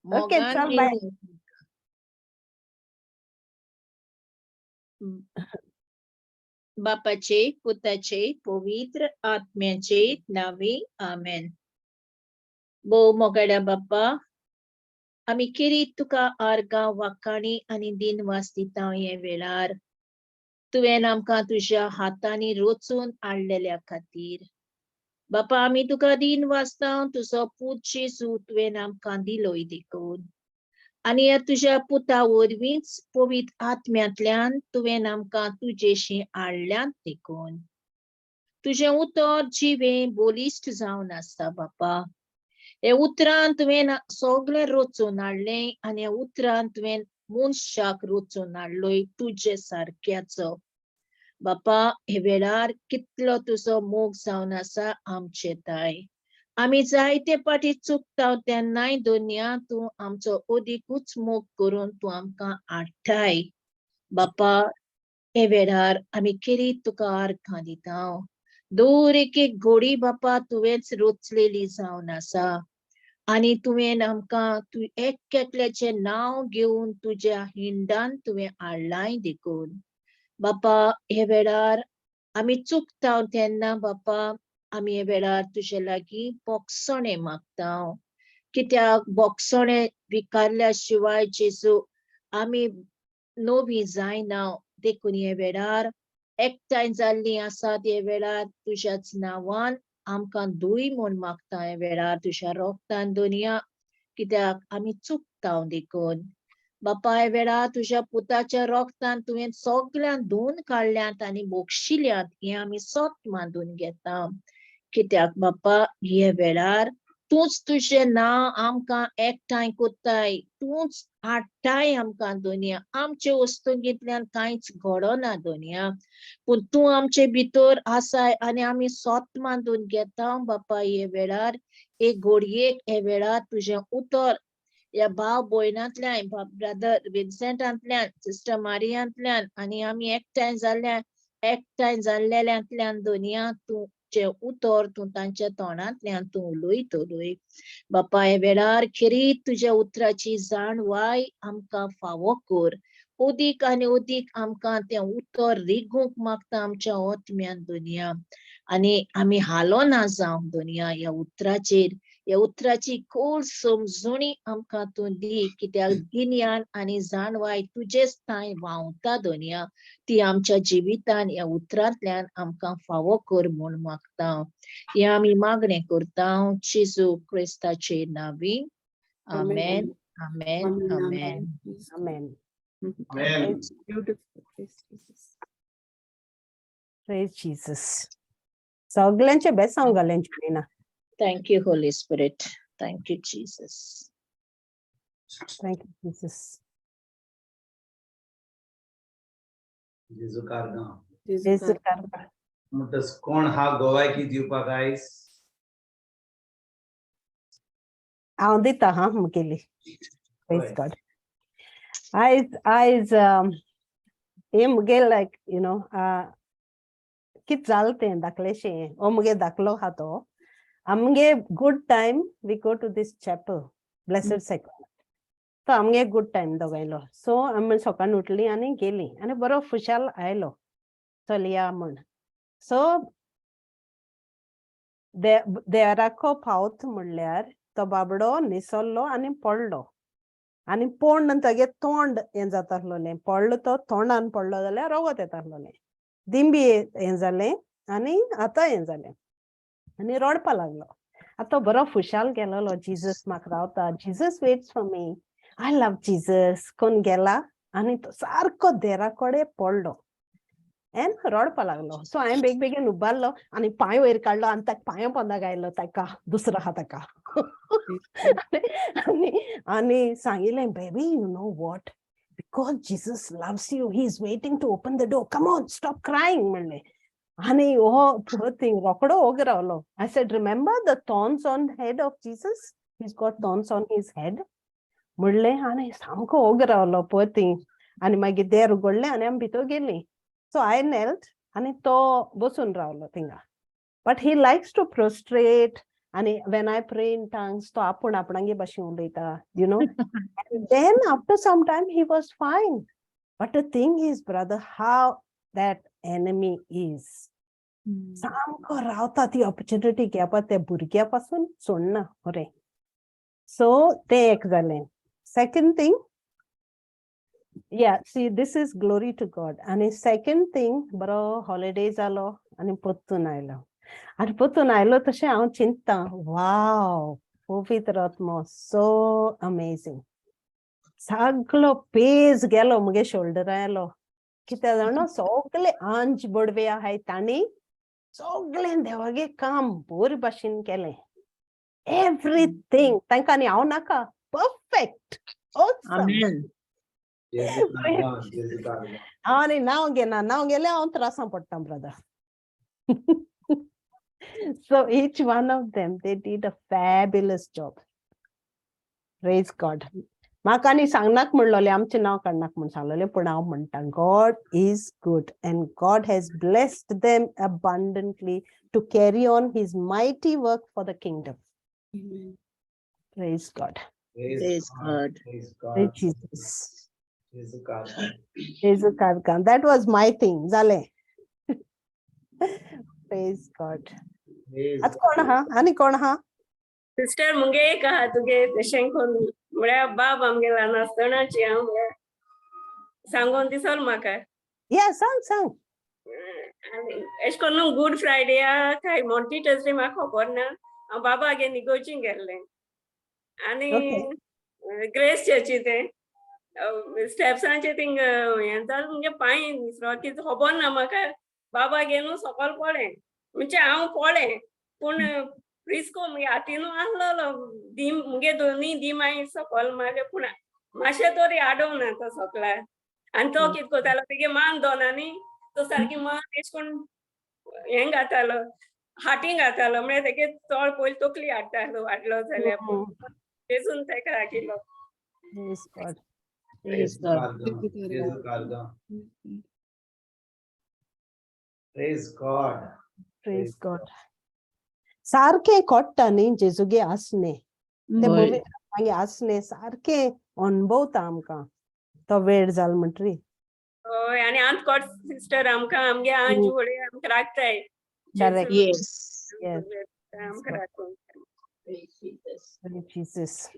Okay मोगान चल बाय. मेळूं. बापाचे, पुताचे, पवित्र आत्म्याचे नांवी, आमेन. भोव मोगाड्या बाप्पा, आमी खेरीत तुका आर्गां, वाखाणी आनी दिनवास दिता हे वेळार, तुवें आमकां तुज्या हातांनी रचून हाडलेल्या खातीर. बापा, आमी तुका दिनवासता, तुजो पूत जेजू तुवें आमकां दिलोय देखून आनी ह्या तुज्या पुता वरवींच पवित्र आत्म्यांतल्यान तुवें आमकां तुजेशी हाडल्यात देखून. तुजें उतर जिवें बलिश्ट जावन आसा बापा. हे उतरान तुवें सगळें रचून हाडलें आनी ह्या उतरान तुवें मनशाक रचून हाडलोय तुजे सारक्याचो. बापा, हे वेळार कितलो तुजो मोग जावन आसा आमचे ताय. आमी जायते पाटी चुकता तेन्नाय दोनया तूं आमचो अदिकूच मोग करून तूं आमकां हाडटाय. बापा, हे वेळार आमी खेरीत तुका आर्गां दिता. दर एक एक घोडी बापा तुवेंच रचलेली जावन आसा आनी तुवें आमकां तूं एक एकल्याचें नांव घेवन तुज्या हिंडान तुवें हाडलांय देखून. बापा, हे वेळार आमी चुकता तेन्ना बापा, आमी हे वेळार तुजे लागीं बोगसणें मागता, कित्याक बोगसणें विकारल्या शिवाय जेजू आमी नवी जायना. देखून हे वेळार एकठांय जाल्लीं आसा ते वेळार तुज्याच नांवान आमकां दुय म्हूण मागता हे वेळार तुज्या रोगतान दोनया, कित्याक आमी चुकता देखून. बापा, हे वेळार तुज्या पुताच्या रोगतान तुवें सगळ्यांक धुवन काडल्यात आनी बक्षिल्यात हें आमी सत मानून घेता, कित्याक बापा हे वेळार तूंच तुजें नांव आमकां एकठांय कोत्ताय, तूंच हाडटाय आमकां दोनया. आमचे वस्तुंगींतल्यान कांयच घडना दोनया, पूण तूं आमचे भितर आसाय आनी आमी सत मानून घेता. बापा, हे वेळार एक घडयेक हे वेळार तुजें उतर ह्या भाव भयणांतल्यान, ब्रदर विन्सेंटांतल्यान, सिस्टर मारियांतल्यान आनी आमी एकठांय जाल्ल्या एकठांय जाल्लेल्यांतल्यान दोनया तूं तुजें उतर तूं तांच्या तोंडांतल्यान तूं उलयतलोय. बापा, हे वेळार खेरीत तुज्या उतराची जाणवाय आमकां फावो कर. अदीक आनी अदीक आमकां तें उतर रिगूंक मागता आमच्या ओतम्यान दुनिया आनी आमी हालोना जावंक दुनिया ह्या उतराचेर. ह्या उतराची खोल समजणी आमकां तूं दी, कित्याक गिन्यान आनी जाणवाय तुजेच थांय व्हांवता दुनिया, ती आमच्या जिवितान ह्या उतरांतल्यान आमकां फावो कर म्हूण मागता. हें आमी मागणें करता जेजू क्रिस्ताचे नांवी, आमेन, आमेन, आमेन. आमेन. Amen. Beautiful. Praise Jesus. Praise Jesus. सगळ्यांचे बेसांव घालें जुलिना. Thank you, Holy Spirit. Thank you, Jesus. Thank you Jesus. जेजू कारगां. जेजू कारगां. म्हणटच कोण हा गोवायकी दिवपाक आयज? हांव दिता हा मुगेली. प्रेज हय. गॉड. आयज आयज हे मुगे लायक you know कित जालें तें धाकलेशें, हो मुगे धाकलो आहा तो. आमगे good time we go to this chapel, Blessed Sacrament. तो आमगे गुड टायम दोगांयलो. सो आमी सकाळीं उठली आनी गेली आनी बरो खुशाल आयलो, चलया म्हण. सो देराको पावत म्हणल्यार तो बाबडो निसरलो आनी पडलो आनी पोंड तागे तोंड हें जाता आसलोलें. पडलो तो तोंडान पडलो जाल्यार रगत येता आसलोलें. दिंबी हें जालें आनी आतां हें जालें आनी रडपा लागलो. आतां बरो खुशाल गेलोलो, जिजस म्हाका रावता, Jesus waits for me, I love Jesus कोन गेला आनी तो सारको देरा कडेन पडलो एन रडपा लागलो. सो हांवें बेग बेगीन उबारलो आनी पांय वयर काडलो आनी ताका पांया पोंदा घायलो ताका, दुसरो आहा ताका. आनी आनी सांगिलें, baby, you know what, because Jesus loves you, he is waiting to open the door, come on, stop crying म्हणलें. आनी हो पुअर थिंग रोकडो ओगी रावलो. I said, remember the thorns on head of Jesus, he's got thorns on his head म्हणलें. आनी सामको ओगी रावलो पुअर थिंग. आनी मागीर देर उगडलें आनी आमी भितर गेलीं. सो I नेल्ट आनी तो बसून रावलो थिंगा, but he likes to prostrate आनी when I pray in tongues तो आपूण आपणागे भाशेन उलयता. Then after some time he was fine. But the thing is, brother, how that enemy is सामको रावता ती ऑपॉर्च्युनिटी घेवपा त्या भुरग्या पासून सोडना बरें. सो तें एक जालें. Second thing, yeah, see, this is glory to God. आनी सेकंड थिंग, बरो हॉलिडे जालो आनी परतून आयलो आनी परतून आयलो तशें हांव चिंतता, वाव, पवित्र आत्मो सो अमेझींग. सगलो पेज गेलो मुगे शोल्डरार आयलो. कित्याक जाणा, सगले आंज बडवे आहाय, तांणी सगळें देवागे काम बरे भाशेन केलें. एवरीथींग तांकां आनी हांव नाका. परफेक्ट. Amen. जेजू कारगांव. हांव आनी नांव घेना. नांव गेलें हांव त्रासां पडटा, brother. So each one of them, they did a fabulous job. Praise God. म्हाका आनी सांगनाक म्हणलोलें, आमचें नांव काडनाक म्हूण सांगलेलें, पूण हांव म्हणटा, God is good and God has blessed them abundantly to carry on his mighty work for the kingdom. Amen. Praise God. Praise God. Praise Praise God. Jesus. जेजू कारगांव. जेजू कारगांव. That was my thing. जालें. Praise God. Praise आतां कोण आहा आनी कोण आहा? Sister, मुगे एक आहा तुगे तशें करून म्हळ्यार बाब आमगे ल्हान आसतनाची हांव म्हळ्यार सांगून दिसोल म्हाका. या, सांग सांग. आनी एशें करून गूड फ्रायडे काय मॉन्टी ट्युजडे म्हाका खबर ना, हांव बाबागे निगोवची गेल्लें आनी ग्रेस चर्ची तें स्टेप्सांचे थिंग हें जालें, मुगे पांय निसरो. कितें खबर ना म्हाका. बाबा घेवन सकयल पडलें, म्हणजे हांव पडलें पूण प्रिस्को मुगे हातीनू आसलेलो दीम, मुगे दोनूय दिमाय सकयल मारले, पूण मातशें तरी आडोवना तो सकला. आनी तो कितें करतालो, तेगे मान दोनांनी तो सारकी मान एशें करून हें घातालो, हाटी घातालो, म्हळ्यार तेगे चड पयलीं तकली हाडटालो हाडलो जाल्यार. तेजून तेका राखिल्लो. Praise God. Praise God. कारगांव. जेजू कारगांव. Praise God. Praise God. सारकें कोट्टा न्ही जेजूगे आसणे ते. हय. पवित्र मागीर आसणे सारकें अणभवता आमकां तो वेळ जाल म्हणटरी. हय, आनी आंत कोट सिस्टर, आमकां आमगे आंज व्हडे आमकां राखताय. Correct. Yes. Yes. आमकां राखून. Praise Jesus. Praise Jesus.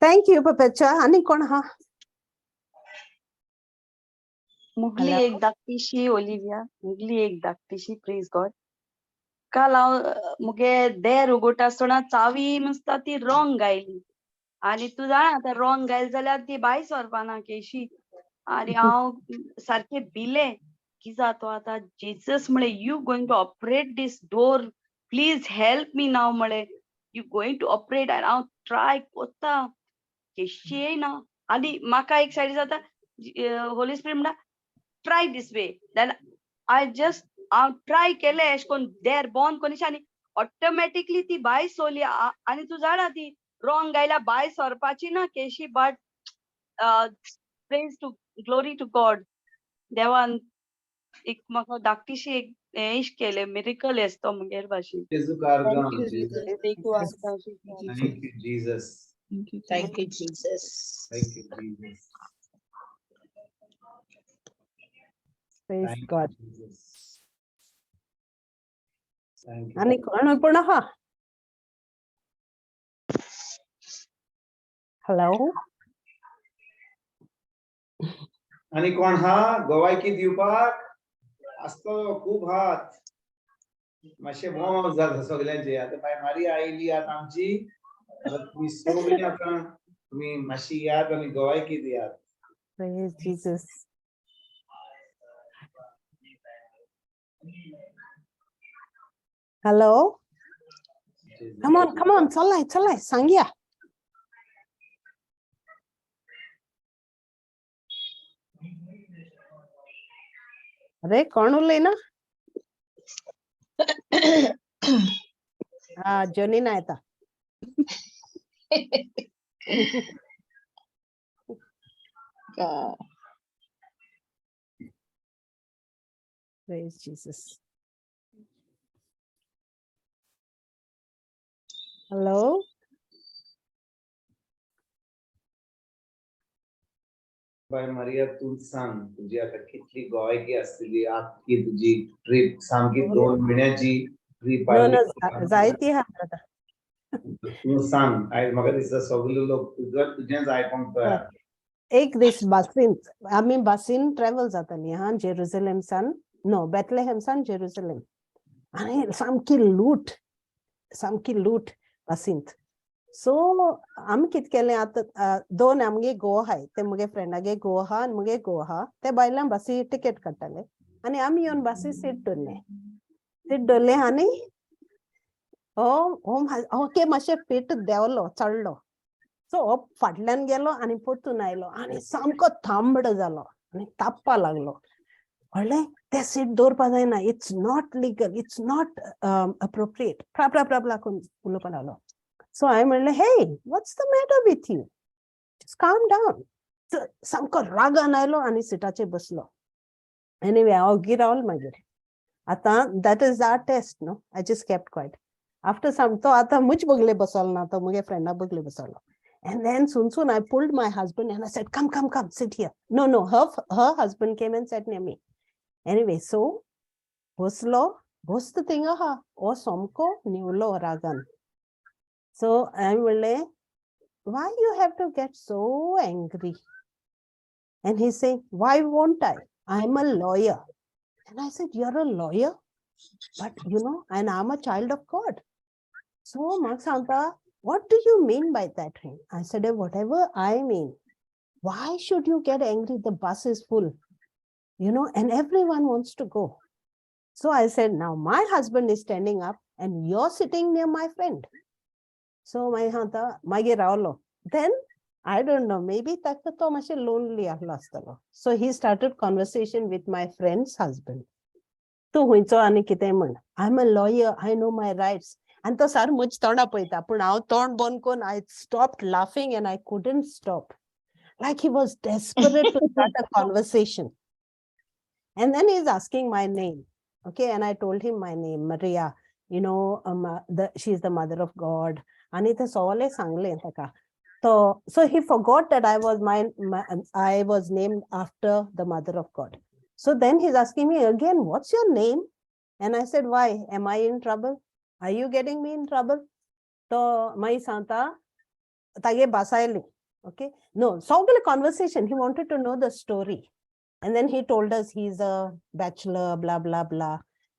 Thank you, Papecha. आनी कोण हा? मुगली Hello. एक धाकटीशी ओलिव्या, मुगली एक धाकटीशी. प्रेज गॉड. काल हांव मुगे देर उगोटा आसतना चावी मसता ती रॉंग गायली आनी तूं जाणा आतां रॉंग गायली जाल्यार ती भायर सरपाना केशी. आनी हांव सारकें भिलें, कितें जाता आतां? जेजस म्हळें, you going to operate this door, please help me now. म्हळें, you going to operate. आनी हांव ट्राय कोत्ता, केशी येयना. आनी म्हाका एक सायडी जाता, होली स्पिरीट म्हणटा, try this way. Then I just हांव ट्राय केलें एशें कोन्न, देर बंद कोन्नी आनी ऑटोमॅटिकली ती भायर सोली. आनी तूं जाणा ती रॉंग गायल्या, भायर सरपाची ना केशी. But praise to glory to God, देवान एक म्हाका धाकटीशी एक हें केलें, मिरिकल येस तो मुगेर भाशेन. जेजू कारगांव. Thank you, Jesus. Jesus. Thank you, Jesus. Thank you. Thank you, Jesus. Thank you, Jesus. Praise Thank you, God. Jesus. Thank you. आनी कोण पण आहा? हॅलो. आनी कोण हा गोवायकी दिवपाक? आसतो खूब हात. मातशें वॉर्म अप जाता सगल्यांचे. आतां बाय मारी आयली आतां आमची. आतां तुमी सगळीं आतां तुमी मातशी याद आनी गोवायकी दियात. Praise Jesus. Hello. Come on, come on, चलाय चलाय, सांगया. अरे, कोण उलयना? हा, जोनीना येता. God. Praise Jesus. हॅलो. बाय मारिया, तूं सांग, तुजी आतां कितली गोवायकी आसतली आख्खी तुजी ट्रीप, सामकी 2 म्हयन्याची ट्रीप. नो नो, जायती आहा, ब्रदर. तूं सांग, आयज म्हाका दिसता सगळे लोक तुजो तुजेंच आयकोंक तयार. एक दीस बसीन, आमी बसीन ट्रॅवल जाताली हा, जेरुजलेम सान, नो, बेथलेहेम सान जेरुजलेम, आनी सामकी लूट, सामकी लूट बसींत. सो आमी कित केलें आतां, दोन आमगे घोव आहाय, ते मुगे फ्रेंडागे घोव आहा आनी मुगे घोव आहा, ते बायलां बसी टिकेट काडटाले आनी आमी येवन बसी सीट धरलें, सीट धरलें. आनी हो हो ओके, मातशें पीट देंवलो, चडलो. सो हो फाटल्यान गेलो आनी परतून आयलो आनी सामको थांबड जालो आनी ताप्पा लागलो. म्हणलें, तें सीट दवरपा जायना, it's not legal, it's not appropriate, प्रा प्रा प्रा प्रा करून उलोवपा लागलो. सो हांवें म्हणलें, "Hey, what's the matter with you? Just calm down." सामको रागान आयलो आनी सिटाचेर बसलो. एनिवे, हांव ओगी रावल. मागीर आतां that is our test, no? I just kept quiet. After some, तो आतां मुज बगले बसलो ना, तो मुगे फ्रेंडा बगले बसलो. And then soon, soon I pulled my husband and I said, "Come, come, come, sit here." No, her husband came and sat near me. Anyway, so बसलो, बसता थिंगा आहा, हो सामको न्हिवलो रागान. So हांवें म्हणलें, "Why you have to get so angry?" And he saying, "Why won't I? I'm a lawyer." And I said, "You're a lawyer? But you know, and I'm a child of God." So म्हाका सांगता, "What do you mean by that?" I said, "Whatever I mean. Why should you get angry? The bus is full, and everyone wants to go." So I said, "Now my husband is standing up and you're sitting near my friend." So my सांगता, मागीर रावलो. Then I don't know, maybe ताका तो मातशें lonely आहलो आसतलो. So he started conversation with my friend's husband. तूं खंयचो आनी कितें म्हण. "I'm a lawyer, I know my rights." आनी तो सार म्हज तोंडा पळयता, पूण हांव तोंड बंद करून I stopped laughing and I couldn't stop. Like he was desperate to start a conversation. And then he's asking my name. Okay, and I told him my name, Maria. She's the mother of God. आनी ते सगळें सांगलें ताका. So he forgot that I was named after the mother of God. So then he's asking me again, "What's your name?" And I said, "Why? Am I in trouble? Are you getting me in trouble?" तो मागीर सांगता, तागे भास आयली. Okay. No, सगळे conversation. He wanted to know the story. And then he told us he's a bachelor, blah, blah, blah.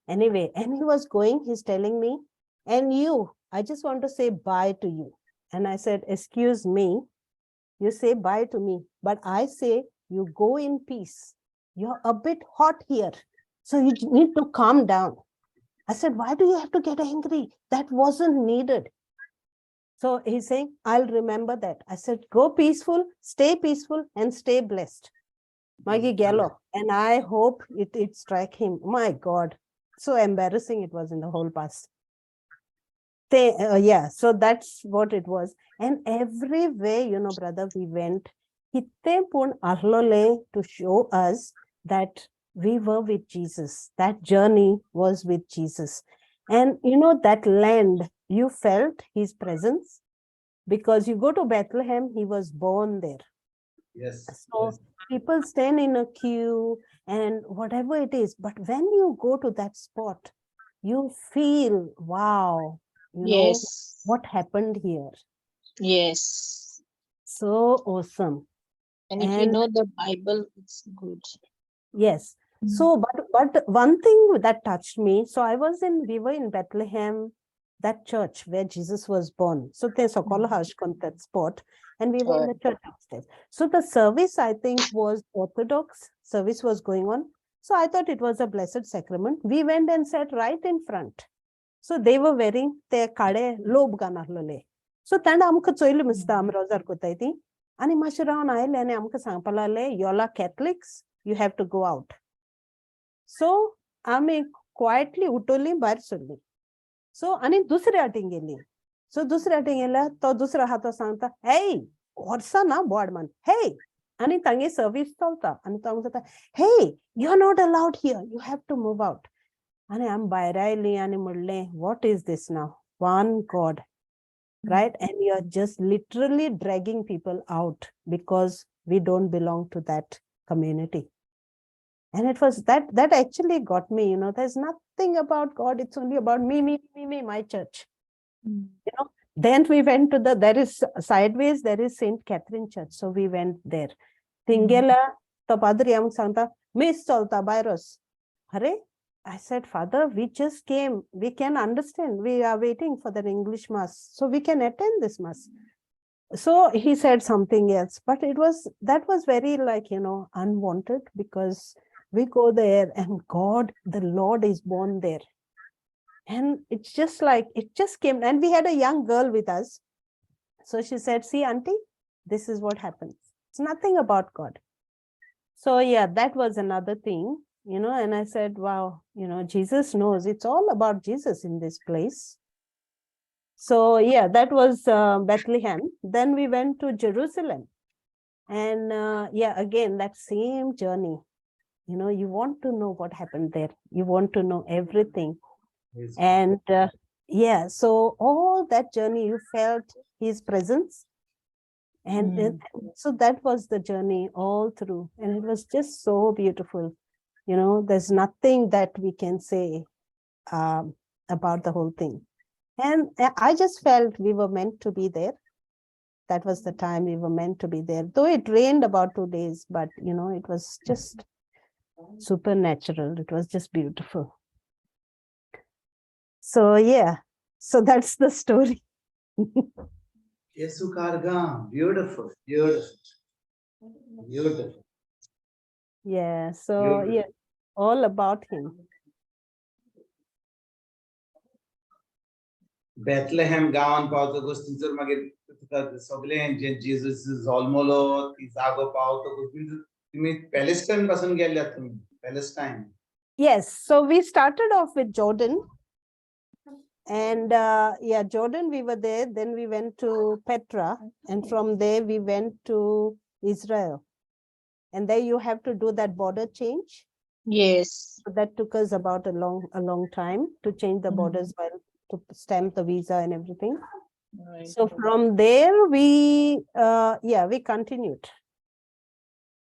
Anyway, and he was going, he's telling me, "And you, I just want to say bye to you." And I said, "Excuse me, you say bye to me, but I say you go in peace. You're a bit hot here, so you need to calm down." I said, "Why do you have to get angry? That wasn't needed." So he's saying, "I'll remember that." I said, "Go peaceful, stay peaceful, and stay blessed." मागीर गेलो. And I hope it strike him. My God, so embarrassing it was in the whole bus. Yeah, so that's what it was. And everywhere, brother, we went, कितें पूण आहलोलें to show us that we were with Jesus. That journey was with Jesus. And that land, you felt his presence because you go to Bethlehem, he was born there. So people stand in a queue and whatever it is, but when you go to that spot, you feel, wow, what happened here. So awesome. And if you know the Bible, it's good. Yes. So, but one thing that touched me, so we were in Bethlehem, that church where Jesus was born. So there's a on that spot, and we were in the church upstairs. So the service, I think, was Orthodox service was going on. So I thought it was a blessed sacrament. We went and sat right in front. So they were wearing ते काळे लोब घालून. So ताणें आमकां चोयलें दिसता, आमी रोजार कोताय ती, आनी मातशें रावन आयले आनी आमकां सांगपा लागले, "Y'all are Catholics, you have to go out." So आमी क्वायटली उठवली, भायर सरली. सो आनी दुसऱ्या वाटेन गेली. सो दुसऱ्या वाटेन गेल्यार तो दुसरो आहा तो सांगता, "हेय, वर्सां ना बोर्ड मान हेय." आनी तांगे सर्वीस चलता आनी तो आमकां सांगता, "Hey, you are not allowed here, you have to move out." आनी आमी भायर आयली आनी म्हणलें, "What is this now? One God." Right? And you're just literally dragging people out because we don't belong to that community. And it was that actually got me, there's nothing about God. It's only about me, me, me, me, my church. You know, then we went to there is sideways, there is St. Catherine Church. So we went there. थिंगेला तो पाद्री आमकां सांगता मीस चलता virus. अरे, I said, "Father, we just came. We can understand. We are waiting for the English mass, so we can attend this mass." So he said something else, but it was that was very like, unwanted, because we go there and God, the Lord is born there. And it's just like, it just came. And we had a young girl with us. So she said, "See, auntie, this is what happens. It's nothing about God." So yeah, that was another thing, and I said, "Wow, Jesus knows it's all about Jesus in this place." So yeah, that was Bethlehem. Then we went to Jerusalem. And yeah, again, that same journey, you want to know what happened there. You want to know everything. And yeah, so all that journey, you felt his presence. And so that was the journey all through. And it was just so beautiful. There's nothing that we can say about the whole thing. And I just felt we were meant to be there. That was the time we were meant to be there. Though it rained about 2 days, but it was just supernatural. It was just beautiful. So yeah, so that's the story. Yesu Kargam, beautiful, beautiful, beautiful. Yeah, so Beautiful. yeah, all about him. Bethlehem गांवान पावतकूच थंयसर मागीर तुका सगळें जे Jesus जल्मलो ती जागो पावतकूच तुमी Palestine पासून गेल्यात तुमी Palestine. Yes, so we started off with Jordan. And yeah, Jordan, we were there. Then we went to Petra. And from there, we went to Israel. And there you have to do that border change. Yes. So that took us about a long time to change the borders while to stamp the visa and everything. Right. So from there, we continued.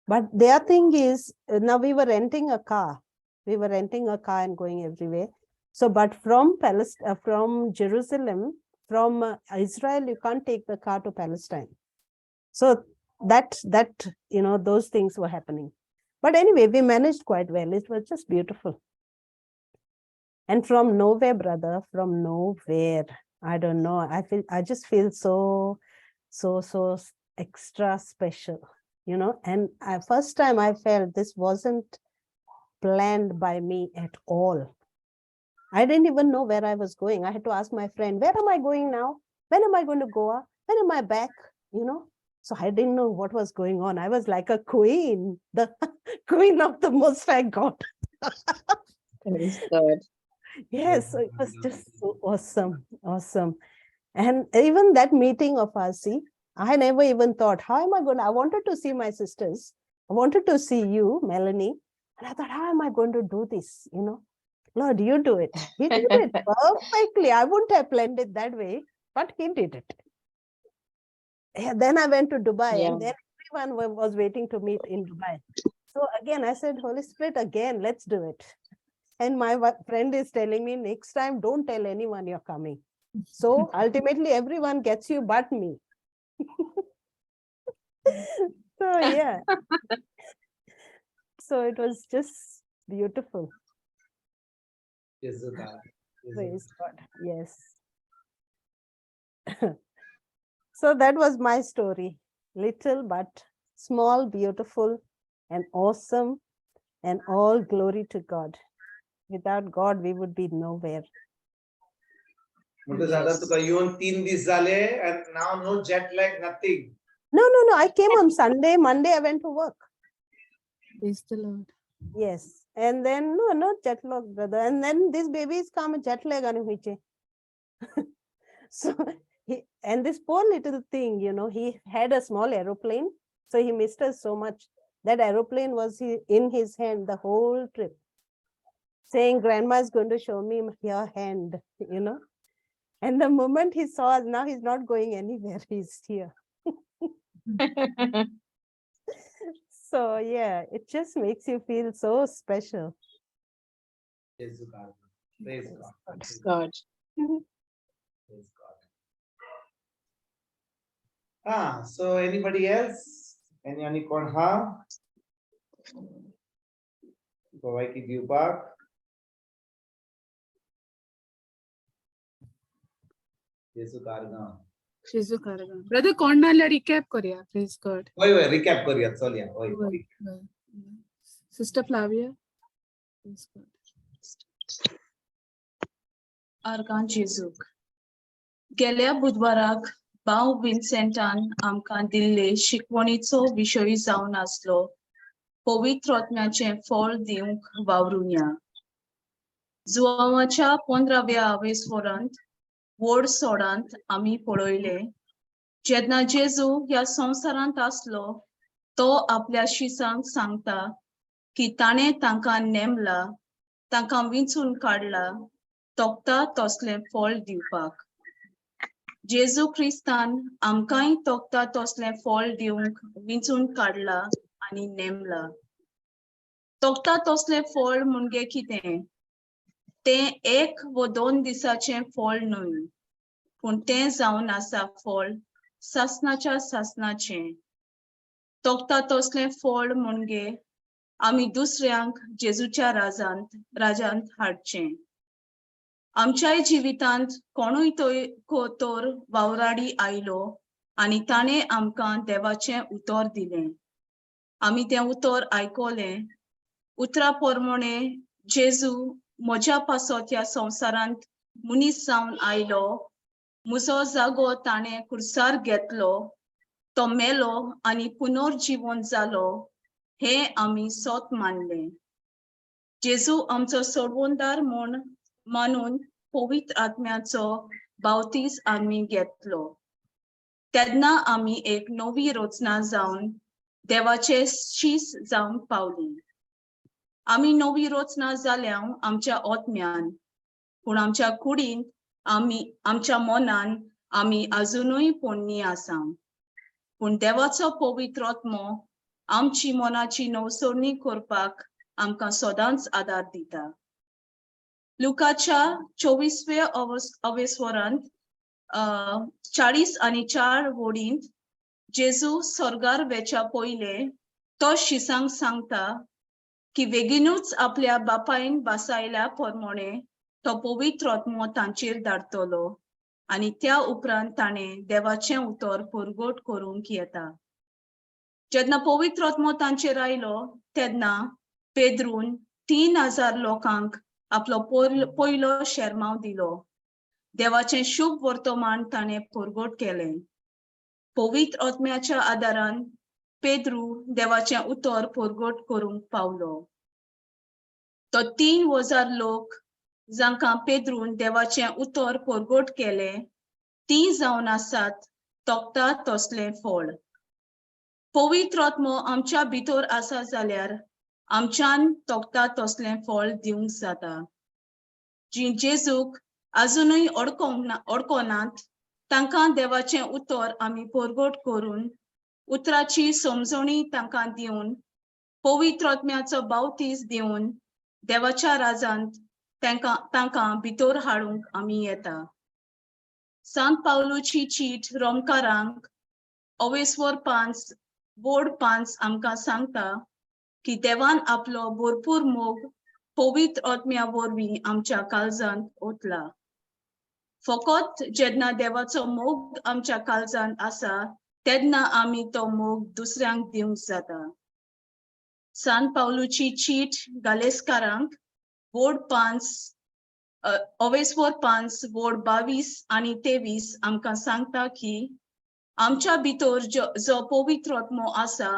But their thing is, now we were renting a car. We were renting a car and going everywhere. So, but from Palestine, from Jerusalem, from Israel, you can't take the car to Palestine. So that those things were happening. But anyway, we managed quite well. It was just beautiful. And from nowhere, brother, from nowhere. I don't know. I just feel so, so, so extra special, And first time I felt this wasn't planned by me at all. I didn't even know where I was going. I had to ask my friend, "Where am I going now? When am I going to Goa? When am I back?" So I didn't know what was going on. I was like a queen, the queen of the Most High God. Praise God. Yes, so it was just so awesome, awesome. And even that meeting of us, see, I never even thought, how am I going to, I wanted to see my sisters. I wanted to see you, Melanie. And I thought, how am I going to do this? Lord, you do it. He did it perfectly. I wouldn't have planned it that way, but he did it. And then I went to Dubai, and then everyone was waiting to meet in Dubai. So again, I said, "Holy Spirit, again, let's do it." And my friend is telling me, "Next time, don't tell anyone you're coming." So ultimately, everyone gets you but me. So yeah. So it was just beautiful. Praise God. Praise God. Yes. So that was my story. Little but small, beautiful, and awesome, and all glory to God. Without God, we would be nowhere. म्हणटकच आता तुका येवन 3 दीस जाले and now no jet lag, nothing. No. I came on Sunday. Monday, I went to work. Praise the Lord. Yes. And then, no, not jet lag, brother. And then these babies come jet lag. So, and this poor little thing, he had a small aeroplane. So he missed us so much. That aeroplane was in his hand the whole trip, saying, "Grandma is going to show me her hand," And the moment he saw us, now he's not going anywhere. He's here. So yeah, it just makes you feel so special. Praise God. Praise God. Praise God. Praise God. Ah, so anybody else? Any आनी कोण हा? गोवायकी दिवपाक? जेजू कारगांव. जेजू कारगांव. Brother कोण नाल्यार recap करूया. Praise God. वय वय रिकॅप करूया चलया वय. वय. Sister Flavia. Praise God. आर्गां जेजूक. गेल्या बुधवाराक भाव विन्सेंटान आमकां दिल्ले शिकवणीचो विशय जावन आसलो पवित्र आत्म्याचें फळ दिवंक वावरुया. जुवांवाच्या 15व्या आवेस्वरांत व्हड सोडांत आमी पळयलें जेन्ना जेजू ह्या संवसारांत आसलो तो आपल्या शिसांक सांगता की ताणें तांकां नेमला, तांकां विंचून काडला तोखता तसलें फळ दिवपाक. जेजू क्रिस्तान आमकांय तोखता तसलें फळ दिवंक विंचून काडला आनी नेमला. तोखता तसलें फळ म्हणजे कितें? तें एक वो 2 दिसाचें फळ न्हय, पूण तें जावन आसा फळ सासणाच्या सासणाचें. तोखता तसलें फळ म्हणजे आमी दुसऱ्यांक जेजूच्या राजांत हाडचें. आमच्याय जिवितांत कोणूय तर वावराडी आयलो आनी ताणें आमकां देवाचें उतर दिलें. आमी तें उतर आयकलें. उतरा प्रमाणे जेजू म्हज्या पासत ह्या संवसारांत मनीस जावन आयलो, म्हजो जागो ताणें कुर्सार घेतलो, तो मेलो आनी पुनर्जिवन जालो हें आमी सत मानलें. जेजू आमचो सोडवणदार म्हूण मानून पवित्र आत्म्याचो बावतीस आमी घेतलो. तेन्ना आमी एक नवी रचना जावन देवाचे शीस जावंक पावली. आमी नवी रचना जाल्या आमच्या आत्म्यान, पूण आमच्या कुडीन आमी आमच्या मनान आमी आजुनूय पोन्नी आसा. पूण देवाचो पवित्र आत्मो आमची मनाची नवसरणी करपाक आमकां सदांच आदार दिता. लुकाच्या 24व्या अवेस्वरांत 40 आनी 4 वडींत जेजू स्वर्गार वेच्या पयले तो शिसांक सांगता की बेगीनूच आपल्या बापायन बासायल्या प्रमाणे तो पवित्र आत्मो तांचेर धाडटलो आनी त्या उपरांत ताणें देवाचें उतर परगट करूंक येता. जेन्ना पवित्र आत्मो तांचेर आयलो तेन्ना पेद्रून 3000 लोकांक आपलो पयलो शेरमांव दिलो. देवाचें शुभ वर्तमान ताणें परगट केलें. पवित्र आत्म्याच्या आदारान पेद्रू देवाचें उतर परगट करूंक पावलो. तो 3000 लोक जांकां पेद्रून देवाचें उतर परगट केलें तीं जावन आसात तोखता तसलें फळ. पवित्र आत्मो आमच्या भितर आसा जाल्यार आमच्यान तोखता तसलें फळ दिवंक जाता. जीं जेजूक आजुनूय अडकोनात तांकां देवाचें उतर आमी परगट करून उतराची समजणी तांकां दिवन पवित्र आत्म्याचो बावतीस दिवन देवाच्या राजांत तांकां भितर हाडूंक आमी येता. सांत पावलूची चीट रोमकारांक अवेस्वर 5 बोर्ड 5 आमकां सांगता की देवान आपलो भरपूर मोग पवित्र आत्म्या वरवीं आमच्या काळजांत ओतला. फकत जेन्ना देवाचो मोग आमच्या काळजांत आसा तेन्ना आमी तो मोग दुसऱ्यांक दिवंक जाता. सांत पावलूची चीट गालेस्कारांक बोर्ड 5 अवेस्वर 5 बोर्ड 22 आनी 23 आमकां सांगता की आमच्या भितर जो पवित्र आत्मो आसा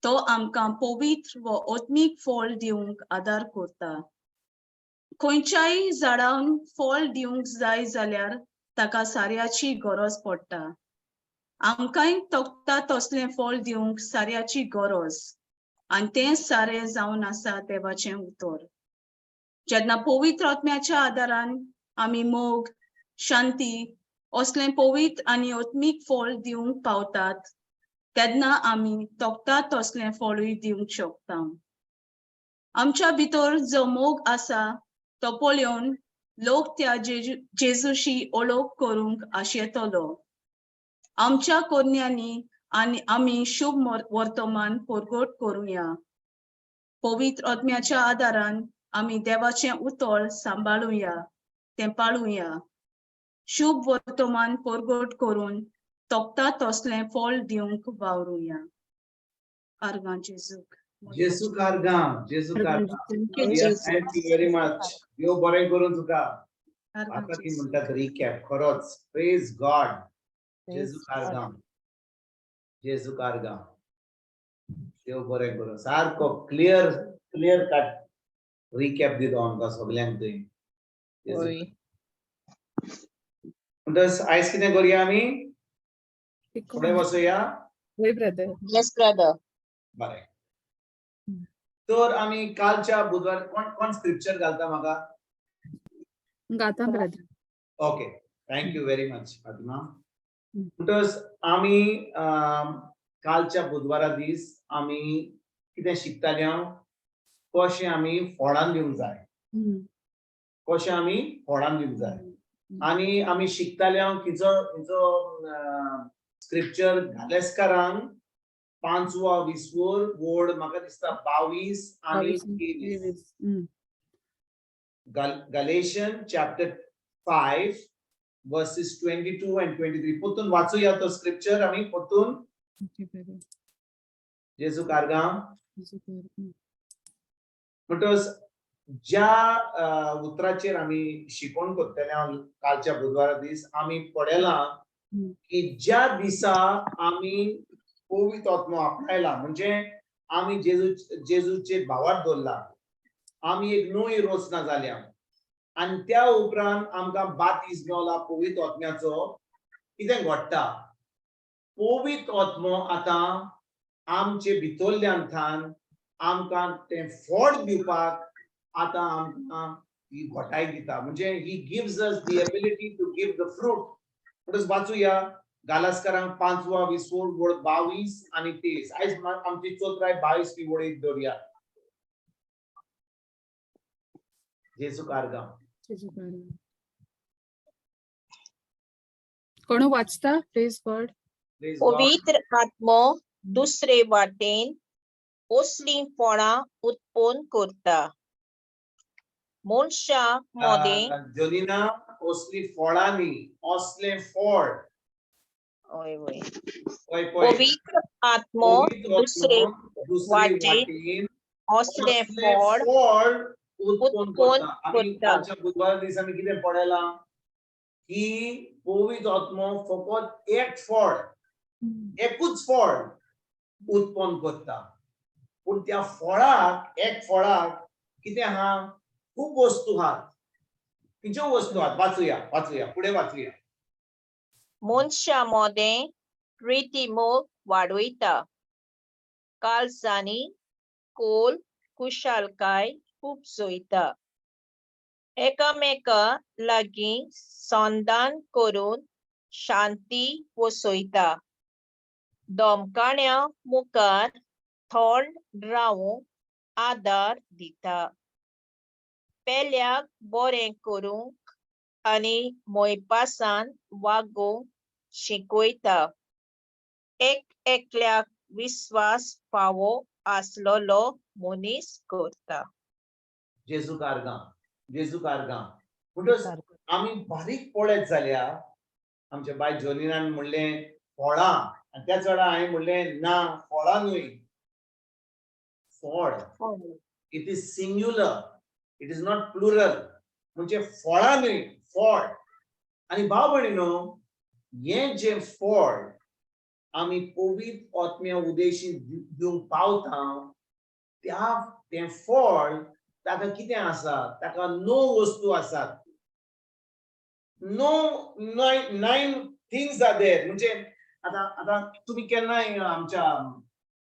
तो आमकां पवित्र व आत्मीक फळ दिवंक आदार करता. खंयच्याय झाडान फळ दिवंक जाय जाल्यार ताका साऱ्याची गरज पडटा. आमकांय तोखता तसलें फळ दिवंक साऱ्याची गरज आनी तें सारें जावन आसा देवाचें उतर. जेन्ना पवित्र आत्म्याच्या आदारान आमी मोग, शांती असलें पवित्र आनी आत्मीक फळ दिवंक पावतात तेन्ना आमी तोखता तसलें फळूय दिवंक शकता. आमच्या भितर जो मोग आसा तो पळोवन लोक त्या जेजूशी ओळख करूंक आशेतलो. आमच्या करण्यांनी आनी आमी शुभ वर्तमान परगट करुया. पवित्र आत्म्याच्या आदारान आमी देवाचें उतर सांबाळुया, तें पाळुया. शुभ वर्तमान परगट करून तोखता तसलें फळ दिवंक वावरुया. आर्गां जेजूक. जेजू कारगां, जेजू कारगां. Thank you, Olivia, Jesus. Thank you very much. देव बरें करूं तुका. आर्गां आता ती जेजू. म्हणटात रिकॅप, खरोच. प्रेज गॉड. जेजू Praise God. कारगां, जेजू कारगां. देव बरें करूं. सारको क्लियर क्लियर कट रिकॅप दिता आमकां सगल्यांक तुवें. होय. म्हणटच आयज कितें करुया आमी? फुडें वचुया. वय ब्रदर. Yes, brother. बरें, तर आमी कालच्या बुधवार, कोण कोण स्क्रिप्चर घालता म्हाका? गाता brother. Okay, thank you very much Fatima. म्हणटच आमी कालच्या बुधवारा दीस आमी कितें शिकताले? हांव कशें आमी फोडान दिवंक जाय, कशें आमी फोडान दिवंक जाय. आनी आमी शिकताले हांव खंयचो खंयचो स्क्रिप्चर? गालेस्कारांक पांचवो विसवोर वोड, म्हाका दिसता 22 आनी 23. Galatian chapter 5 verses 22 and 23. परतून वाचूया तो स्क्रिप्चर आमी परतून. Okay, brother. जेजू कारगांव. जेजू कारगांव. म्हणटच ज्या उतराचेर आमी शिकवण करतले हांव कालच्या बुधवारा दीस, आमी पळयलां की ज्या दिसा आमी पवित्र आत्मो आपणायला, म्हणजे आमी जेजूचे भावार्थ दवरला, आमी एक नवी रचना जाल्या आनी त्या उपरांत आमकां बातीज मेवला पवित्र आत्म्याचो, कितें घडटा? पवित्र आत्मो आतां आमचे भितरल्यान थान आमकां तें फळ दिवपाक आतां आमकां ही घटाय दिता, म्हणजे he gives us the ability to give the fruit. म्हणटच वाचुया गालास्कारांक पांचवा विसवोर वड 22 आनी 23. आयज आमची चोत्राय 22 वडीत दवरया. जेजू कारगांव. जेजू कारगांव. कोण वाचता? Praise God. Praise God. पवित्र आत्मो दुसरे वाटेन असलीं फळां उत्पन्न करता मनशा मदें. जोलिना, असली फळां न्ही, असलें फळ. हय वय. पळय पळय. पवित्र आत्मो पवित्र दुसरे आत्मो दुसरे वाटेन वाटेन असलें असलें फळ फळ उत्पन्न उत्पन्न करता. आमी करता. कालच्या बुधवारा दीस आमी कितें पळयलां की पवित्र आत्मो फकत एक फळ, एकूच फळ उत्पन्न करता, पूण त्या फळाक, एक फळाक कितें आहा? खूब वस्तू आहात. खंयच्यो वस्तू आहात? वाचुया, वाचुया, फुडें वाचुया. मनशा मदें प्रिती मोग वाडयता, काळजांनी खोल खुशालकाय उपजयता, एकामेका लागीं संधान करून शांती वसयता, दोमकाण्या मुखार थंड रावूंक आदार दिता, पेल्याक बरें करूंक आनी मोयपासान वागोवंक शिकयता, एक एकल्याक विस्वास फावो आसलेलो मनीस करता. जेजू कारगांव, जेजू कारगांव. म्हणटच आमी बारीक पळयत जाल्यार, आमच्या बाय जोलिनान म्हणलें फळां आनी त्याच वेळार हांवें म्हणलें ना, फळां न्हय, फळ. It is singular, it is not plural. म्हणजे फळां न्हय, फळ. आनी भाव भयणीनो, हें जें फळ आमी पवित्र आत्म्या उदेशी दिवंक पावता, त्या तें फळ ताका कितें आसा? ताका णव वस्तू आसात. णव, nine nine things are there. म्हणजे आतां तुमी केन्नाय आमच्या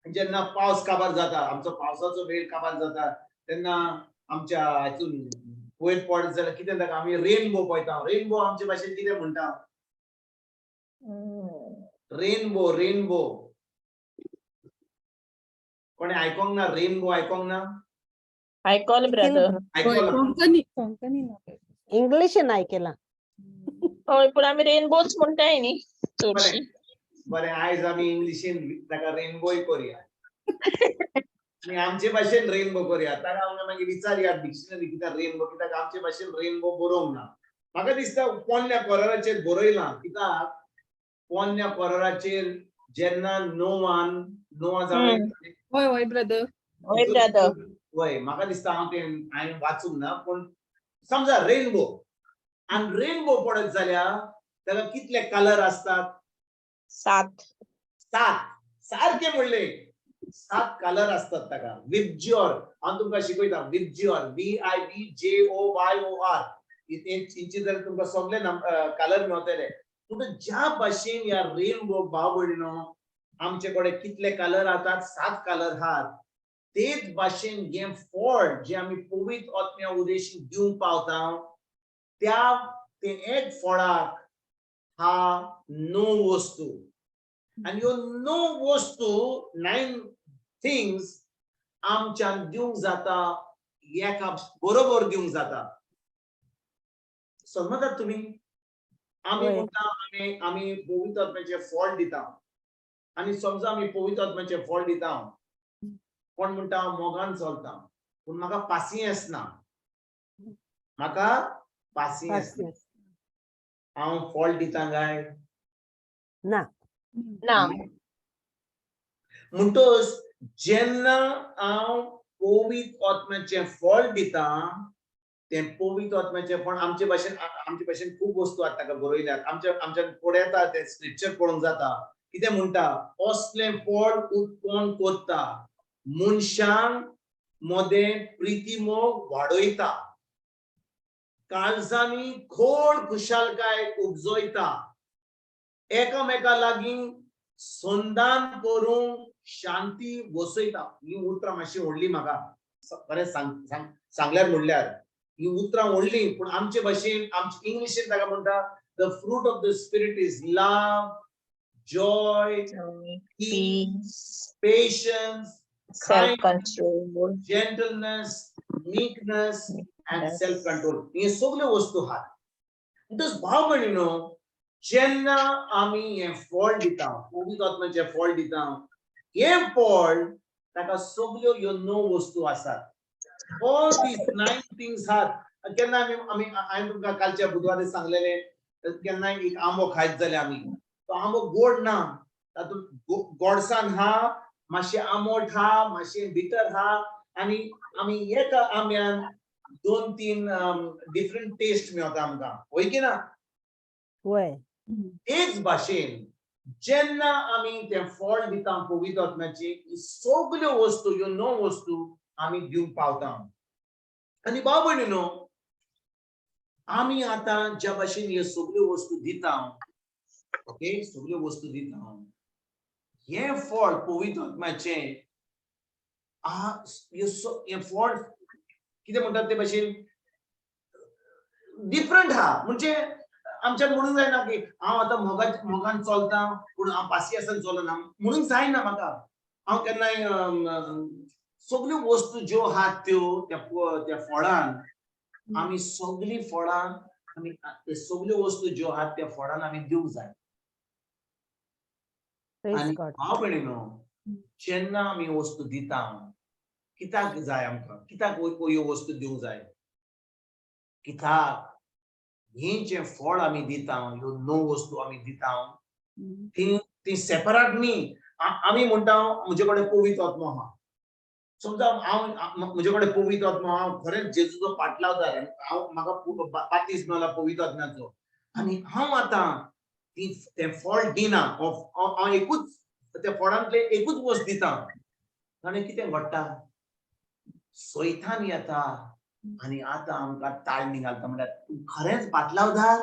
जेन्ना पावस काबार जाता, आमचो पावसाचो वेळ काबार जाता, तेन्ना आमच्या हातून वयर पडत जाल्यार कितें ताका आमी रेनबो पळयता. रेनबो आमचे भाशेन कितें म्हणटा? रेनबो, रेनबो कोणी आयकोंक ना? रेनबो आयकोंक ना? आयकल ब्रदर. आयकलां? कोंकणी, कोंकणी ना. इंग्लिशीन आयकलां. हय, पूण आमी रेनबोच म्हणटाय न्ही चडशी. बरें, आयज आमी इंग्लिशीन ताका रेनबोय करूया आनी आमचे भाशेन रेनबो करूया. ताका आमी मागीर विचारया डिक्शनरी कित्याक रेनबो, कित्याक आमचे भाशेन रेनबो बरोवंक ना. म्हाका दिसता पोन्न्या कोराराचेर बरयलां, कित्याक पोन्न्या कोराराचेर जेन्ना नोवान, नोवा जाणें हय हय ब्रदर. हय ब्रदर. वय, म्हाका दिसता हांव तें हांवें वाचूंक ना, पूण समजा रेनबो आनी रेनबो पडत जाल्यार ताका कितले कलर आसतात? 7. 7. सारकें म्हणलें, 7 कलर आसतात ताका. विबजिओर, हांव तुमकां शिकयता VIBGYOR, V I B J O Y O R, इंची जाल्यार तुमकां सगळे कलर मेवतले. पूण ज्या भाशेन ह्या रेनबो भाव भयणीनो आमचे कडेन कितले कलर आसात? 7 कलर आहात. तेच भाशेन हें फळ जें आमी पवित्र आत्म्या उदेशी दिवंक पावता, त्या ते एक फळाक हा 9 वस्तू. आनी ह्यो 9 वस्तू, 9 थिंग्स आमच्यान दिवंक जाता, एका बरोबर दिवंक जाता. समजतात तुमी? आमी म्हणटा आमी पवित्र आत्म्याचें फळ दिता, आनी समजा आमी पवित्र आत्म्याचें फळ दिता, कोण म्हणटा हांव मोगान चलता, पूण म्हाका पासियेंस ना, म्हाका पासियेंस ना, हांव फळ दिता काय ना? ना. म्हणटच जेन्ना हांव पवित्र आत्म्याचें फळ दिता, तें पवित्र आत्म्याचें फळ आमचे भाशेन, आमचे भाशेन खूब वस्तू आतां ताका बरयल्यात. आमच्या आमच्यान फुडें येता तें स्क्रिप्चर पळोवंक जाता. कितें म्हणटा? असलें फळ उत्पन्न करता, मनशांक मदें प्रितीमोग वाडयता, काळजांनी खोड खुशालकाय उपजयता, एकामेका लागीं संदान करूंक शांती वसयता. ही उतरां मातशी व्हडली म्हाका खरें सांगल्यार म्हणल्यार ही उतरां व्हडली, पूण आमचे भाशेन, आमचे इंग्लिशीन ताका म्हणटा the fruit of the spirit is love, joy, peace, patience, self control, gentleness, meekness and self control. हे सगल्यो वस्तू आहात. म्हणटच भाव भयणीनो, जेन्ना आमी हें फळ दिता, पवित्र आत्म्याचें फळ दिता, हें फळ ताका सगल्यो ह्यो 9 वस्तू आसात. ऑल these 9 things आहात. केन्ना आमी आमी हांवें तुमकां कालच्या बुधवारी सांगलेलें, केन्नाय एक आंबो खायत जाल्यार आमी तो आंबो गोड ना, तातूंत गोडसान आहा, मातशें आंबट आहा, मातशें बिटर आहा, आनी आमी एका आंब्यान 2-3 डिफरंट टेस्ट मेवता आमकां, वय की ना? वय. तेच भाशेन जेन्ना आमी तें फळ दिता पवित्र आत्म्याची, ही सगल्यो वस्तू, ह्यो 9 वस्तू आमी दिवंक पावता. आनी भाव भयणीनो, आमी आतां ज्या भाशेन ह्यो सगल्यो वस्तू दिता, ओके, सगल्यो वस्तू दिता, हें फळ पवित्र आत्म्याचें हें फळ कितें म्हणटात ते भाशेन डिफरंट आहा. म्हणजे आमच्यान म्हणूंक जायना की हांव आतां मोगान चलता पूण हांव पासियेंसान चलना म्हणूंक जायना म्हाका. हांव केन्नाय सगल्यो वस्तू ज्यो आहात त्यो त्या फळान आमी सगळीं फळां, आमी ते सगल्यो वस्तू ज्यो आहात त्या फळान आमी दिवंक जाय. आनी भाव भयणीनो, जेन्ना आमी वस्तू दिता, कित्याक जाय आमकां? कित्याक ह्यो वस्तू दिवंक जाय? कित्याक हें जें फळ आमी दिता, ह्यो 9 वस्तू आमी दिता, ती सेपरेट न्ही. आमी म्हणटा म्हजे कडेन पवित्र आत्मो आहा, समजा हांव म्हजे कडेन पवित्र आत्मो आहा, खरेंच जेजूचो पाटलावदार, हांव म्हाका बाप्तीज मेळ्ळा पवित्र आत्म्याचो, आनी हांव आतां तें फळ दिना, हांव एकूच त्या फळांतलें एकूच वस्त दिता, आनी कितें घडटा? सैतान येता आनी आतां आमकां ताळणी घालता, म्हणल्यार तूं खरेंच बाटलावदार,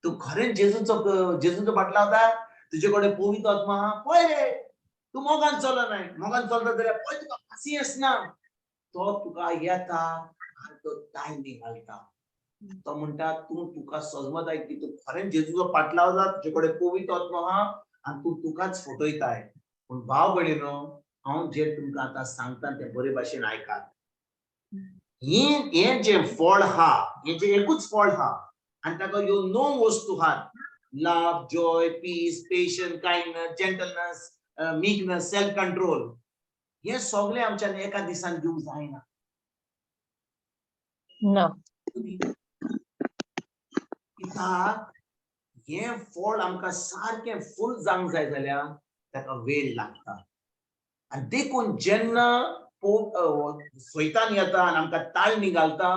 तूं खरेंच जेजूचो बाटलावदार, तुजे कडेन पवित्र आत्मा आहा, पळय रे तूं मोगान चलनाय, मोगान चलता जाल्यार पळय तुका पासियेंस ना. तो तुका येता आनी तो ताळणी घालता. तो म्हणटा, तूं तुका सजमताय की तूं खरेंच जेजूचो पाटलाव जा, तुजे कडेन पवित्र आत्मो आहा आनी तूं तुकाच फटयताय. पूण भाव भयणीनो, हांव जें तुमकां आतां सांगता तें बरे भाशेन आयकात. हें जें फळ आहा, हें जें एकूच फळ आहा आनी ताका ह्यो णव वस्तू आहात, love, joy, peace, patience, kindness, gentleness, meekness, self control, हे सगळें आमच्यान एका दिसान दिवंक जायना. ना. कित्याक हें फळ आमकां सारकें फूल जावंक जाय जाल्यार ताका वेळ लागता. आनी देखून जेन्ना सैतान येता आनी आमकां ताळणी घालता,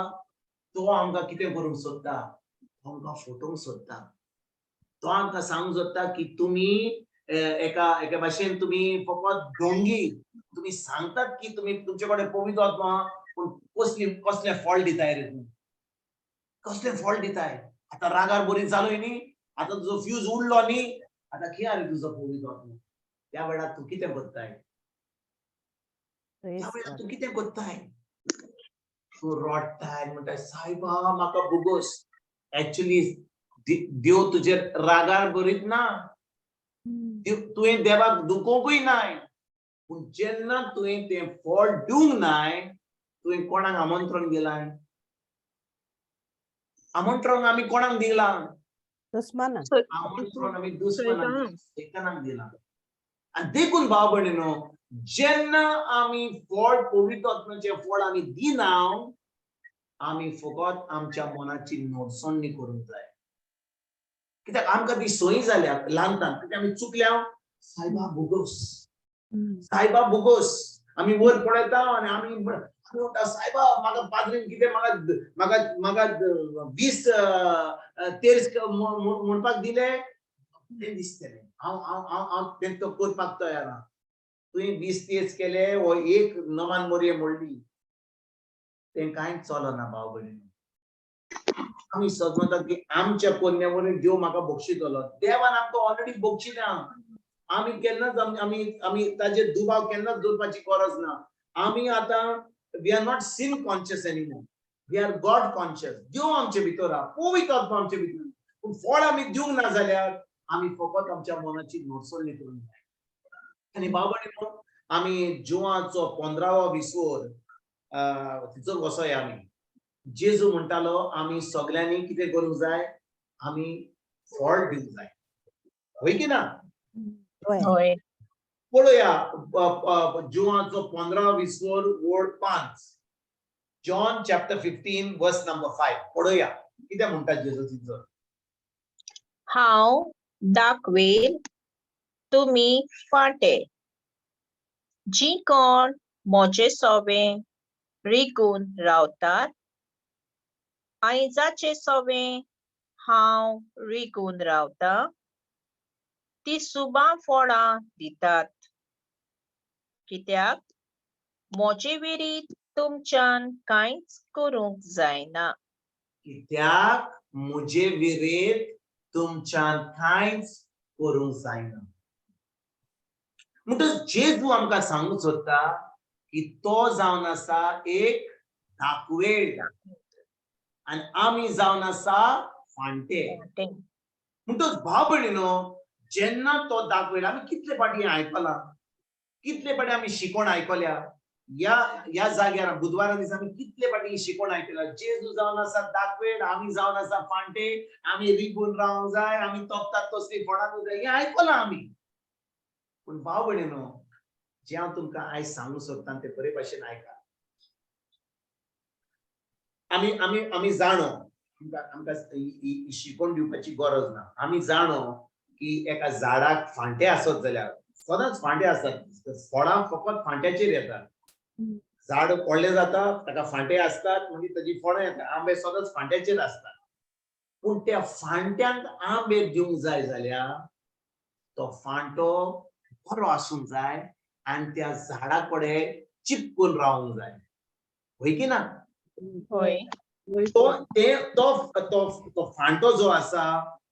तो आमकां कितें करूंक सोदता? तो आमकां फटोवंक सोदता. तो आमकां सांगूंक सोदता की तुमी एका एका भाशेन तुमी फकत ढोंगी, तुमी सांगतात की तुमी तुमचे कडेन पवित्र आत्मो आहा, पूण कसली कसलें फळ दिताय रे तूं? कसलें फळ दिताय? आतां रागार बरी जालोय न्ही, आतां तुजो फ्यूज उडलो न्ही, आतां कितें रे तुजो पवित्र आत्मो? त्या वेळार तूं कितें करताय? त्या वेळार तूं कितें करताय? तूं रडटाय, म्हणटाय, सायबा म्हाका भोगोस. एक्चुली देव तुजेर रागार बरीत ना, तुवें देवाक दुखोवंकूय नाय, पूण जेन्ना तुवें तें फळ दिवंक नाय, तुवें कोणाक आमंत्रण दिलां? आमंत्रण आमी कोणाक दिलां? दुस्मानाक. आमंत्रण आमी दुस्मानाक, सैतानाक दिलां. आनी देखून भाव भयणीनो, जेन्ना आमी फळ, पवित्र आत्म्याचें फळ आमी दिना, आमी फकत आमच्या मनाची नडसणी करूंक जाय. कित्याक आमकां ती संय जाल्या ल्हानतान. कित्याक आमी चुकल्या, सायबा भोगोस, सायबा भोगोस. आमी वयर पळयता आनी आमी म्हणटा, सायबा म्हाका पाद्रीन कितें म्हाका म्हाका म्हाका 20 तेर्स म्हणपाक दिले तें दिसतलें, हांव हांव हांव हांव तें तो करपाक तयार आहा. तुवें 20 तेर्स केले वो एक नमान मोरये मोडली, तें कांयच चलना भाव भयणीनो. आमी सजमतात की आमच्या कोन्या वरवीं देव म्हाका बक्षितलो. देवान आमकां ऑलरेडी बक्षिला. आमी केन्नाच आमी आमी ताजेर दुबाव केन्नाच दवरपाची गरज ना. आमी आतां we are not sin conscious anymore, we are God conscious. देव आमचे भितर आहा, पवित्र आत्मा आमचे भितर, पूण फळ आमी दिवंक ना जाल्यार आमी फकत आमच्या मनाची नडसणी करूंक जाय. आनी भाव भयणीनो, आमी जुवाचो 15वो विसोर तिचो वसोया आमी. जेजू म्हणटालो, आमी सगल्यांनी कितें करूंक जाय? आमी फळ दिवंक जाय, हय की ना? हय. पळोवया जुवाचो 15 विसोर वड 5, John chapter 15 verse number 5. पळोवया कितें म्हणटा जेजू तिचो. हांव दाखवेल, तुमी फांटे, जी कोण म्हजे सोवे रिगून रावतात आनी जाचे सोवे हांव रिगून रावता, ती सुबा फळां दितात, कित्याक म्हजे विरीत तुमच्यान कांयच करूंक जायना. कित्याक म्हजे विरीत तुमच्यान कांयच करूंक जायना. म्हणटच जेजू आमकां सांगूंक सोदता की तो जावन आसा एक दाखवेळ आनी आमी जावन आसा फांटे. म्हणटच भाव भयणीनो, जेन्ना तो दाखवेळ, आमी कितले फावटी आयकलां, कितले फावटी आमी शिकोण आयकल्या ह्या ह्या जाग्यार बुधवारा दिसा आमी कितले फावटी शिकोण आयकल्या. जेजू जावन आसा दाखवेळ, आमी जावन आसा फांटे, आमी रिगून रावंक जाय, आमी तोपतात तसली फळां दिवंक जाय, हें आयकलां आमी. पूण भाव भयणीनो, जें हांव तुमकां आयज सांगूंक सोदता तें बरे भाशेन आयका. आमी आमी आमी जाणो, आमकां आमकां शिकोवन दिवपाची गरज ना. आमी जाणो की एका झाडाक फांटे आसत जाल्यार सदांच फांटे आसतात, फळां फकत फांट्याचेर येतात. झाड व्हडलें जाता, ताका फांटे आसतात, मागीर ताजी फळां येतात. आंबे सदांच फांट्याचेर आसतात. पूण त्या फांट्यांक आंबे दिवंक जाय जाल्यार तो फांटो बरो आसूंक जाय आनी त्या झाडा कडेन चिपकून रावूंक जाय, हय की ना? हय. तो ते तो तो तो फांटो जो आसा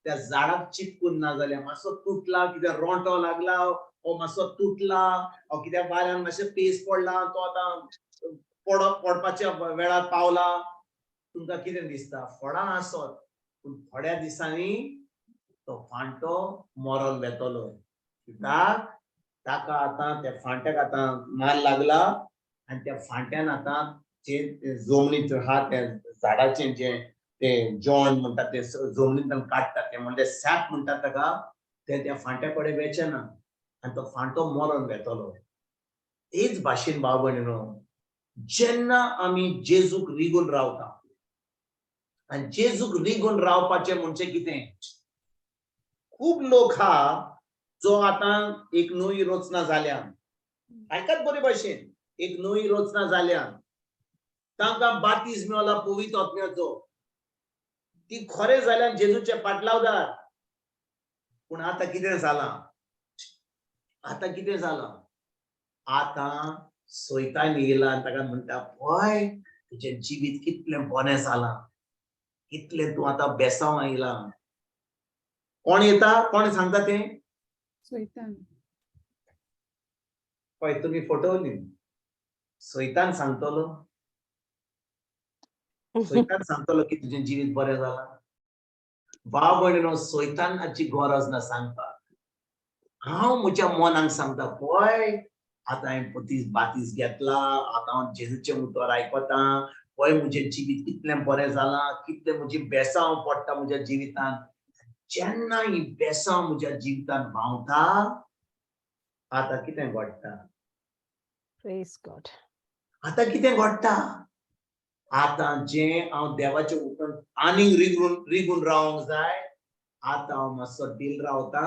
त्या झाडाक चिपकून ना जाल्यार मातसो तुटला, कित्याक रोंटो लागला, ओ मातसो तुटला, ओ कित्याक वाऱ्यान मातशें पेस पडला, तो आतां पडपाच्या वेळार पावला. तुमकां कितें दिसता? फळां आसत, पूण थोड्या दिसांनी तो फांटो मरोन वेतलो. कित्याक ताका आतां त्या फांट्याक आतां मार लागला आनी त्या फांट्यान आतां जे जमनीत आहा त्या झाडाचें जें तें जॉन म्हणटात तें जमनींतल्यान काडटात, तें म्हणजे सॅप म्हणटात ताका, तें त्या फांट्या कडेन वेचें ना आनी तो फांटो मरोन वेतलो. तेच भाशेन भाव भयणीनो, जेन्ना आमी जेजूक रिगून रावता, आनी जेजूक रिगून रावपाचें म्हणजे कितें, खूब लोक हा जो आतां एक नवी रचना जाल्या, आयकात बरे भाशेन, एक नवी रचना जाल्या, तांकां बातीज मेळ्ळा पवित्र आत्म्याचो, ती खरें जाल्यार जेजूचे पाटलावदार. पूण आतां कितें जालां, आतां कितें जालां, आतां सैतान येयला आनी ताका म्हणटा, पळय तुजें जिवीत कितलें बरें जालां, कितलें तूं आतां बेसांव आयलां. कोण येता, कोण सांगता तें? सैतान. पळय तुमी फटवली, सैतान सांगतलो, सैतान सांगतलो की तुजें जिवीत बरें जालां. भाव भयणीनो, सैतानाची गरज ना सांगपाक. हांव म्हज्या मनाक सांगता, पळय आतां हांवें बातीस घेतला, आतां हांव जेजूचें उतर आयकता, पळय म्हजें जिवीत कितलें बरें जालां, कितलें म्हजी बेसांव पडटा म्हज्या जिवितान. जेन्ना ही बेसांव म्हज्या जिवितान व्हांवता, आतां कितें घडटा? Praise God. आतां कितें घडटा? आतां जें हांव देवाचें उतर आनीक रिगून रावंक जाय, आतां हांव मातसो डील रावता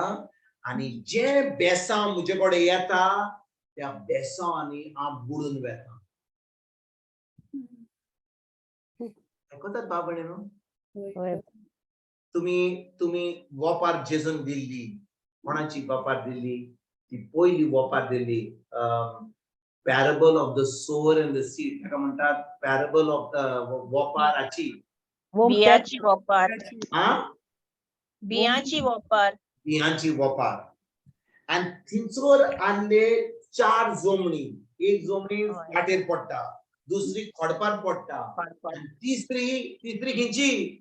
आनी जें बेसांव म्हजे कडेन येता त्या बेसांवांनी हांव बुडून वेता. आयकतात भाव भयणीनो? हय. तुमी वोपार जेजून दिल्ली, कोणाची वोपार दिल्ली? ती पयली वोपार दिल्ली, parable of the sower and the seed, ताका म्हणटात पॅरेबल ऑफ the वोपाराची, बियाची वोपार, आ बियांची वोपार, बियांची वोपार. आनी थिंचोर आसले 4 जमणी, एक जमणी वाटेर पडटा, दुसरी खडपार पडटा, तिसरी खंयची?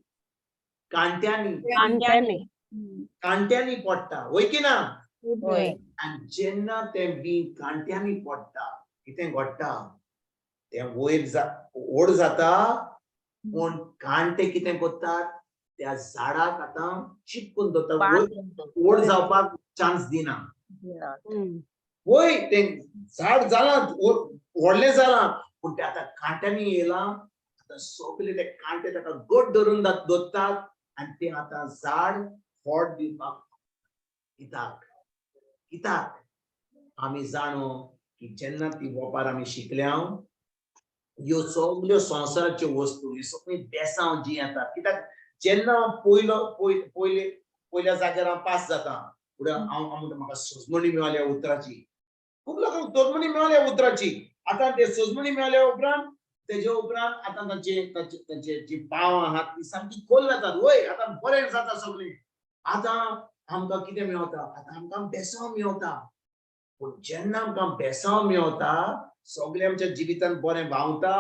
कांट्यांनी, कांट्यांनी, कांट्यांनी पडटा, वय की ना? हय. आनी जेन्ना तें बी कांट्यांनी पडटा, कितें घडटा? तें वयर व्हड जाता, पूण कांटे कितें करतात, त्या झाडाक आतां चिपकून दवरतात, व्हड जावपाक चान्स दिना. वय तें झाड जालां, व्हडलें जालां, पूण तें आतां कांट्यांनी येयलां, आतां सगळे ते कांटे ताका घट धरून दवरतात आनी तें आतां झाड फळ दिवपाक. कित्याक? कित्याक आमी जाणो की जेन्ना ती वोपार आमी शिकल्या, ह्यो सगल्यो संवसाराच्यो वस्तू, ह्यो सगळीं बेसांव जीं येतात. कित्याक जेन्ना पयल्या जाग्यार हांव पास जाता, फुडें हांव म्हणटा म्हाका सजमणी मेळ्ळ्या उतराची, खूब लोकांक सजमणी मेळ्ळ्या उतराची. आतां ते सजमणी मेळ्ळ्या उपरांत तेजे उपरांत आतां तांचे जी पावां आहात ती सामकी खोल जातात. वय आतां बरें जाता सगळें, आतां आमकां कितें मेवता? आतां आमकां बेसांव मेवता. पूण जेन्ना आमकां बेसांव मेवता, सगळें आमच्या जिवितान बरें व्हांवता,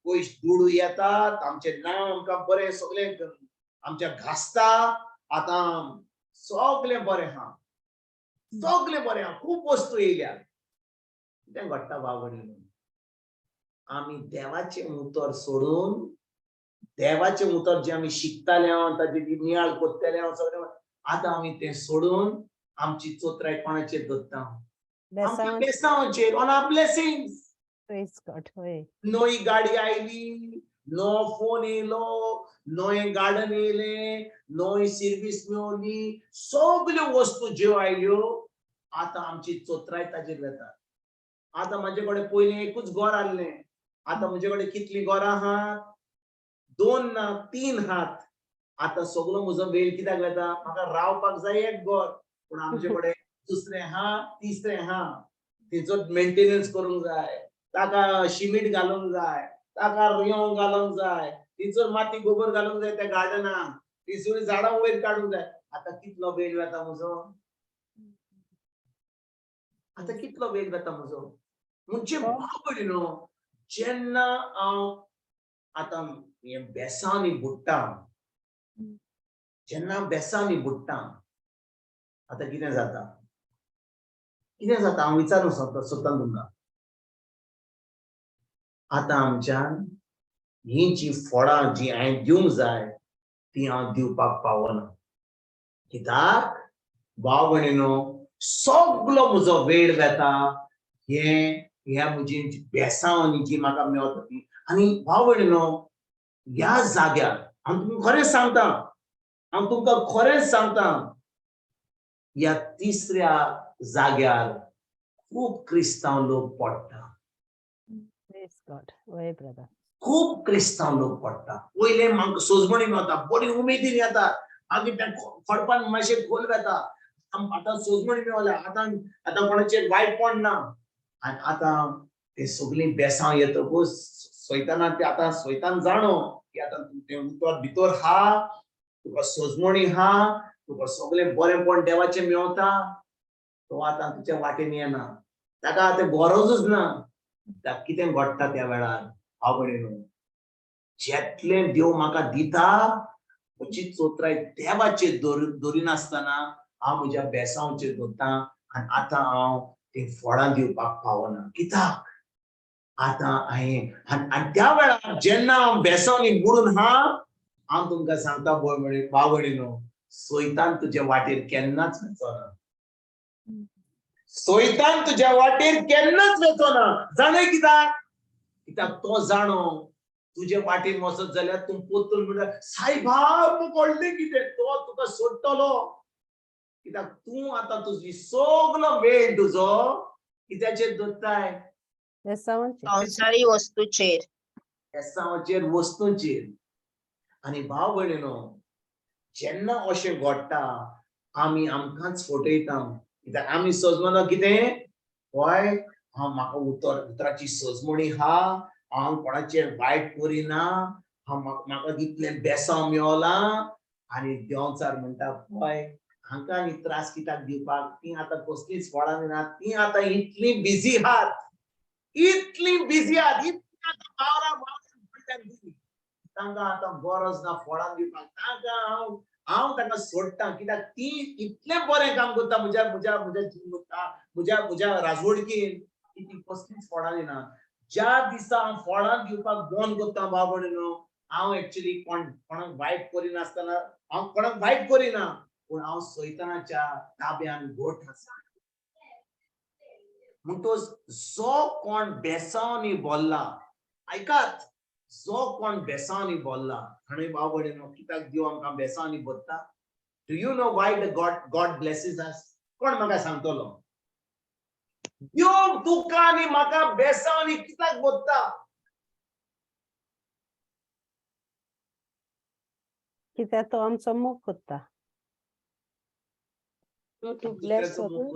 पयस दुडू येतात, आमचें नांव आमकां बरें सगळें आमच्या घासता, आतां सगळें बरें आहा, सगळें बरें आहा, खूब वस्तू येयल्या. कितें घडटा भाव भयणीनो? आमी देवाचें उतर सोडून, देवाचें उतर जें आमी शिकताले, ताची नियाळ करताले सगळें, आतां आमी तें सोडून आमची चोत्राय कोणाचेर दवरता? आमच्या बेसांवाचेर, on our blessings. Praise God. हय. नवी गाडी आयली, नवो फोन येयलो, नवें गार्डन येयलें, नवी सर्वीस मेवली, सगल्यो वस्तू ज्यो आयल्यो, आतां आमची चोत्राय ताजेर वेता. आतां म्हाजे कडेन पयलीं एकूच घर आहलें, आतां म्हजे कडेन कितलीं घरां आहात? 2 ना 3 आहात. आतां सगलो म्हजो वेळ कित्याक वेता? म्हाका रावपाक जाय एक घर, पूण आमचे कडेन दुसरें आहा, तिसरें आहा, तेचो मेंटेनन्स करूंक जाय, ताका शिमीट घालूंक जाय, ताका रेंव घालूंक जाय, तिचो माती गोबर घालूंक जाय त्या गार्डनाक, तिसरी झाडां वयर काडूंक जाय. आतां कितलो वेळ वेता म्हजो? आतां कितलो वेळ वेता म्हजो? म्हणजे भाव भयणीनो, जेन्ना हांव आतां हे बेसांनी बुडटा, जेन्ना बेसांनी बुडटा, आतां कितें जाता, कितें जाता हांव विचारूंक सोदता सोदता तुमकां. आतां आमच्यान ही जी फळां जी हांवें दिवंक जाय ती हांव दिवपाक पावना. कित्याक भाव भयणीनो, सगलो म्हजो वेळ वेता हे ह्या म्हजी बेसांव जी म्हाका मेवता ती. आनी भाव भयणीनो, ह्या जाग्यार हांव तुमकां खरेंच सांगता, हांव तुमकां खरेंच सांगता, ह्या तिसऱ्या जाग्यार खूब क्रिस्तांव लोक पडटा. Praise God. वय ब्रदर. खूब क्रिस्तांव लोक पडटा. पयले म्हाका सोजमणी मेवता, बरी उमेदीन येता, मागीर त्या खडपान मातशें खोल वेता, आतां सोजमणी मेवल्या, आतां आतां कोणाचेर वायटपण ना. आनी आतां ते सगळीं बेसांव येतकूच सोयताना ते आतां सोयतान जाणो की आतां तें उतर भितर हा, तुका सोजमणी हा, तुका सगळें बरेंपण देवाचें मेवता, तो आतां तुज्या वाटेन येना, ताका आतां गरजूच ना. ताका कितें घडटा त्या वेळार भाव भयणीनो, जेतलें देव म्हाका दिता म्हजी चोत्राय देवाचेर दवरिनासतना हांव म्हज्या बेसांवचेर दवरता आनी आतां हांव ती फळां दिवपाक पावना. कित्याक आतां हांवें आनी त्या वेळार जेन्ना हांव बेसांवनी बुडून हा, हांव तुमकां सांगता भाव भयणीनो, सोयतान तुज्या वाटेर केन्नाच वचना, सोयतान तुज्या वाटेर केन्नाच वचना. जाणय कित्याक? कित्याक तो जाणो तुजे वाटेर वचत जाल्यार तूं पोतून म्हणटा सायबा कळ्ळें कितें, तो तुका सोडटलो. कित्याक तूं आतां तुजी सगलो वेळ तुजो कित्याचेर दवरताय? संवसारी वस्तूचेर, बेसांवाचेर, वस्तूंचेर. आनी भाव भयणीनो, जेन्ना अशें घडटा आमी आमकांच फटयता. कित्याक आमी सजमना कितें, हय हांव म्हाका उतराची सजमणी हा, हांव कोणाचेर वायट करिना, हांव म्हाका इतलें बेसांव मेवलां. आनी देंवचार म्हणटा पळय हांकां आनी त्रास कित्याक दिवपाक, ती आतां कसलीच फळां दिना, ती आतां इतली बिजी आहात, इतली बिजी आहात, इतली आतां वावरा वावरा, तांकां आतां गरज ना फळां दिवपाक, तांकां हांव हांव तांकां सोडटा. कित्याक ती इतलें बरें काम करता म्हज्या म्हज्या म्हज्या म्हज्या म्हज्या राजवडकीन की ती कसलीच फळां दिना. ज्या दिसा हांव फळां दिवपाक बंद करता भाव भयणीनो, हांव एक्चुली कोणाक वायट करिनासतना, हांव कोणाक वायट करिना, पूण हांव सैतानाच्या ताब्यान घट आसा. म्हणटोच जो कोण बेसांवनी बोल्ला, आयकात, जो कोण बेसांवनी बोल्ला, आनी भाव भयणीनो, कित्याक देव आमकां बेसांवनी भरता? Do you know why the God blesses us? कोण म्हाका सांगतलो? देव तुका आनी म्हाका बेसांवनी कित्याक भरता? कित्याक तो आमचो मोग करता. To bless others,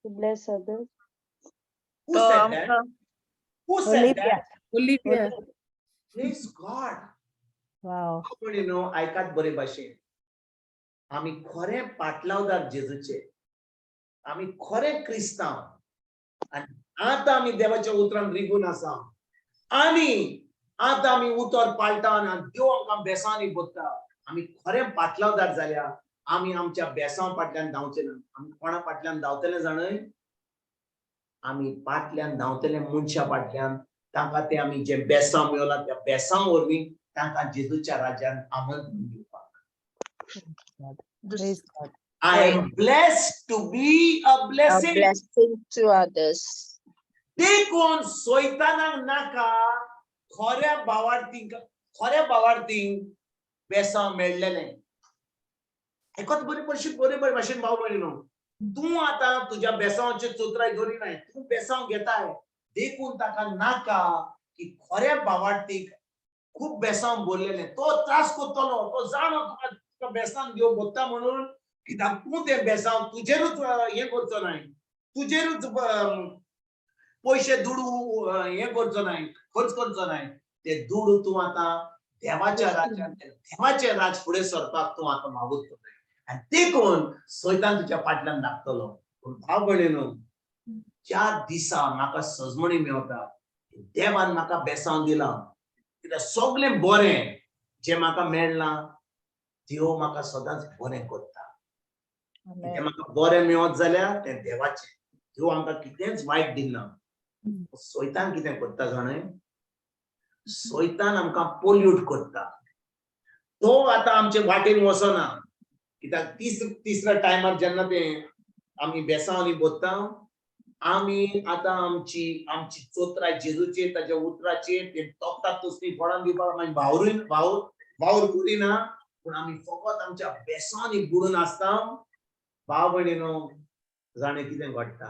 to bless others. Who तो said that? आमकां Who said that? Olivia. Praise God. Wow. भयणीनो, आयकात बरे भाशेन, आमी खरें पाटलावदार जेजूचे, आमी खरें क्रिस्तांव, आनी आतां आमी देवाच्या उतरान रिगून आसा, आनी आतां आमी उतर पाळटा आनी देव आमकां बेसांनी भरता. आमी खरें पाटलावदार जाल्या आमी आमच्या बेसांव फाटल्यान धांवचे ना. आमी कोणा फाटल्यान धांवतले जाणय? आमी फाटल्यान धांवतले मनशा फाटल्यान, तांकां ते आमी जे बेसांव मेवला त्या बेसांव वरवीं तांकां जेजूच्या राज्यान आमंत्रण दिवपाक. Praise God. I am blessed to be a a blessing. blessing to others. देखून सोयतानाक नाका खऱ्या भावार्थींक, खऱ्या भावार्थींक बेसांव मेळ्ळेलें. आयकत बरी बरी बरे बरे भाशेन भाव भयणीनो, तूं आतां तुज्या बेसांवाचेर चोत्राय दवरिनाय, तूं बेसांव घेताय, देखून ताका नाका की खऱ्या भावार्थीक खूब बेसांव भरलेलें. तो त्रास करतलो, तो जाणो तुका तुका बेसांव घेवन भरता म्हणून, कित्याक तूं तें बेसांव तुजेरूच हें करचो नाय, तुजेरूच पयशे दुडू हें करचो नाय, खर्च करचो नाय. ते दुडू तूं आतां देवाच्या राज्यान, देवाचें राज फुडें सरपाक तूं आतां मागुतलो. आनी देखून सैतान तुज्या फाटल्यान लागतलो. पूण भाव भयणीनो, ज्या दिसा म्हाका सजमणी मेवता देवान म्हाका बेसांव दिलां, कित्याक सगळें बरें जें म्हाका मेळ्ळां देव म्हाका सदांच बरें करता. कितें म्हाका बरें मेळत जाल्यार तें देवाचें. देव आमकां कितेंच वायट दिना. सैतान कितें करता जाणें, सैतान आमकां पोल्यूट करता. तो आतां आमचे वाटेन वचना, कित्याक तिसऱ्या टायमार जेन्ना ते आमी बेसांवांनी बसता, आमी आतां आमची आमची चोत्राय जेजूचेर, ताच्या उतराचेर, ते तोपतात तसली फळां दिवपाक मागीर वावरूय वावर वावर करिना, पूण आमी फकत आमच्या बेसांनी बुडून आसता. भाव भयणीनो, जाणें कितें घडटा,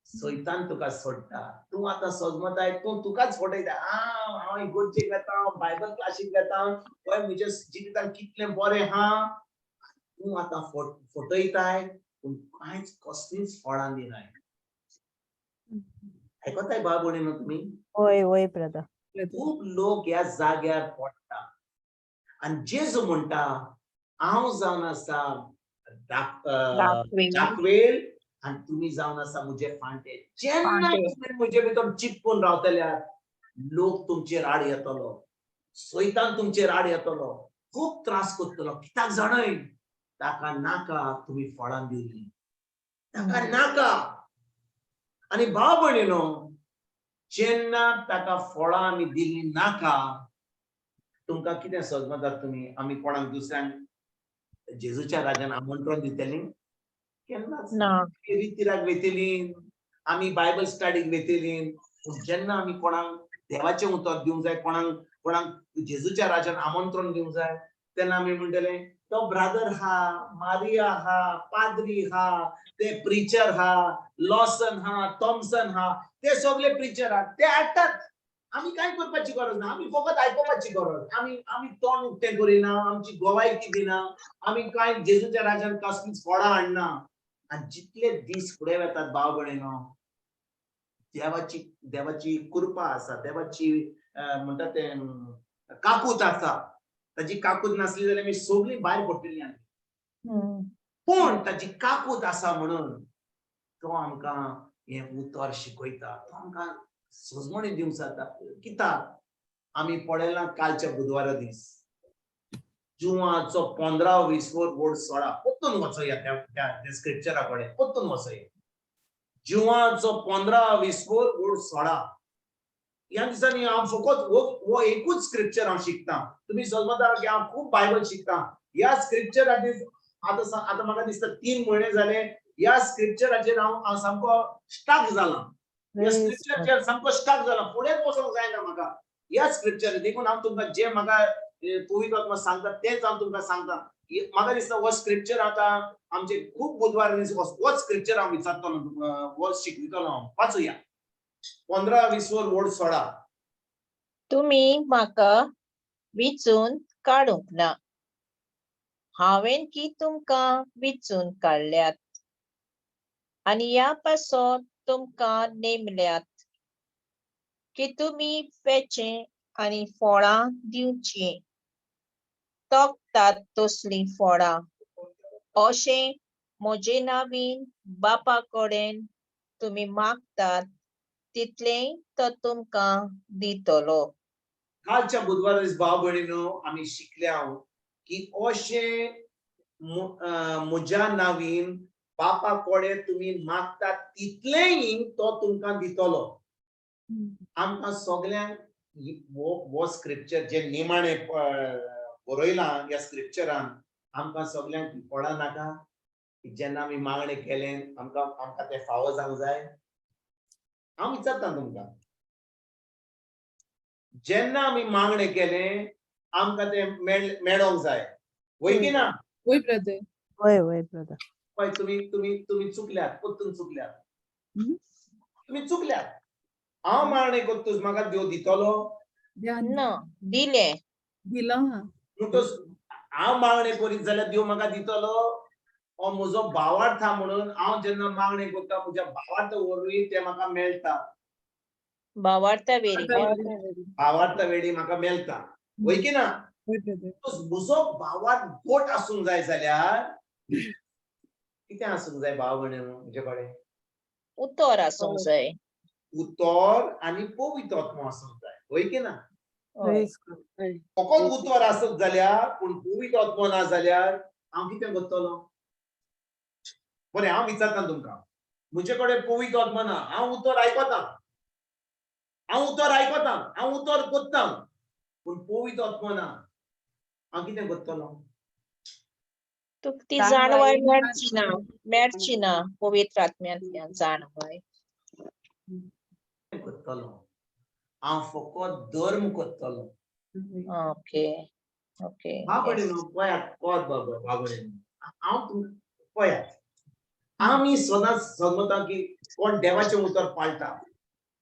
सैतान तुका सोडटा. तूं आतां सजमताय, तूं तुकाच फटयता. हांव हांव इगोर्जेक वेता, हांव बायबल क्लासीक वेता, पळय म्हज्या जिवितान कितलें बरें आहा. तूं आतां फटयताय, पूण कांयच कसलींच फळां दिनाय. आयकताय भाव भयणीनो तुमी? वय वय ब्रदर. खूब लोक ह्या जाग्यार पडटा. आनी जेजू म्हणटा, हांव जावन आसा दाखवेल आनी तुमी जावन आसा म्हजे फांटे. जेन्ना तुमी म्हजे भितर चिपकून रावतल्या, लोक तुमचेर आड येतलो, सैतान तुमचेर आड येतलो, खूब त्रास करतलो. कित्याक जाणय, ताका नाका तुमी फळां दिवली, ताका नाका. आनी भाव भयणीनो, जेन्ना ताका फळां आमी दिल्ली नाका, तुमकां कितें सजमतात तुमी? आमी कोणाक दुसऱ्यांक जेजूच्या राजान आमंत्रण दितली? केन्नाच ना. रितीराक वेतली, आमी बायबल स्टडीक वेतली. पूण जेन्ना आमी कोणाक देवाचें उतर दिवंक जाय, कोणाक कोणाक जेजूच्या राजान आमंत्रण दिवंक जाय, तेन्ना आमी म्हणटले तो ब्रादर हा, मारिया हा, पाद्री हा, ते प्रिचर हा, लॉसन हा, थॉमसन हा, ते सगळे प्रिचर हा, ते हाडटात. आमी कांय करपाची गरज ना, आमी फकत आयकुपाची गरज. आमी आमी तोंड उक्तें करिना, आमची गोवायकी दिना, आमी कांय जेजूच्या राजान कसलीच फळां हाडना. आनी जितले दीस फुडें वेतात भाव भयणीनो, देवाची देवाची कृपा आसा, देवाची म्हणटा तें काकूत आसा. ताची काकूत नासली जाल्यार आमी सगळीं भायर पडटलीं आनी. पूण ताची काकूत आसा म्हणून तो आमकां हें उतर शिकयता, तो आमकां सजमणी दिवंक जाता. कित्याक आमी पळयलां कालच्या बुधवारा दीस जुवाचो 15 20 व्हड 16, परतून वचोया त्या स्क्रिप्चरा कडेन, परतून वचोया. जुवाचो 15 20 व्हड 16. ह्या दिसांनी हांव फकत हो एकूच स्क्रिप्चर हांव शिकता. तुमी समजता की हांव खूब बायबल शिकता. ह्या स्क्रिप्चराचेर आतां आतां म्हाका दिसता 3 म्हयने जाले ह्या स्क्रिप्चराचेर हांव हांव सामको स्टाक जाला. ह्या स्क्रिप्चराचेर सामको स्टाक जाला, फुडें वचोंक जायना म्हाका ह्या स्क्रिप्चर. देखून हांव तुमकां जे म्हाका पवित्र आत्मा सांगता तेच हांव तुमकां सांगता. म्हाका दिसता हो स्क्रिप्चर आतां आमचे खूब बुधवार दीस हो स्क्रिप्चर हांव विचारतलो, हो शिकयतलो हांव. वाचुया 15 20 व्हड 16. तुमी म्हाका विचून काडूंक ना, हांवें की तुमकां विचून काडल्यात आनी ह्या पासत तुमकां नेमल्यात की तुमी वेचें आनी फळां दिवचीं, तोखतात तसलीं फळां. अशें म्हजे नावीन बापा कडेन तुमी मागतात तितलेंय तो तुमकां दितलो. कालच्या बुधवारा दीस भाव भयणीनो आमी शिकल्या की अशें म्हज्या नावीन बापा कडेन तुमी मागतात तितलेंय तो तुमकां दितलो. आमकां सगल्यांक हो स्क्रिप्चर जे निमाणे बरयलां ह्या स्क्रिप्चरान आमकां सगल्यांक फळां नाका. जेन्ना आमी मागणें केलें आमकां आमकां तें फावो जावंक जाय. हांव विचारता तुमकां, जेन्ना आमी मागणें केलें आमकां तें मेळोंक जाय, वय की ना? वय ब्रदर. वय वय ब्रदर. पळय तुमी तुमी तुमी चुकल्यात, परतून चुकल्यात, तुमी चुकल्यात. हांव मागणें करतूच म्हाका देव दितलो ना, दिलें दिलो. म्हणटच हांव मागणें करीत जाल्यार देव म्हाका दितलो. हो म्हजो भावार्थ आहा म्हणून हांव जेन्ना मागणें करता म्हज्या भावार्थ वरवीं तें म्हाका मेळटा. भावार्था वेरी. भावार्था वेळी म्हाका मेळटा, वय की ना? म्हजो भावार्थ गोट आसूंक जाय जाल्यार कितें आसूंक जाय भाव भयणीनो? म्हजे कडेन उतर आसूंक जाय. उतर आनी पवित्र आत्मो आसूंक जाय, हय की ना? हय. Praise God. फकत उतर आसत जाल्यार पूण पवित्र आत्मो ना जाल्यार हांव कितें करतलो? बरें, हांव विचारता तुमकां, म्हजे कडेन पवित्र आत्मो ना, हांव उतर आयकता, हांव उतर आयकता, हांव उतर करता, पूण पवित्र आत्मो ना, हांव कितें करतलो? तुका ती जाणवाय जाणवाय मेळची ना, मेळची ना पवित्र आत्म्यांतल्यान जाणवाय. कितें करतलो? हांव फकत धर्म करतलो. Okay okay. बाबडे न्हू, पळयात, पळयात बाबा, बाबडे न्हू, हांव तुमकां पळयात, आमी सदांच समजता की कोण देवाचें उतर पाळटा,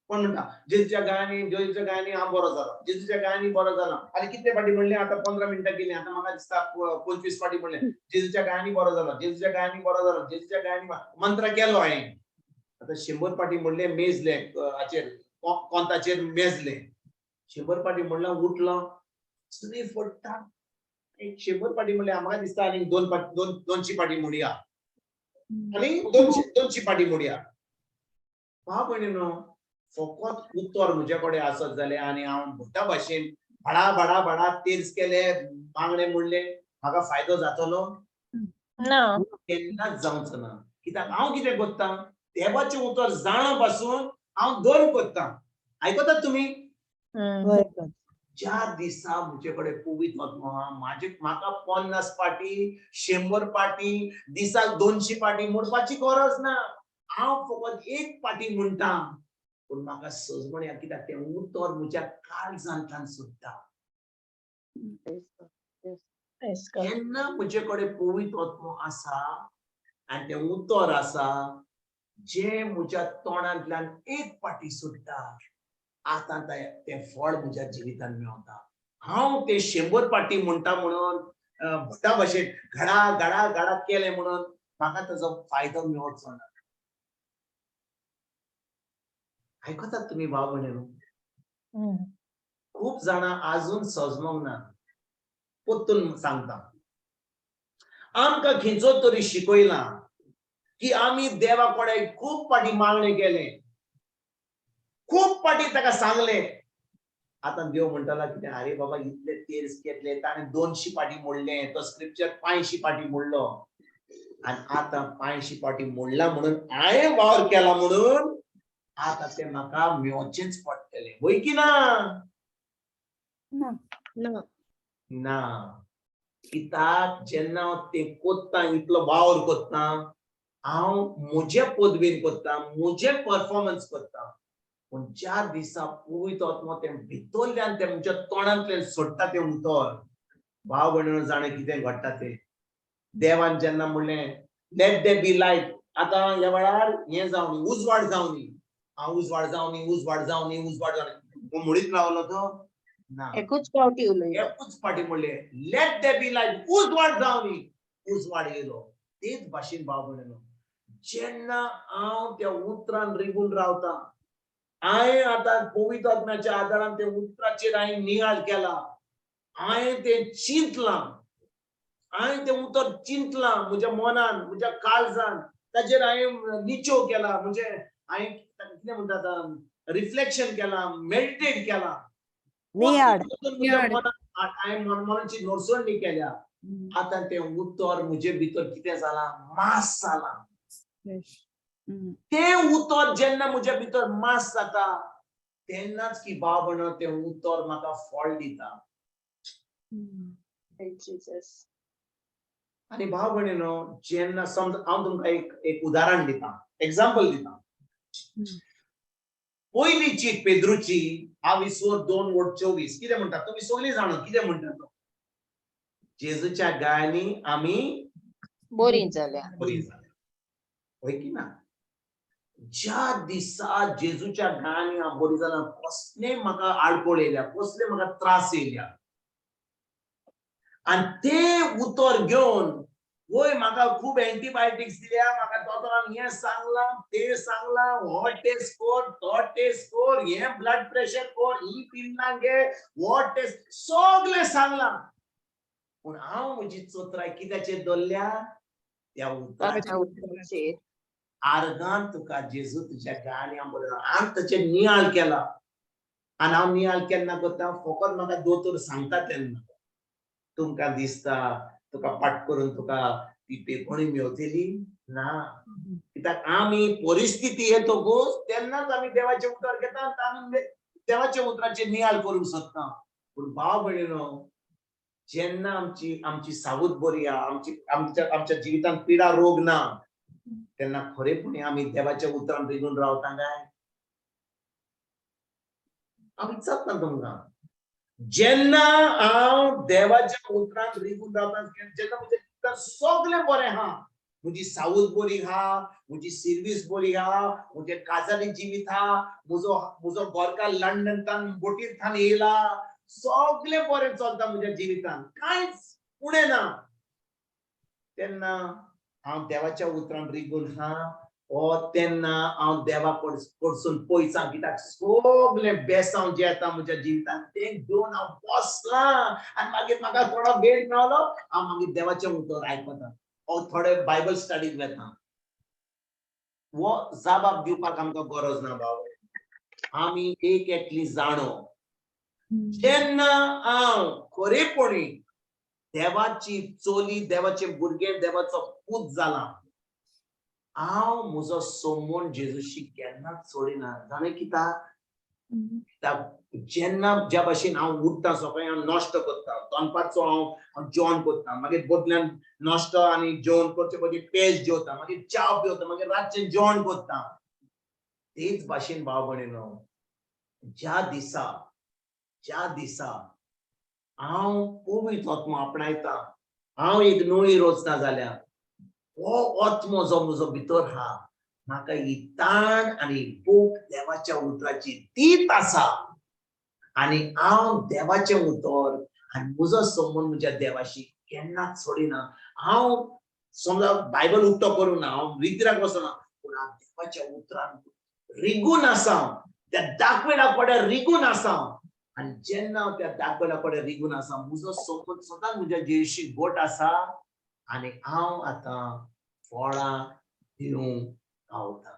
कोण म्हणटा जेजूच्या गायांनी, जेजूच्या गायांनी हांव बरो जाला, जेजूच्या गायांनी बरो जाला. आनी कितले फाटी म्हणलें? आतां 15 मिनटां गेलीं, आतां म्हाका दिसता 25 फाटी म्हणलें जेजूच्या गायांनी बरो जाला, जेजूच्या गायांनी बरो जाला, जेजूच्या गायांनी मंत्र केलो हांवें. आतां 100 फाटी म्हणलें, मेजलें हाचेर कोंताचेर मेजलें, 100 फाटी म्हणलें, उठलो सुरी फोडटा. एक 100 फाटी म्हणलें, म्हाका दिसता आनी दोन फाटी, दोन, 200 फाटी म्हणया, आनी 200 फाटी म्हणया. भाव भयणीनो, फकत उतर म्हजे कडेन आसत जाल्यार आनी हांव भुटा भाशेन भाडा भाडा भाडा तेर्स केले, मागणे म्हणले, म्हाका फायदो जातलो ना, केन्नाच जावचो ना. कित्याक हांव कितें करता, देवाचें उतर जाणा पासून हांव धर्म करता. आयकतात तुमी? हय. ज्या दिसा म्हजे कडेन पवित्र आत्मो आहा, म्हाका 50 पाटी, 100 पाटी, दिसाक 200 पाटी म्हणपाची गरज ना. हांव फकत एक पाटी म्हणटा, पूण म्हाका सजमण येता, कित्याक तें उतर म्हज्या काळजांतल्यान सुट्टा. केन्ना म्हजे कडेन पवित्र आत्मो आसा आनी तें उतर आसा जें म्हज्या तोंडांतल्यान एक पाटी सुट्टा, आतां तें फळ म्हज्या जिवितान मेवता. हांव तें 100 पाटी म्हणटा म्हणून भटा भाशेन घडा घडा घडा केलें म्हणून म्हाका ताजो फायदो मेवचो ना. आयकतात तुमी भाव भयणीनो? खूब जाणां आजून सजमोंक ना. परतून सांगता, आमकां खंयचो तरी शिकयलां की आमी देवा कडेन खूब फाटी मागणें केलें, खूब फाटी ताका सांगलें. आतां देव म्हणटालो कितें, आरे बाबा इतले तेर्स केले, ताणें 200 फाटी मोडलें, तो स्क्रिप्चर 500 फाटी मोडलो, आनी आतां 500 फाटी मोडला म्हणून हांवें वावर केला म्हणून आतां तें म्हाका मेवचेंच पडटलें, वय की ना? ना. ना. कित्याक जेन्ना हांव तें कोत्ता, इतलो वावर कोत्ता, हांव म्हजे पदवेन कोत्ता, म्हजें परफॉर्मन्स कोत्ता, पूण ज्या दिसा पवित्र आत्मो तें भितरल्यान तें म्हज्या तोंडांतल्यान सोडटा तें उतर, भाव भयणीनो जाणें कितें घडटा तें. देवान जेन्ना म्हणलें लेट there be light, आतां ह्या वेळार हें जावनी, उजवाड जावनी, हांव उजवाड जावनी, उजवाड जावनी, उजवाड जावनी, पूण म्हणीत रावलो तो ना, एकूच फावटी उलयलो, एकूच फाटी म्हणलें लेट there be light, उजवाड जावनी, उजवाड येयलो. तेच भाशेन भाव भयणीनो, जेन्ना हांव त्या उतरान रिगून रावता, हांवें आतां पवित्र आत्म्याच्या आदारान त्या उतराचेर हांवें नियाळ केला, हांवें तें चिंतलां, हांवें तें उतर चिंतलां म्हज्या मनान, म्हज्या काळजान, ताचेर हांवें निचोव केला, म्हणजे हांवें कितें म्हणटा आतां, रिफ्लेक्शन केलां, मेडिटेट केलां, नियाळ. म्हज्या मनान हांवें मनाची नोरसणी केल्या. आतां तें उतर म्हजे भितर कितें जालां, मास जालां. तें उतर जेन्ना म्हज्या भितर मास जाता तेन्नाच की भाव भयणो तें उतर म्हाका फळ दिता. आनी भाव भयणीनो, जेन्ना समज हांव तुमकां एक उदाहरण दिता, एग्जाम्पल दिता. पयली चीट पेद्रूची 2:24 कितें म्हणटा, तुमी सगळीं जाणा कितें म्हणटा तो. जेजूच्या गायांनी आमी बरी जाल्या, बरी जाल्या, हय की ना? ज्या दिसा जेजूच्या गायांनी हांव बरी जाल्या, कसले म्हाका आडखळ येयल्या, कसले म्हाका त्रास येयल्या, आनी तें उतर घेवन वय म्हाका खूब एंटीबायोटिक्स दिल्या, म्हाका दोतोरान हें सांगलां तें सांगलां, हो टेस्ट कर, तो टेस्ट कर, हें ब्लड प्रेशर कर, ही पिल्लां घे, हो टेस्ट, सगळें सांगलां, पूण हांव म्हजी चोत्राय कित्याचेर दवरल्या, त्या उतराचेर. आर्गान तुका जेजू तुज्या गाळयां बरयला. हांव ताचेर नियाळ केला आनी हांव नियाळ केन्ना करता, फकत म्हाका दोतोर सांगता तेन्ना. तुमकां दिसता तुका पाट करून तुका ती पेपणी मेवतली ना, कित्याक आमी परिस्थिती येतकूच तेन्नाच आमी देवाचें उतर घेता आनी आमी देवाच्या उतराचेर नियाळ करूंक सोदता. पूण भाव भयणीनो, जेन्ना आमची आमची सावूद बरी आहा, आमची आमच्या आमच्या जिवितांत पिडा रोग ना, तेन्ना खरेपणी आमी देवाच्या उतरान रिगून रावता काय? हांव विचारता तुमकां, जेन्ना हांव देवाच्या उतरान रिगून रावता, जेन्ना म्हज्या जिवितांत सगळें बरें आहा, म्हजी सावूद बरी आहा, म्हजी सिर्वीस बरी आहा, म्हजें काजारी जिवीत आहा, म्हजो म्हजो गोरकार लंडन बोटीर थान येयला, सगळें बरें चलता म्हज्या जिवितांत, कांयच उणें ना, तेन्ना हांव देवाच्या उतरान रिगून आहा ओ तेन्ना हांव देवा कडसून पयसां, कित्याक सगळें बेसांव जें येता म्हज्या जिवितांत तें घेवन हांव बसलां आनी मागीर म्हाका थोडो वेळ मेळ्ळो, हांव मागीर देवाचें उतर आयकता ओ थोडे बायबल स्टडीक वेता. हो जाबाब दिवपाक आमकां गरज ना भाव, आमी एक एकली जाणो. जेन्ना हांव खरेपणी देवाची चली, देवाचे भुरगें, देवाचो पूत जाला, हांव म्हजो सोमून जेजूशी केन्नाच सोडिना. जाणें कित्याक? कित्याक जेन्ना ज्या भाशेन हांव उठ्ठा सकाळीं, हांव नश्टो करता, दनपारचो हांव जेवण करता, मागीर बदल्यान नश्टो आनी जेवण करचे पयलीं पेज जेवता, मागीर च्या पिवता, मागीर रातचें जेवण करता. तेच भाशेन भाव भयणीनो, ज्या दिसा ज्या दिसा हांव पवित्र आत्मो आपणायता, हांव एक नवी रचना जाल्या, हो आत्मो जो म्हजो भितर आहा, म्हाका ही ताण आनी भूक देवाच्या उतराची तीच आसा आनी हांव देवाचें उतर आनी म्हजो संबंद म्हज्या देवाशी केन्नाच सोडिना. हांव समजा बायबल उक्तो करूं ना, हांव रितराक वचना, पूण हांव देवाच्या उतरान रिगून आसा, त्या दाखवेला कडेन रिगून आसा. आनी जेन्ना हांव त्या दाखवेला कडेन रिगून आसा, म्हजो संबंद सदांच म्हज्या जेशी गोट आसा आनी हांव आतां फळां दिवंक पावता.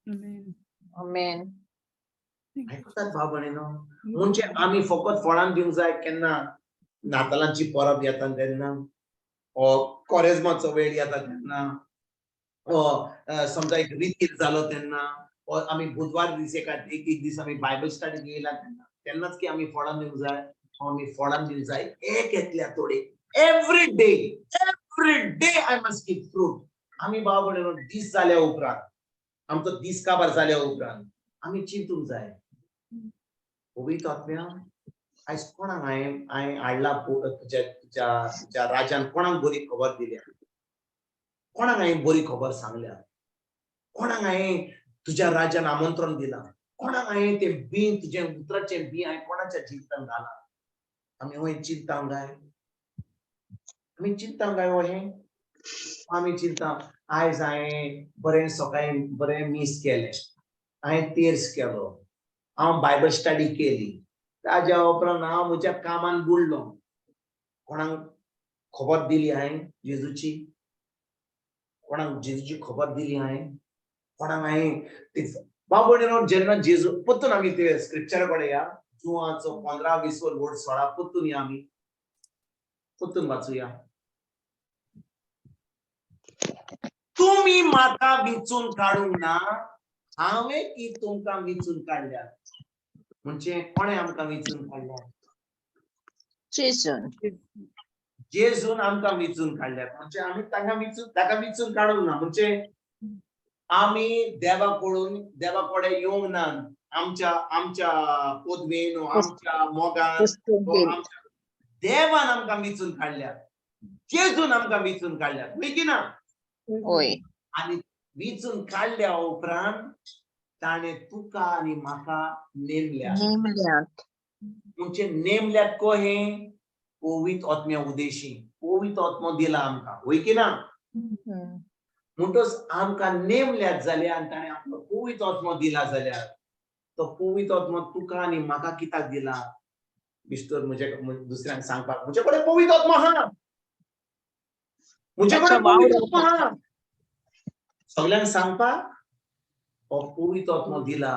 Amen. Amen. आयकतात भाव भयणीनो? म्हणजे आमी फकत फळां दिवंक जाय केन्ना? नातालांची परब येता तेन्ना, ओ कोरेज्माचो वेळ येता तेन्ना, ओ समजा एक रितीर जालो तेन्ना, ओ आमी बुधवार दीस एका एक एक दीस आमी बायबल स्टडी येयला तेन्ना, तेन्नाच की आमी फळां दिवंक जाय? आमी फळां दिवंक जाय एक येतल्या थोडी every day. Every day I must give fruit. आमी भाव भयणीनो, दीस जाल्या उपरांत, आमचो दीस काबार जाल्या उपरांत आमी चिंतूंक जाय, पवित्र आत्म्या, आयज कोणाक हांवें हांवें हाडला तुज्या तुज्या तुज्या राजान? कोणाक बरी खबर दिल्या? कोणाक हांवें बरी खबर सांगल्या? कोणाक हांवें तुज्या राजान आमंत्रण दिलां? कोणाक हांवें तें बी, तुजें उतराचें बी हांवें कोणाच्या जिवितान घालां? आमी वय चिंता काय? आमी चिंता काय हो हें? आमी चिंता, आयज हांवें बरें सकाळीं बरें मीस केलें, हांवें तेर्स केलो, हांव बायबल स्टडी केली, ताज्या उपरांत हांव म्हज्या कामान बुडलो. कोणाक खबर दिली हांवें जेजूची? कोणाक जेजूची खबर दिली हांवें? कोणाक हांवें ती? भाव भयणीनो, जेन्ना जेजू, परतून आमी ते स्क्रिप्चरा कडेन या, जुवाचो 15 वीस व्हड 16, परतून या, आमी परतून वाचुया. तुमी म्हाका विचून काडूंक ना, हांवें ती तुमकां विचून काडल्या. म्हणजे कोणें आमकां विचून काडल्या? जेजून. जेजून आमकां विचून काडल्यात. म्हणजे आमी तांकां विचून ताका विचून काडूंक ना. म्हणजे आमी देवा कडून देवा कडेन येवंक ना आमच्या आमच्या पदवेन, आमच्या मोगान वो आमच्या. देवान आमकां विचून काडल्यात, जेजून आमकां विचून काडल्यात, वय की ना? होय. आनी विचून काडल्या उपरांत ताणें तुका आनी म्हाका नेमल्या. नेमल्यात. म्हणजे नेमल्यात कोहे? पवित्र आत्म्या उदेशी पवित्र आत्मो दिला आमकां, वय की ना? म्हणटच आमकां नेमल्यात जाल्यार आनी ताणें आपलो पवित्र आत्मो दिला जाल्यार, तो पवित्र आत्मो तुका आनी म्हाका कित्याक दिला? बिश्तोर म्हजे दुसऱ्यांक सांगपाक, म्हजे कडेन पवित्र आत्मो आहा, म्हजे ताचो कडेन वावर पवित्र आत्मो आहा. सगल्यांक सांगपाक हो पवित्र आत्मो दिला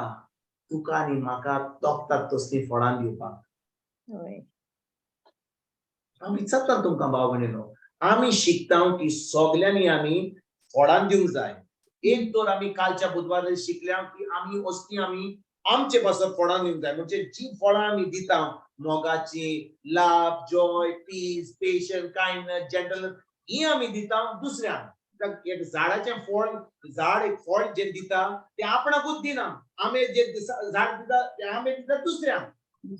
तुका आनी म्हाका तोखतात तसलीं फळां दिवपाक. हय. हांव विचारता तुमकां भाव भयणीनो, आमी शिकता की सगल्यांनी आमी फळां दिवंक जाय. एक तर आमी कालच्या बुधवारा शिकल्या की आमी असली आमी आमचे पासत फळां दिवंक जाय. म्हणजे जी फळां आमी दिता, मोगाची, love, joy, peace, patience, kindness, gentleness, ही आमी दिता दुसऱ्यांक. एक झाडाचें फळ, झाड एक फळ जें दिता तें आपणाकूच दिना, आंबे जे झाड दिता ते आंबे दिता दुसऱ्यांक.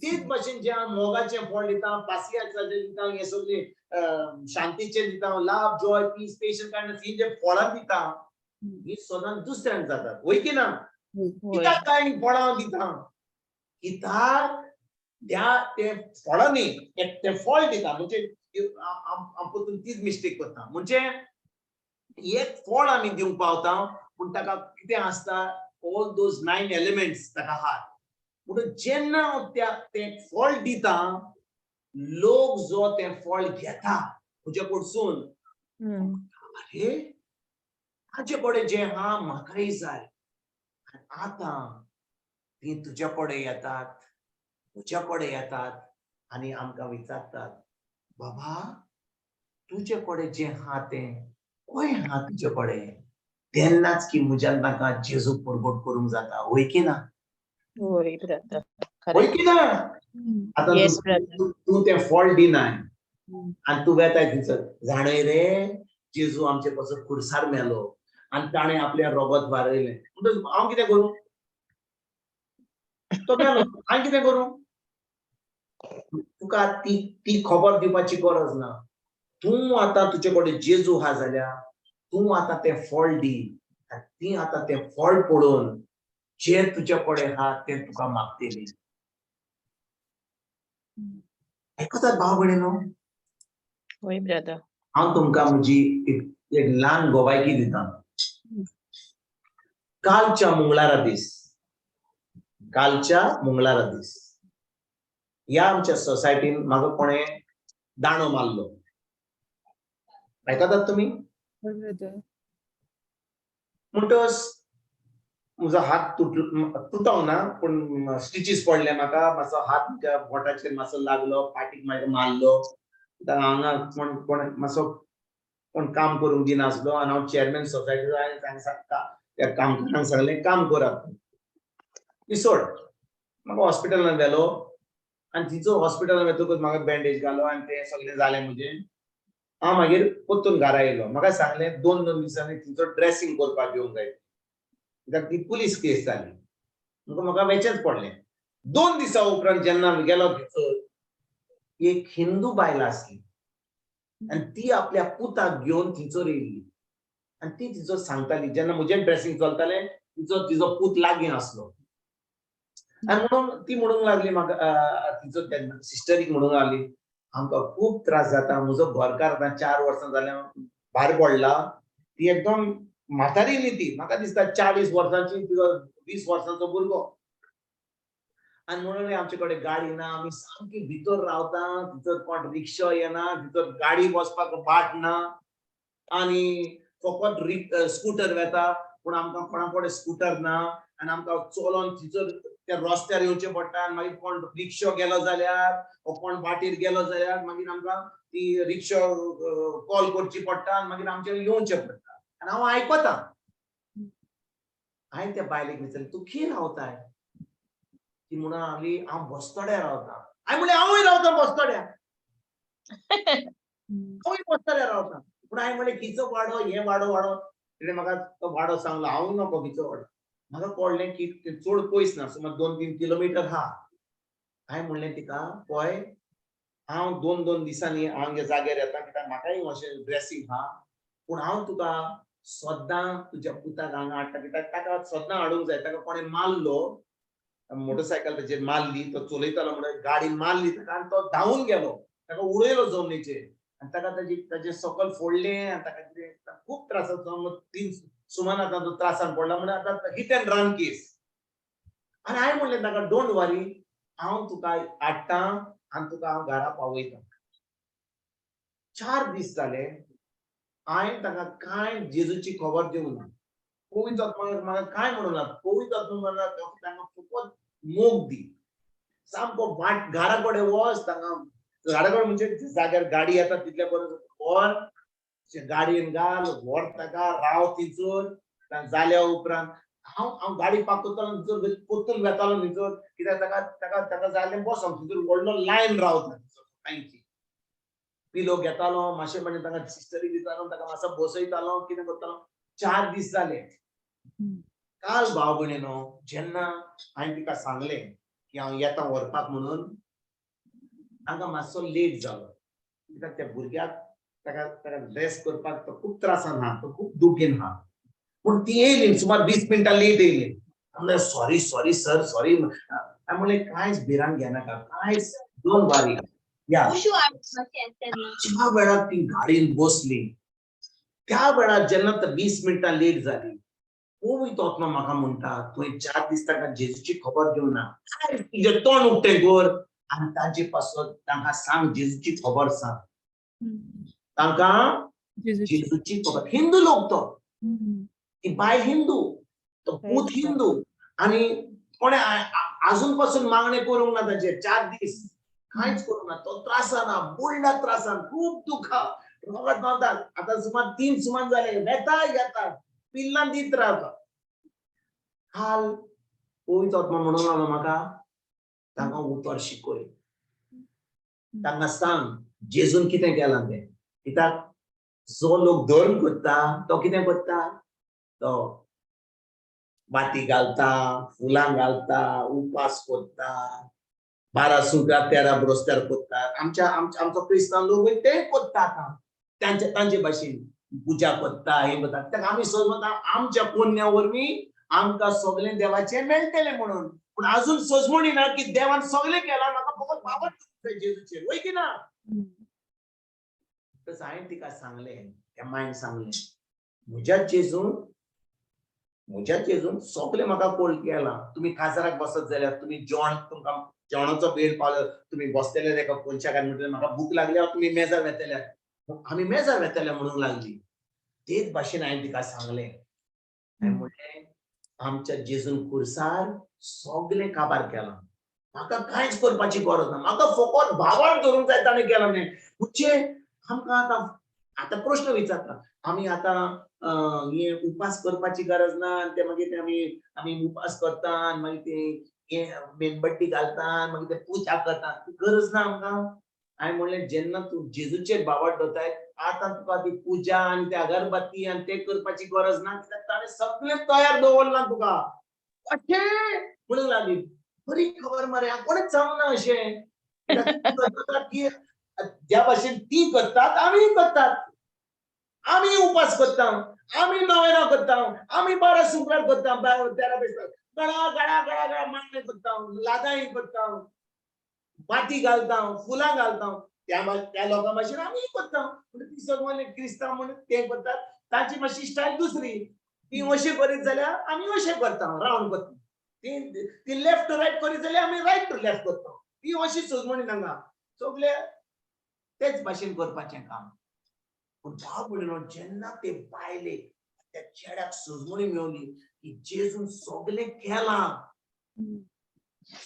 तेच भाशेन जें हांव मोगाचें फळ दिता, पासियेंसाचें दिता, हें सगळें शांतीचें दिता, love, joy, peace, patience, kindness, ही जे फळां दिता ही सदांच दुसऱ्यांक जातात, वय की ना? कित्याक काय फळां दिता? कित्याक त्या ते फळांनी एक ते फळ दिता. म्हणजे हांव परतून तीच मिस्टेक करता. म्हणजे एक फळ आमी दिवंक पावता, पूण ताका कितें आसता, ऑल those 9 elements ताका आहात. म्हणून जेन्ना हांव त्या तें फळ दिता, लोक जो तें फळ घेता म्हज्या कडसून, अरे ताजे कडेन जें आहा म्हाकाय जाय. आतां ती तुज्या कडेन येतात, म्हज्या कडेन येतात आनी आमकां विचारतात, बाबा तुजे कडेन जें आहा तें खंय आहा तुजे कडेन? तेन्नाच की म्हज्यान तांकां जेजू परगट करूंक जाता, वय की ना? वय ब्रदर, वय की ना? आतां तूं तें फळ दिनाय आनी तूं वेताय थंयसर, जाणय रे जेजू आमचे पासून खुर्सार मेलो आनी ताणें आपलें रोगत वारयलें, म्हणटच हांव कितें करूं? तो मेलो, हांव कितें करूं? तुका ती ती खबर दिवपाची गरज ना. तूं आतां तुजे कडेन जेजू आहा जाल्यार तूं आतां तें फळ दी, आनी ती आतां तें फळ पळोवन जें तुजे कडेन आहा तें तुका मागतली. आयकतात भाव भयणीनो? वय ब्रदर. हांव तुमकां म्हजी एक ल्हान गोवायकी दिता. कालच्या मंगळारा दीस, कालच्या मंगळारा दीस ह्या आमच्या सोसायटीन म्हाका कोणें दांडो मारलो. आयकतात तुमी? म्हणटच म्हजो हात तुटोंक ना, पूण स्टिचीस पडले म्हाका. मातसो हात म्हज्या बोटाचेर मातसो लागलो, पाटीक म्हाका मारलो. हांगा कोण कोण मातसो कोण काम करूंक दिनासलो आनी हांव चेअरमॅन सोसायटीचो. हांवें त्या कामकारांक सांगलें काम करात ती सोड. म्हाका हॉस्पिटलान व्हेलो आनी तिचो हॉस्पिटलान वतकूच म्हाका बँडेज घालो आनी तें सगळें जालें म्हजें. हांव मागीर परतून घरा येयलो. म्हाका सांगलें 2-2 दिसांनी तिचो ड्रेसिंग करपाक येवंक जाय, कित्याक ती पुलीस केस जाली. म्हाका वेचेंच पडलें. 2 दिसां उपरांत जेन्ना गेलो थंयसर, एक हिंदू बायल आसली आनी ती आपल्या पुताक घेवन थंयसर येयल्ली आनी ती तिचो सांगताली, जेन्ना म्हजें ड्रेसिंग चलतालें तिचो तिजो पूत लागीं आसलो आनी म्हणून ती म्हणूंक लागली म्हाका, तिचो तेन्ना सिस्टरीक म्हणूंक लागली, आमकां खूब त्रास जाता, म्हजो घरकार आतां 4 वर्सां जाल्या भायर पडला. ती एकदम म्हातारी न्ही ती, म्हाका दिसता 40 वर्सांची, तिजो 20 वर्सांचो भुरगो. आनी म्हणून आमचे कडेन गाडी ना, आमी सामकी भितर रावता, भितर कोण रिक्षा येना, भितर गाडी बसपाक वाट ना आनी फकत स्कुटर वेता, पूण आमकां कोणा कडेन स्कुटर ना आनी आमकां चलोन थंयसर त्या रस्त्यार येवचें पडटा आनी मागीर कोण रिक्षो गेलो जाल्यार वो कोण वाटेर गेलो जाल्यार मागीर आमकां ती रिक्षो कॉल करची पडटा आनी मागीर आमचें येवचें पडटा. आनी हांव आयकतां. हांवें त्या बायलेक विचारलें, तूं खंय रावताय? ती म्हणून लागली, हांव बस्तोड्या रावतां. हांवें म्हणलें, हांवूय रावतां बस्तोड्या, हांवूय बस्तोड्या रावतां. पूण हांवें म्हणलें, खिचो वाडो, हें वाडो वाडो. तिणें म्हाका तो वाडो सांगलो, हांव नको खिचो वाडो. म्हाका कळ्ळें की तें चड पयस ना, सुमार 2-3 किलोमिटर आहा. हांवें म्हणलें तिका, पळय हांव 2-2 दिसांनी हांव जाग्यार येता, कित्याक म्हाकाय अशें ड्रेसींग आहा, पूण हांव तुका सद्दां तुज्या पुताक हांगा हाडटा, कित्याक ताका सद्दां हाडूंक जाय. ताका कोणें मारलो, मोटरसायकल ताचेर मारली, तो चलयतालो म्हणून गाडी मारली ताका आनी तो धांवून गेलो, ताका उडयलो जमनीचेर आनी ताका ताजें सकल फोडलें आनी ताका कितें खूब त्रास जालो. 3 सुमान आतां तो त्रासान पडला, म्हणून आतां हिट एंड रन केस. आनी हांवें म्हणलें ताका, don't वरी, हांव तुका हाडटा आनी तुका हांव घरा पावयता. 4 दीस जाले, हांवें ताका कांय जेजूची खबर दिवंक ना. पवित्र आत्मा म्हाका काय म्हणूं ना, पवित्र आत्मा म्हणला तांकां फकत मोग दी, सामको वाट घरा कडेन वच, तांकां घरा कडेन म्हणजे जाग्यार गाडी येता तितले परस व्हर, गाडयेन घाल, व्हर ताका, राव थंयसर. जाल्या उपरांत हांव हांव गाडी पार्क करतालो थंयसर, परतून वेतालो थंयसर, कित्याक ताका ताका ताका जालें बसोंक थंयसर व्हडलो लायन रावता थंयसर. पिलो घेतालो मातशें, मागीर ताका सिस्टरी दितालो, ताका मातसो बसयतालो, कितें करतालो. 4 दीस जाले. काल भाव भयणीनो जेन्ना हांवें तिका सांगलें की हांव येता व्हरपाक म्हणून, तांकां मातसो लेट जालो, कित्याक त्या भुरग्याक ताका ताका ड्रेस करपाक तो खूब त्रासान आहा, तो खूब दुखीन आहा. पूण ती येयली सुमार 20 मिनटां लेट येयली. म्हणलें सॉरी सॉरी सर सॉरी. हांवें म्हणलें कांयच भिरांत घेनाका, कांयच, don't वरी. या ज्या वेळार ती गाडयेन बसली त्या वेळार जेन्ना 20 मिनटां लेट जाली, पवित्र आत्मा म्हाका म्हणटा तुवें 4 दीस ताका जेजूची खबर दिवना, तुजें तोंड उक्तें कर आनी तांचे पासत तांकां सांग, जेजूची खबर सांग तांकां, जेजूची खबर. हिंदू लोक तो, ती बायल हिंदू, तो पूत हिंदू, आनी कोणे आजून पासून मागणें करूंक ना ताचेर, 4 दीस कांयच करूंक ना. तो त्रासान आहा, बुडला त्रासान, खूब दुखा, रगत व्हांवता. आतां सुमार 3 सुमान जाले, वेता येता, पिल्लां दीत रावता. काल पवित्र आत्मा म्हणूंक लागलो म्हाका, तांकां उतर शिकय, तांकां सांग जेजून कितें केलां तें. कित्याक जो लोक धर्म करता तो कितें करता, तो वाती घालता, फुलां घालता, उपास करता, 12 सुक्रा 13 ब्रोस्तार करता. आमच्या आमचो क्रिस्तांव लोक ते करता आतां तांचे तांचे भाशेन पुजा करता, हें करता. ताका आमी समजता आमच्या पुण्या वरवीं आमकां सगळें देवाचें मेळटलें म्हणून, पूण अजून सजमणी ना की देवान सगळें केलां, म्हाका फकत बाबत जेजूचेर, वय की ना. तसं हांवें तिका सांगलें, त्या मायन सांगलें, म्हज्या जेजून सगळें म्हाका कोल केलां. तुमी काजाराक बसत जाल्यार तुमी जेवण, तुमकां जेवणाचो वेळ पावलो, तुमी बसतले एका कोनशाक आनी म्हणटले म्हाका भूक लागल्या, तुमी मेजार वेतले, आमी मेजार वेतले म्हणूंक लागली. तेच भाशेन हांवें तिका सांगलें, हांवें म्हणलें आमच्या जेजून खुर्सार सगळें काबार केलां, म्हाका कांयच करपाची गरज ना, म्हाका फकत भावान धरूंक जाय ताणें केलां. म्हणजे आमकां आतां आतां प्रश्न विचारता, आमी आतां हे उपास करपाची गरज ना, आनी ते मागीर ते आमी आमी उपास करता आनी मागीर ते हे मेणबत्ती घालता आनी मागीर ते पुजा करता, ती गरज ना आमकां. हांवें म्हणलें जेन्ना तूं जेजूचेर भावार्थ दवरताय आतां तुका ती पुजा आनी ते अगरबत्ती आनी ते करपाची गरज ना, कित्याक ताणें सगळें तयार दवरलां तुका. अशें म्हणूंक लागली, बरी खबर मरे, कोणेच सांगूंक ना अशें. की ज्या भाशेन ती करतात आमी करतात, आमी उपास करता, आमी नवेना करता, आमी 12 शुक्रार करता, 13 बेस्तार गळा गळा गळा गळा मागणें करता, लादाई करता, माती घालता, फुलां घालता, त्या लोकां भाशेन आमी करता. म्हणजे ती सगळे क्रिस्तांव म्हणून ते करतात, तांची मातशी स्टायल दुसरी, ती अशें करीत जाल्यार आमी अशें करता, रावंड करता, ती लेफ्ट टू रायट करीत जाल्यार आमी रायट टू लेफ्ट करता, ती अशी सजमणी तांकां सगळे तेच भाशेन करपाचें काम. पूण भाव भयणीनो जेन्ना ते बायलेक त्या चेड्याक सजमणी मेवली की जेजून सगळें केलां,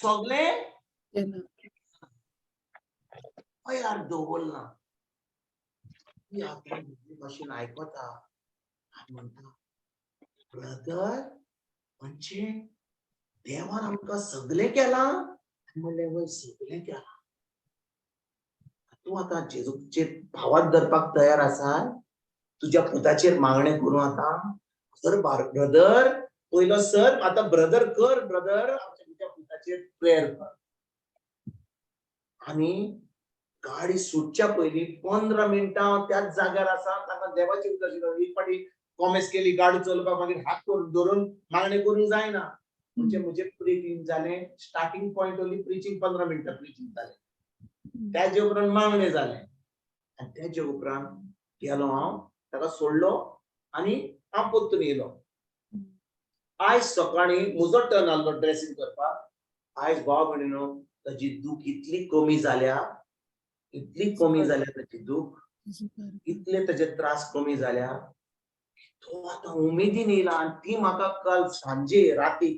सगळें तयार दवरलां, ती आतां म्हजे भाशेन आयकता आनी म्हणटा, ब्रदर म्हणजे देवान आमकां सगळें केलां. म्हणलें वय सगळें केलां, तूं आतां जेजूचेर भावात धरपाक तयार आसा, तुज्या पुताचेर मागणें करूं आतां सर ब्रदर, पयलो सर आतां ब्रदर कर, ब्रदर आमच्या तुज्या पुताचेर प्रेयर कर. आनी गाडी सुटच्या पयलीं 15 मिनटां त्याच जाग्यार आसा, तांकां देवाची उतर शिकयता. एक फावटी कॉमेस केली गाडी चलोवपाक, मागीर हात करून धरून मागणें करूंक जायना. म्हणजे म्हजें प्रिचींग जालें, स्टार्टींग पॉयंट ओनली प्रिचींग 15 मिनटां प्रिचींग जालें, त्याचे उपरांत मागणें जालें, आनी त्याचे उपरांत गेलो हांव, ताका सोडलो आनी हांव परतून येयलो. आयज सकाळीं म्हजो टर्न आसलो ड्रेसींग करपाक. आयज भाव भयणीनो ताजी दूख इतली कमी जाल्या, इतली कमी जाल्या ताची दूख, इतले ताजे त्रास कमी जाल्या, तो आतां उमेदीन येयला आनी ती म्हाका काल सांजे राती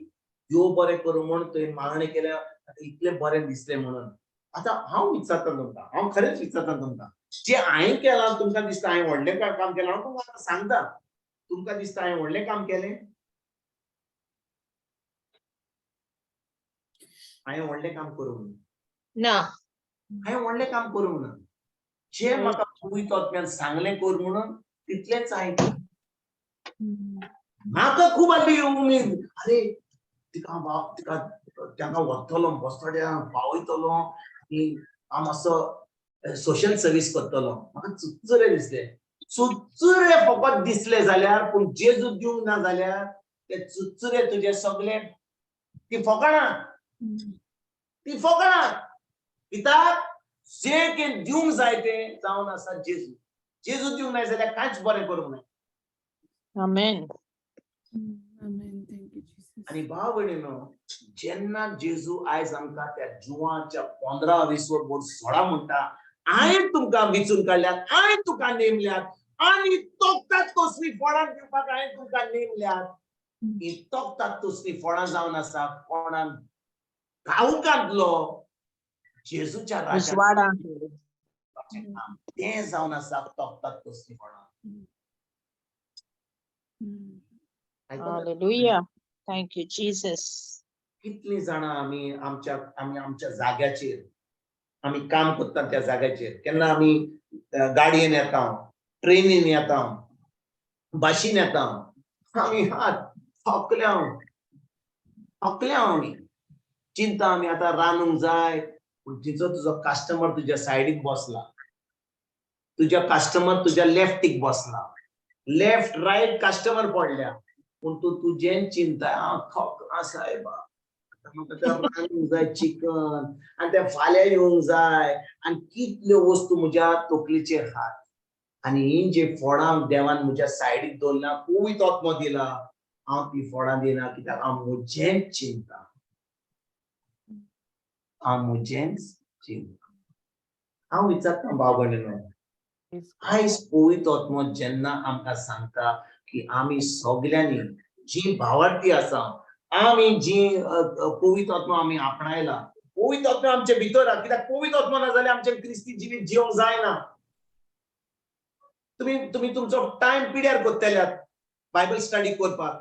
देव बरें करूं म्हूण तुवें मागणें केल्या, आतां इतलें बरें दिसलें म्हणून. आतां हांव विचारता तुमकां, हांव खरेंच विचारता तुमकां, जें हांवें केलां तुमकां दिसता हांवें व्हडलें काम केलां? हांव तुमकां आतां सांगता, तुमकां दिसता हांवें व्हडलें काम केलें? हांवें व्हडलें काम करूंक ना. ना. हांवें व्हडलें काम करूंक ना. जें म्हाका पवित्र आत्म्यान सांगलें कर म्हणून तितलेंच हांवें केलें. म्हाका खूब आहली उमेद, अरे तिका तिका तांकां व्हरतलो बसतोड्या पावयतलो आनी हांव मातसो सोशल सर्वीस करतलो. म्हाका चुरचुरे दिसले, चुरचुरे फकत दिसले जाल्यार, पूण जेजू दिवंक ना जाल्यार ते चुरचुरे तुजे सगळे ती फकाणां, ती फकाणां. कित्याक जें कितें दिवंक जाय तें जावन आसा जेजू. जेजू दिवंक नाय जाल्यार कांयच बरें करूंक नाय. आमेन. आमेन. Thank you Jesus. आनी भाव भयणीनो, जेन्ना जेजू आयज आमकां त्या जुवाच्या 15 20 वर 16 म्हणटा, हांवें तुमकां विचून काडल्यात, हांवें तुका नेमल्यात आनी तोखतात तसलीं फळां दिवपाक हांवें तुमकां नेमल्यात. ही तोखतात तसलीं फळां जावन आसा कोणाक गांवकांतलो जेजूच्या राज्यांत काम तें जावन आसा तोखतात तसलीं फळां. हालेलुया. Thank you Jesus. कितलीं जाणां आमी आमच्या आमी आमच्या जाग्याचेर आमी काम करता त्या जाग्याचेर, केन्ना आमी गाडयेन येता, ट्रेनीन येता, बशीन येता, आमी हात थकल्या, थकल्या आमी चिंता आमी आतां रांदूंक जाय, पूण तिचो तुजो कस्टमर तुज्या सायडीक बसला, तुज्या कस्टमर तुज्या लेफ्टीक बसला, लेफ्ट रायट कस्टमर पडल्या, पूण तूं तुजें चिंता, हांव थकलां सायबा, म्हाका तें रांदूंक जाय चिकन आनी तें फाल्यां येवंक जाय आनी कितल्यो वस्तू म्हज्या तकलेचेर आहात. आनी ही जी फळां देवान म्हज्या सायडीक दवरला, पवित्र आत्मो दिला, हांव ती फळां दिना कित्याक हांव म्हजेंच चिंता, हांव म्हजेंच चिंता. हांव विचारता भाव भयणीनो, आयज पवित्र आत्मो जेन्ना आमकां सांगता की आमी सगल्यांनी जी भावार्थी आसा, आमी जी पवित्र आत्मो आमी आपणायला, पवित्र आत्मो आमचे भितर आसा, कित्याक पवित्र आत्मो ना जाल्यार आमचें क्रिस्ती जिवीत जिवंक जायना. तुमी तुमी तुमचो टायम पिड्यार करतल्यात बायबल स्टडी करपाक,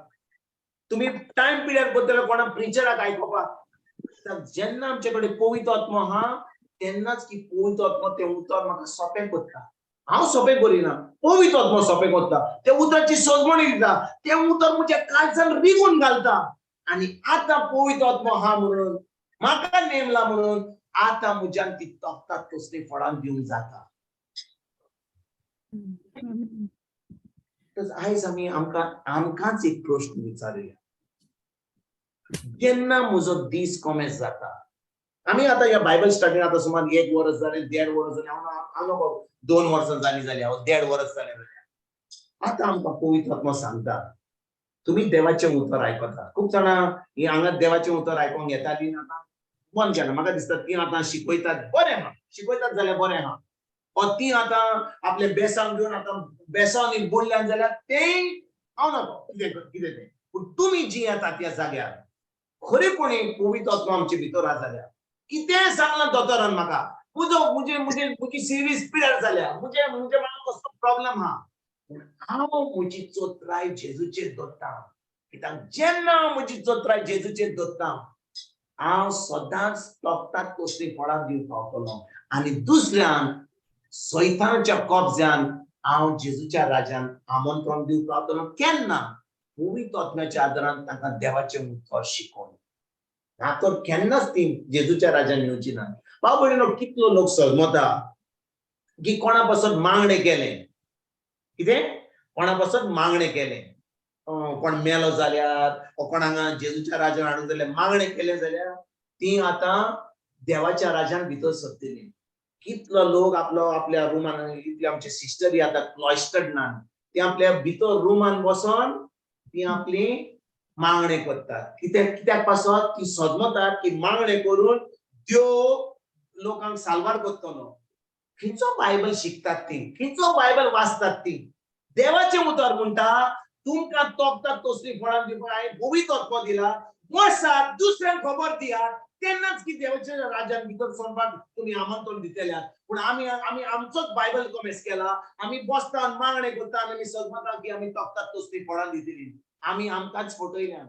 तुमी टायम पिड्यार करतले कोणा प्रिचराक आयकुपाक. जेन्ना आमचे कडेन पवित्र आत्मो आहा तेन्नाच की पवित्र आत्मो तें उतर म्हाका सोंपें करता. हांव सोंपें करिना, पवित्र आत्मो सोंपें करता, त्या उतराची सजमणी दिता, तें उतर म्हज्या काळजान रिगून घालता आनी आतां पवित्र आत्मो आहा म्हणून म्हाका नेमला म्हणून आतां म्हज्यान ती तोखतात तसली फळां दिवंक जाता. आयज आमी आमकां आमकांच एक प्रश्न विचारुया, जेन्ना म्हजो दीस कॉमेस जाता, आमी आतां ह्या बायबल स्टडीन आतां सुमार 1 वर्स जालें, 1.5 वर्स जालें, हांव नको 2 वर्सां जालीं जालीं, हांव 1.5 वर्स जालें जाल्यार आतां आमकां पवित्र आत्मो सांगता, तुमी देवाचें उतर आयकतात. खूब जाणां ही हांगा देवाचें उतर आयकोंक येतालीं, आतां बंद केलां. म्हाका दिसता ती आतां शिकयतात, बरें आहा, शिकयतात जाल्यार बरें आहा, ओ ती आतां आपले बेसांव घेवन आतां बेसांव बुडल्यान जाल्यार तें हांव नको कितें कितें तें. पूण तुमी जी येता त्या जाग्यार खरेपणी पवित्र आत्मो आमचे भितर आसा जाल्यार कितें सांगलां दोतोरान म्हाका, म्हजो म्हजे म्हजे म्हजी सिरीज पिड्यार जाल्या, म्हजे म्हजे म्हाका कसलो प्रॉब्लम आहा, पूण हांव म्हजी चोत्राय जेजूचेर दवरता. कित्याक जेन्ना हांव म्हजी चोत्राय जेजूचेर दवरता, हांव सदांच तोखतात तसलीं फळां दिवंक पावतलो आनी दुसऱ्यान सैतानाच्या कब्जान हांव जेजूच्या राज्यान आमंत्रण दिवंक पावतलो. केन्ना? पवित्र आत्म्याच्या आदारान तांकां देवाचें उतर शिकोवन, ना तर केन्नाच ती जेजूच्या राज्यान येवची ना. भाव भयणीनो, कितलो लोक सजमता की कोणा पासत मागणें केलें, कितें कोणा पासत मागणें केलें, कोण मेलो जाल्यार ओ कोण हांगा जेजूच्या राज्यान हाडूंक जाल्यार मागणें केलें जाल्यार ती आतां देवाच्या राज्यान भितर सरतली. कितलो लोक आपलो आपल्या रुमान, इतले आमचे सिस्टरी आतां क्लॉयस्टर्ड ना, ती आपल्या भितर रुमान बसोन ती आपली मागणें करतात. कित्याक कित्याक पासत ती सदमतात की मागणें करून देव लोकांक साल्वार करतलो. खंयचो बायबल शिकतात ती, खंयचो बायबल वाचतात ती? देवाचें उतर म्हणटा तुमकां तोखतात तसलीं फळां दिवपाक हांवें पवित्र आत्मो दिला. वसात, दुसऱ्यांक खबर दियात, तेन्नाच की देवाच्या राज्यान भितर सरपाक तुमी आमंत्रण दितल्यात. पूण आमी आमी आमचोच बायबल कॉमेस केला. आमी बसता आनी मागणें करता आनी आमी सजमता की आमी तोखतात तसलीं फळां दितली. आमी आमकांच फटयल्या.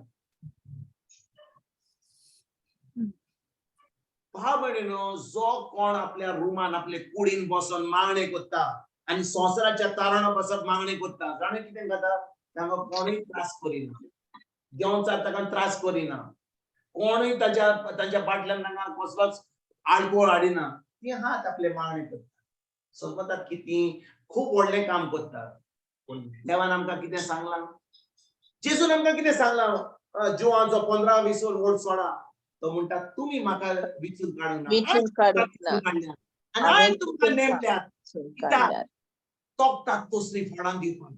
भाव भयणीनो, जो कोण आपल्या रुमान आपले कुडीन बसून मागणें करता आनी संवसाराच्या तारणा बसत मागणें करता, जाणें कितें जाता, तांकां कोणूय त्रास करिना, देंवचार ताका त्रास करिना, कोणूय ताच्या तांच्या फाटल्यान तांकां कसलोच आडकोळ हाडिना. ती हात आपले मागणें करता, समजतात की ती खूब व्हडलें काम करतात. पूण देवान आमकां कितें सांगलां? जेजून आमकां कितें सांगलां? जुवांचो 15 20 व्हड सोडा, तो म्हणटा तुमी म्हाका विचून काडूंक ना, विचून काडूंक ना, आनी हांवें तुमकां नेमल्यात विचून काडल्यात. तोखतात तसलीं फळां दिवपाक.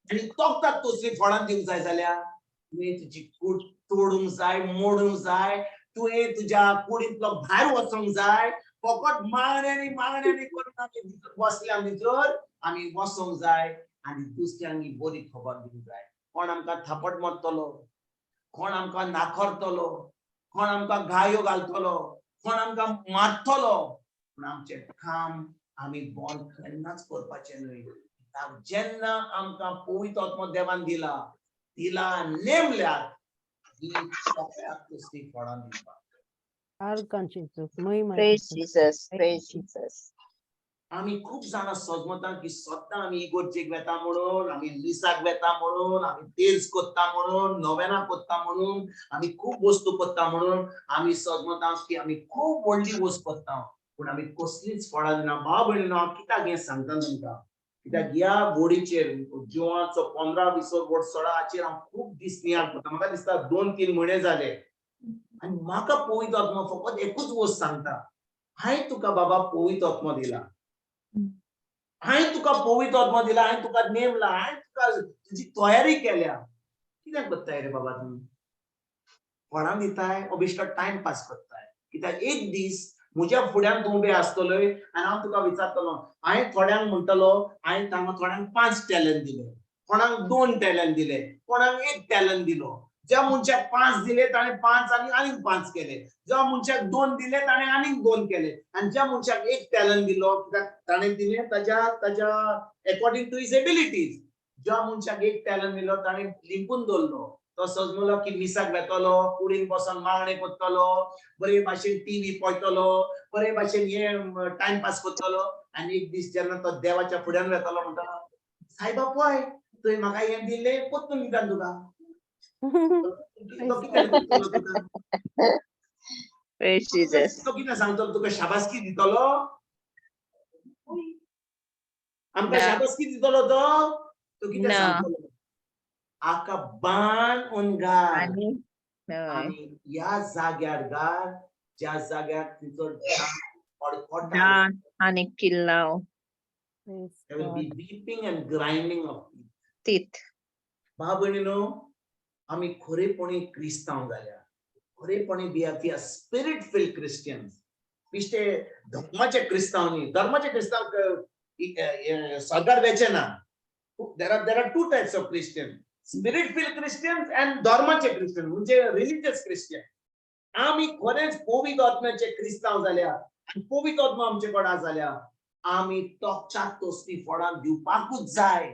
आनी तोखतात तसलीं फळां दिवंक जाय जाल्यार तुवें तुजी कूड तोडूंक जाय, मोडूंक जाय, तुवें तुज्या कुडींतलो भायर वचूंक जाय. फकत मागण्यांनी मागण्यांनी करून आमी भितर बसल्या भितर आमी वचोंक जाय आनी दुसऱ्यांक ही बरी खबर दिवंक जाय. कोण आमकां थापट मारतलो, कोण आमकां नाखरतलो, कोण आमकां गायो घालतलो, कोण आमकां मारतलो, पूण आमचें काम आमी बंद केन्नाच करपाचें न्हय. जेन्ना आमकां पवित्र आत्मो देवान दिला दिला नेमल्यात ही सगळ्याक तसलीं फळां दिवपाक. Praise Jesus, praise Jesus. आमी खूब जाणां सजमता की सद्दां आमी इगोर्जेक वेता म्हणून, आमी मिसाक वेता म्हणून, आमी तेर्स करता म्हणून, नोवेना करता म्हणून, आमी खूब वस्तू करता म्हणून आमी सजमता की आमी खूब व्हडली वस्त करता, पूण आमी कसलीच फळां दिना. भाव भयणीनो, हांव कित्याक हें सांगता तुमकां, कित्याक ह्या बोडीचेर जिवाचो 15 20 वर्स सोळा हाचेर हांव खूब दीस नियाळ करता. म्हाका दिसता 2-3 म्हयने जाले आनी म्हाका पवित्र आत्मो फकत एकूच वस्त सांगता, हांवें तुका बाबा पवित्र आत्मो दिला, हांवें तुका पवित्र आत्मो दिला, हांवें तुका नेमला, हांवें तुका तुजी तयारी केल्या. कित्याक करताय रे बाबा तूं? फळां दिताय ओ बेश्टो टायम पास करताय? कित्याक एक दीस म्हज्या फुड्यान तूं उबें आसतलोय आनी हांव तुका विचारतलो. हांवें थोड्यांक म्हणटलो, हांवें तांकां थोड्यांक 5 टॅलंट दिले, कोणाक 2 टॅलंट दिले, कोणाक 1 टॅलंट दिलो. ज्या मनशाक 5 दिले ताणें 5 आनी आनीक 5 केले, ज्या मनशाक 2 दिले ताणें आनीक 2 केले, आनी ज्या मनशाक 1 टॅलंट दिलो कित्याक ताणें दिले ताज्या ताज्या एकॉर्डिंग टू his abilities. ज्या मनशाक 1 टॅलंट दिलो ताणें लिंपून दवरलो. तो सजमलो की मिसाक वेतलो, कुडीन बसून मागणें करतलो, बरे भाशेन टीव्ही पळयतलो, बरे भाशेन हे टायम पास करतलो. आनी एक दीस जेन्ना तो देवाच्या फुड्यान वेतलो म्हणटलो, सायबा पळय तुवें म्हाका हें दिल्लें परतून दिता तुका. तो कितें करतलो तुका? Praise Jesus. तो कितें सांगतलो तुका? शाबासकी दितलो आमकां? ना. शाबासकी दितलो तो? तो कितें ना. सांगतलो? आका बान उन घाल आनी हय. आनी ह्या जाग्यार घाल ज्या जाग्यार तिचो कडकडटा. दान आनी किल्लाव. Praise There will be God. weeping and grinding of teeth. तीत. भाव भयणीनो, आमी खरेपणी क्रिस्तांव जाल्या, खरेपणी we are spirit filled Christians, बेश्टे धर्माचे क्रिस्तांव न्ही. धर्माचे क्रिस्तांव स्वर्गार वेचे ना. There are two types of Christian, spirit filled Christians and धर्माचे क्रिश्चियन, म्हणजे रिलिजियस क्रिश्चियन. आमी खरेंच पवित्र आत्म्याचे क्रिस्तांव जाल्या आनी पवित्र आत्मा आमचे कडेन जाल्या, आमी तोखच्याक तसलीं फळां दिवपाकूच जाय.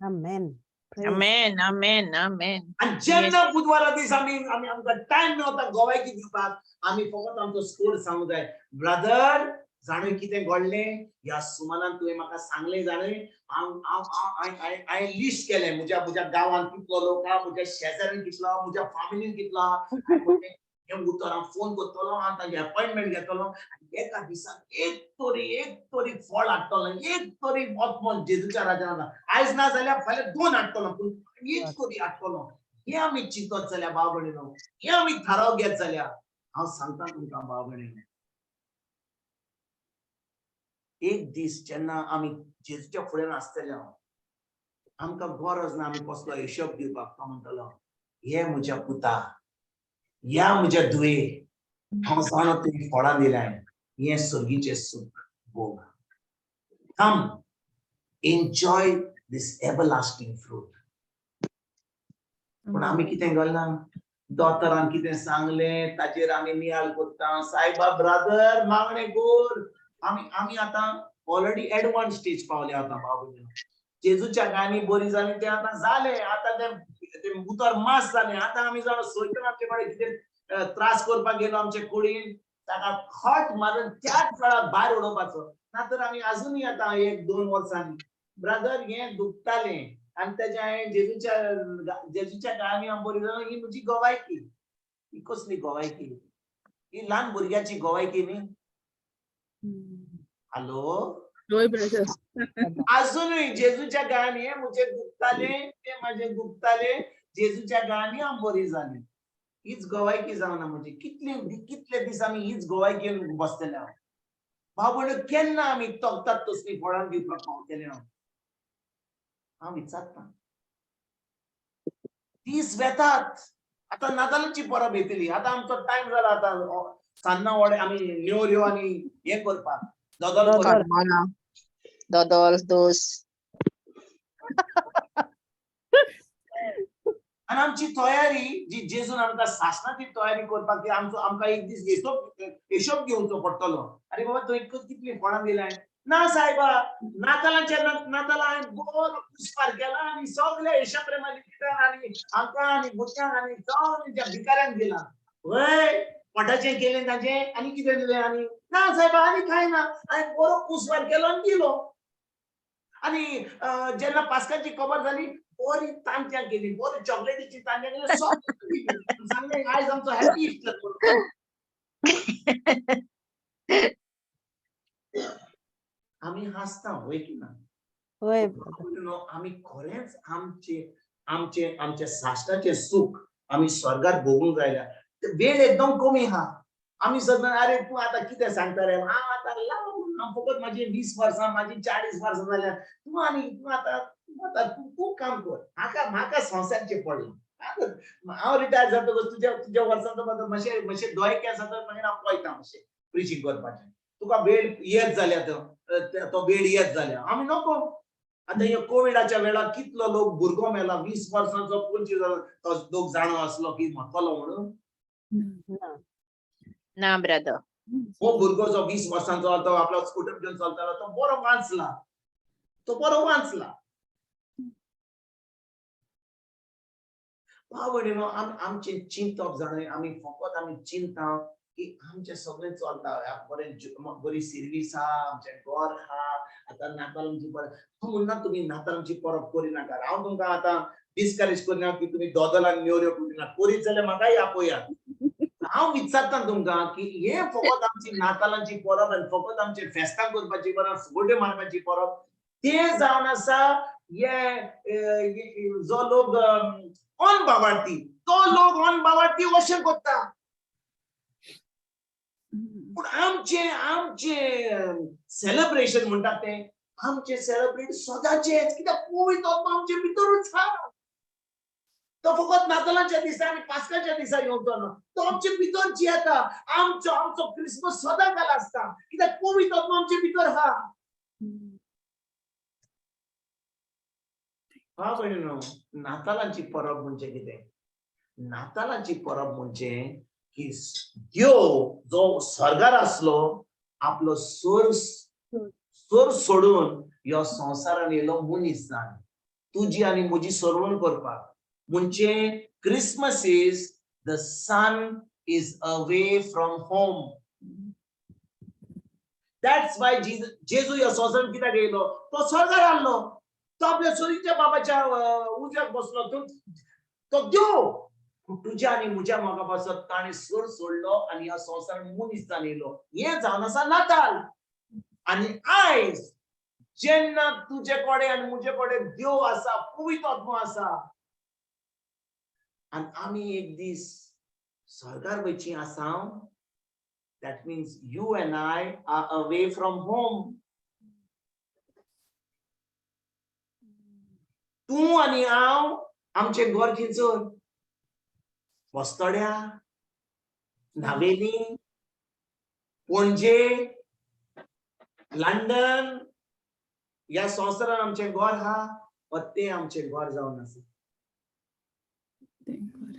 Amen. Praise Amen, amen, amen. आनी जेन्ना बुधवारा दीस आमी आमी आमकां टायम मेवता गोवायकी दिवपाक, आमी फकत आमचो स्कोर सांगूंक जाय. ब्रदर, जाणूय कितें घडलें ह्या सुमानान? तुवें म्हाका सांगलें जाणूय, हांव हांव हांव हांवें लिस्ट केलें, म्हज्या म्हज्या गांवांत कितलो लोक आहा, म्हज्या शेजाऱ्यान कितलो आहा, म्हज्या फामिलीन कितलो आहा. हें उतर हांव फोन करतलो, हांव तांची अपॉयंटमेंट घेतलो आनी एका दिसान एक तरी फळ हाडटलो, एक तरी आत्मो जेजूच्या राजान. आयज ना जाल्यार फाल्यां 2 हाडटलो, पूण एक तरी हाडटलो. हे आमी चिंतत जाल्यार, भाव भयणीनो, हे आमी थाराव घेत जाल्यार, हांव सांगता तुमकां भाव भयणीनो, एक दीस जेन्ना आमी जेजूच्या फुड्यान आसतले, आमकां गरज ना आमी कसलो हिशोब दिवपाक. तो म्हणटलो, हे म्हज्या पुता, ह्या म्हज्या धुवे, हांव जाणो तुमी फळां दिल्याय, हें सर्गीचें सूख भोग. Come, enjoy this everlasting fruit. पूण आमी कितें करना, दोतोरान कितें सांगलें ताचेर आमी नियाळ करता. सायबा ब्रादर मागणें कर. आमी आमी आतां ऑलरेडी एडवान्स स्टेज पावले आतां बाबू. जेजूच्या गांनी बरी जाली तें आतां जालें, आतां तें तें उतर मास जालें. आतां आमी जाणा सैतान आमचे कडेन कितें त्रास करपाक गेलो आमचे कुडीन, ताका खट मारून त्याच वेळार भायर उडोवपाचो. ना तर आमी आजुनूय आतां 1-2 वर्सांनी ब्रदर हें दुखतालें आनी तेजें हांवें जेजूच्या जेजूच्या गांनी हांव बरी जालो. ही म्हजी गवायकी. ही कसली गवायकी? ही ल्हान भुरग्याची गवायकी न्ही. हॅलो, हय ब्रदर. आजुनूय जेजूच्या गांनी हें म्हजें दुखतालें, तें म्हाजें दुखतालें, जेजूच्या गांनी हांव बरी जालें. हीच गवायकी जावना म्हजी. कितले कितले दीस आमी हीच गवायकी घेवन बसतले हांव भाव भयणो? केन्ना आमी तोखतात तसली फळां दिवपाक पावतले? हांव हांव विचारतां. दीस वेतात. आतां नातालांची परब येतली. आतां आमचो टायम जाला आतां सान्नां वडे आमी नेवऱ्यो आनी हें करपाक, दोदोल दोदोल. करपाक. करमलां, दोदोल, दोस. आनी आमची तयारी जी जेजून आमकां सासणाची तयारी करपाक ती आमचो आमकां एक दीस हिशोब हिशोब घेवचो पडटलो. आरे बाबा, तुवें कितलीं फळां दिलां? ना सायबा, नातालांच्या नातालां हांवें बरो कुस्पार केला आनी सगळे हिशोब प्रेमा लिखितान आनी हांकां आनी भुरग्यांक आनी सगळ्या भिकाऱ्यांक दिलां. वय पोटाचें केलें ताचें आनी कितें दिलें? आनी ना सायबा, आनी कांय ना, हांवें बरो कुस्पार केलो आनी दिलो. आनी जेन्ना पास्काची खबर जाली, बरी तांतयां केली, बरी चॉकलेटीची तांतयां केली, सगळें सांगलें आयज आमचो हॅपी इस्टर. आमी हांसता, वय की ना? वय ब्रदर. आमी खरेंच आमचे आमचे आमच्या साश्टाचें सूख आमी स्वर्गार भोगूंक जाय. वेळ एकदम कमी आहा. आमी सगळें, आरे तूं आतां कितें सांगता रे, हांव आतां ल्हान, हांव फकत म्हाजी 20 वर्सां, म्हाजी 40 वर्सां जाल्या. तूं आनी तूं आतां तूं आतां तूं तूं काम कर, म्हाका म्हाका संवसारचें पडलां. आतां हांव रिटायर जातकच तुज्या तुज्या वर्सांचो मातशें मातशें दोळे केंस जाता, मागीर हांव पळयता मातशें प्रिचींग करपाचें. तुका वेळ येत जाल्या, तो वेळ येत जाल्या, आमी नको. आतां ह्या कोविडाच्या वेळार कितलो लोक भुरगो मेला, 20 वर्सांचो, 25 वर्सांचो, तो लोक जाणो आसलो की मरतलो म्हणून? ना. ना ब्रदर. हो भुरगो जो 20 वर्सांचो, तो आपलो स्कुटर घेवन चलतालो, तो बरो वाचला, तो बरो वाचला. भाव भयणीनो, आमचें चिंतप जाणा, आमी फकत आमी चिंता की आमचें सगळें चलता, बरें बरी सिर्वीस आहा, आमचें घर आहा. आतां नातालांची परब, हांव म्हणना तुमी नातालांची परब करिनाकात. हांव तुमकां आतां डिस्करेज करिना की तुमी दोदोल आनी नेवऱ्यो करिनात. करीत जाल्यार म्हाकाय आपयात. हांव विचारता तुमकां की हे फकत आमची नातालांची परब आनी फकत आमचे फेस्तां करपाची परब, फुगड्यो मारपाची परब तें जावन आसा. हे जो लोक ऑन बाबार्थी, तो लोक ऑन बाबार्थी अशें करता. पूण आमचे आमचे सेलिब्रेशन म्हणटात तें आमचे सेलिब्रेट सदांचेच, कित्याक पवित्र आत्मा आमचे भितरूच आहा. तो फकत नातालांच्या दिसा आनी पास्काच्या दिसा येवचो ना, तो आमचे भितर जियेता. आमचो आमचो क्रिसमस सदां काल आसता, कित्याक पवित्र आत्मा आमचे भितर आहा. भाव भयणीनो, नातालांची परब म्हणजे कितें? नातालांची परब म्हणजे की देव जो स्वर्गार आसलो, आपलो सोर सोर सोडून ह्यो संवसारान येयलो मनीस जावन तुजी आनी म्हजी सोडवण करपाक. म्हणजे Christmas is the son is away from home. That's why जेजू ह्या संवसारान कित्याक येयलो? तो स्वर्गार आहलो, तो आपल्या सोरीच्या बाबाच्या उजव्याक बसलो. तो तो देव तुज्या आनी म्हज्या मोगा पासत ताणें सोर सोडलो आनी ह्या संवसारान मनीस जावन येयलो. हें जावन आसा नाताल. आनी आयज जेन्ना तुजे कडेन आनी म्हजे कडेन देव आसा, पवित्र आत्मो आसा, आनी आमी एक दीस स्वर्गार वयची आसा, that means you and I are away from home. तूं आनी हांव आमचें घर खंयसर? बस्तोड्या, नावेली, पणजे, लंडन, ह्या संवसारान आमचें घर आहा वा तें आमचें घर जावन आसा? तें घर.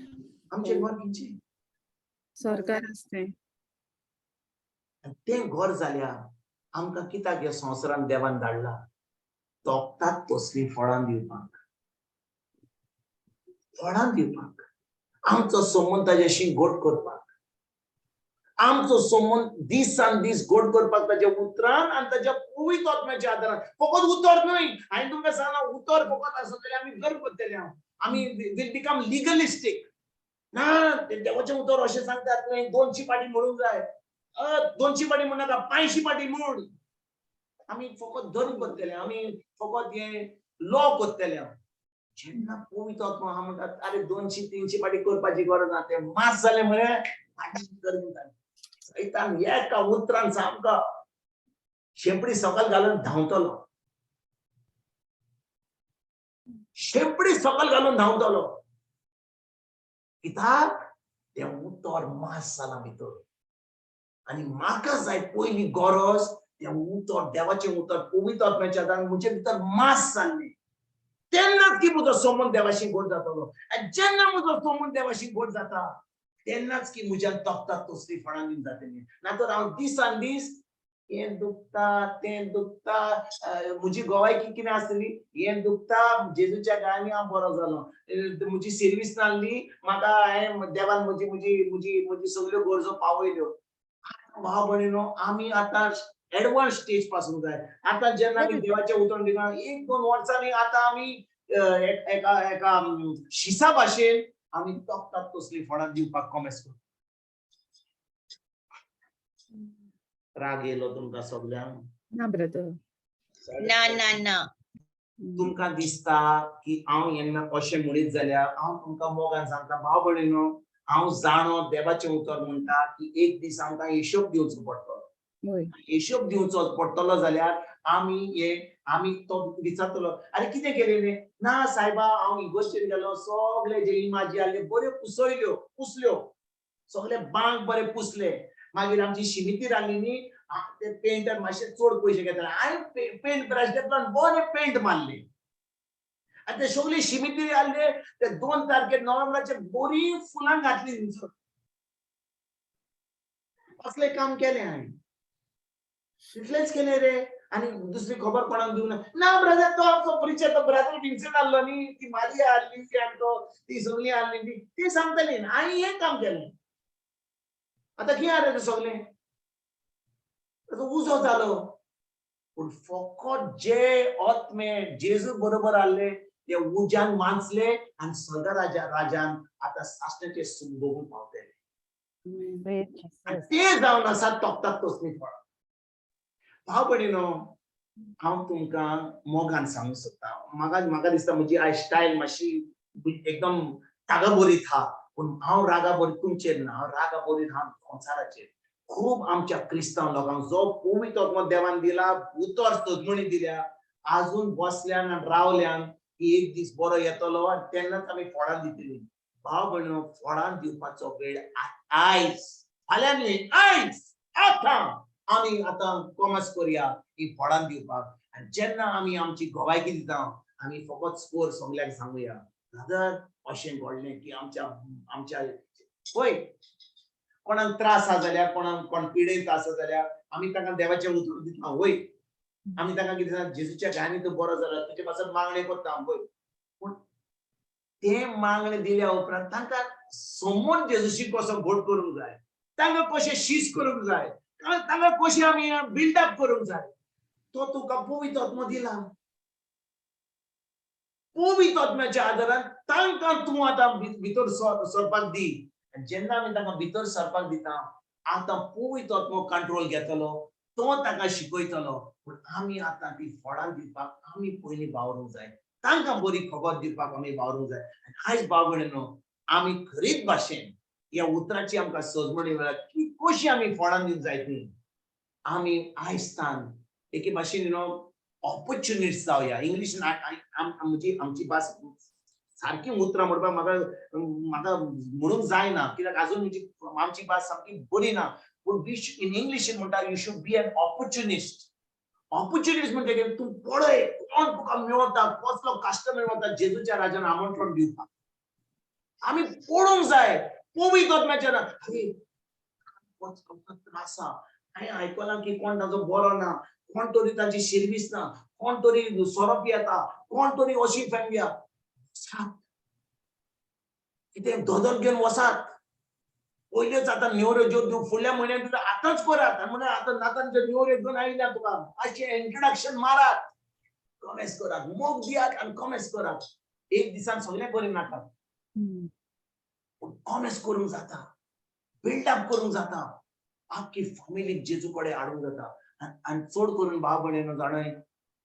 आमचें घर खंयचें? सरकार आसतें. आनी तें घर जाल्यार आमकां कित्याक ह्या संवसारान देवान धाडला? तोखतात तसलीं फळां दिवपाक, फळां दिवपाक, आमचो संबंद ताज्याशी गोड करपाक, आमचो संबंद दिसान दीस गोड करपाक ताज्या उतरान आनी ताज्या पवित्र आत्म्याच्या आदारान. फकत उतर न्हय, हांवें तुमकां सांगलां, उतर फकत आसत जाल्यार आमी गर्व करतले, हांव आमी will become legalistic. ना, ते देवाचें उतर अशें सांगतात तुवें 200 पाटी म्हणूंक जाय, 200 पाटी म्हणनाका, 500 पाटी म्हूण. आमी फकत धर्म करतले, आमी फकत हें लॉ करतले. जेन्ना पवित्र आत्मो आहा म्हणटात, आरे 200-300 पाटी करपाची गरज ना, तें मास जालें मरे, कर म्हणटा सैतान एका उतरान सामको शेंपडी सकयल घालून धांवतलो, शेंपडी सकयल घालून धांवतलो. कित्याक? तें उतर मास जालां भितर. आनी म्हाका जाय पयली गरज तें उतर, देवाचें उतर पवित्र आत्म्याच्या आदारान म्हजे भितर मास जाल्लें, तेन्नाच की म्हजो संबंद देवाशी गोड जातलो. आनी जेन्ना म्हजो संबंद देवाशी गोड जाता तेन्नाच की म्हज्यान तोखतात तसली फळां दिवन जातली. ना तर हांव दिसान दीस हें दुखता तें दुखता, म्हजी गोवायकी कितें आसतली, हें दुखता, जेजूच्या गायांनी हांव बरो जालो, म्हजी सर्वीस नासली म्हाका, हांवें देवान म्हजी म्हजी म्हजी म्हजी सगल्यो गरजो पावयल्यो. भाव भयणीनो, आमी आतां एडवान्स स्टेज पासून जाय. आतां जेन्ना आमी देवाचें उतर दिना, 1-2 वर्सांनी आतां आमी एका एका शिसा भाशेन आमी तोखतात तसली फळां दिवपाक कॉमेस करता. राग येयलो तुमकां सगल्यांक? ना ब्रदर. ना ना ना. तुमकां दिसता की हांव जेन्ना अशें म्हणीत जाल्यार हांव तुमकां मोगान सांगता भाव भयणीनो, हांव जाणो देवाचें उतर म्हणटा की एक दीस आमकां हिशोब दिवचो पडटलो. हिशोब दिवचो पडटलो जाल्यार आमी हे आमी तो विचारतलो, आरे कितें केलें रे? ना सायबा, हांव इगोस्टेन गेलो, सगळे जे इमाजी आहले बऱ्यो पुसयल्यो, पुसल्यो, सगळे बांक बरे पुसले. मागीर आमची शिमितीर आहली न्ही, ते पेंटर मातशे चड पयशे घेतले, हांवें पेंट ब्रश घेतलो आनी बरे पेंट मारले. आनी ते सगळे शिमितीर आहले ते 2 तारखेर नोव्हेंबराचे बरी फुलां घातली थंयसर. असलें काम केलें हांवें, तितलेंच केलें रे. आनी दुसरी खबर कोणाक दिवना. ना ब्रदर, तो आमचो परिचय, तो ब्रदर विन्सेंट आहलो न्ही, ती मारिया आहली ती आनी तो ती सगळीं आहली ती, ती सांगताली हांवें हें काम केलें. आतां कितें जालें तें सगळें, ताचो उजो जालो. पूण फकत जे आत्मे जेजू बरोबर आहले ते उज्यान मांचले आनी स्वर्ग राजान आतां सासणाचें सूख भोगूंक पावतले. आनी ते जावन आसा तोखतात तसलीं फळां. भाव भयणीनो, हांव तुमकां मोगान सांगूंक सोदता, म्हाका दिसता म्हजी आयज स्टायल मातशी एकदम रागाभरीत आहा, पूण हांव रागाभरीत तुमचेर ना, हांव रागाभरीत आहा संवसाराचेर. खूब आमच्या क्रिस्तांव लोकांक जो पवित्र आत्मो देवान दिला, उतर सजमणी दिल्या, आजून बसल्यान आनी रावल्यान की एक दीस बरो येतलो आनी तेन्नाच आमी फळां दितली. भाव भयणीनो, फळां दिवपाचो वेळ आयज, फाल्यां न्हय, आयज आतां आमी आतां कॉमर्स करुया ही फळां दिवपाक. आनी जेन्ना आमी आमची गोवायकी दिता, आमी फकत स्कोर सगल्यांक सांगुया, ब्रदर अशें घडलें की आमच्या आमच्या पळय कोणाक त्रास आसा जाल्यार, कोणाक कोण पिडेंत आसा जाल्यार आमी तांकां देवाचें उतर दिता. वय आमी तांकां कितें सांगता, जेजूच्या गायांनी तूं बरो जाला, तुजे पासत मागणें करता. वय पूण तें मागणें दिल्या उपरांत तांकां समोर जेजूशी कसो घोट करूंक जाय, तांकां कशें शीस करूंक जाय, तांकां कशें आमी बिल्डअप करूंक जाय, तो तुका पवित्र आत्मो दिला. पवित्र आत्म्याच्या आदारान तांकां तूं आतां भितर सरपाक दी. आनी जेन्ना आमी तांकां भितर सरपाक दिता, आतां पवित्र आत्मो कंट्रोल घेतलो, तो तांकां शिकयतलो. पूण आमी आतां ती फळां दिवपाक आमी पयलीं वावरूंक जाय, तांकां बरी खबर दिवपाक आमी वावरूंक जाय. आनी आयज भाव भयणीनो, आमी खरीच भाशेन ह्या उतराची आमकां सजमणी मेळ्ळ्या की कशी आमी फळां दिवंक जाय ती आमी आयजतान एके भाशेन you know opportunist जावया. इंग्लिशीन म्हजी आमची भास सारकी उतरां म्हणपाक म्हाका म्हाका म्हणूंक जायना, कित्याक आजून म्हजी आमची भास सामकी बरी ना. पूण इन इंग्लिशीन म्हणटा, you should be an opportunist. Opportunist म्हणजे कितें? तूं पळय कोण तुका मेळटा, कसलो कस्टमर मेळटा जेजूच्या राजान आमंत्रण दिवपाक. आमी पळोवंक जाय पवित्र आत्म्याच्या अरे त्रास आहा, हांवें आयकलां की कोण ताचो बरो ना, कोण तरी ताची शिरवीस ना, कोण तरी सोरो पियेता, कोण तरी अशी फॅमिली वसात, कितें दोदोल घेवन वसात. पयल्योच आतां नेवऱ्यो ज्यो दिवं फुडल्या म्हयन्यान तुका आतांच करात. आनी म्हणून आतां नातान ज्यो नेवऱ्यो घेवन आयल्या तुका मातशें इंट्रोडक्शन मारात, कॉमेस करात, मोग दियात आनी कॉमेस करात. एक दिसान सगळें करी नाकात, पूण कॉमेस करूंक जाता, बिल्डअप करूंक जाता, आख्खी फॅमिलीक जेजू कडेन हाडूंक जाता. आनी चड करून भाव भयणीनो जाणय,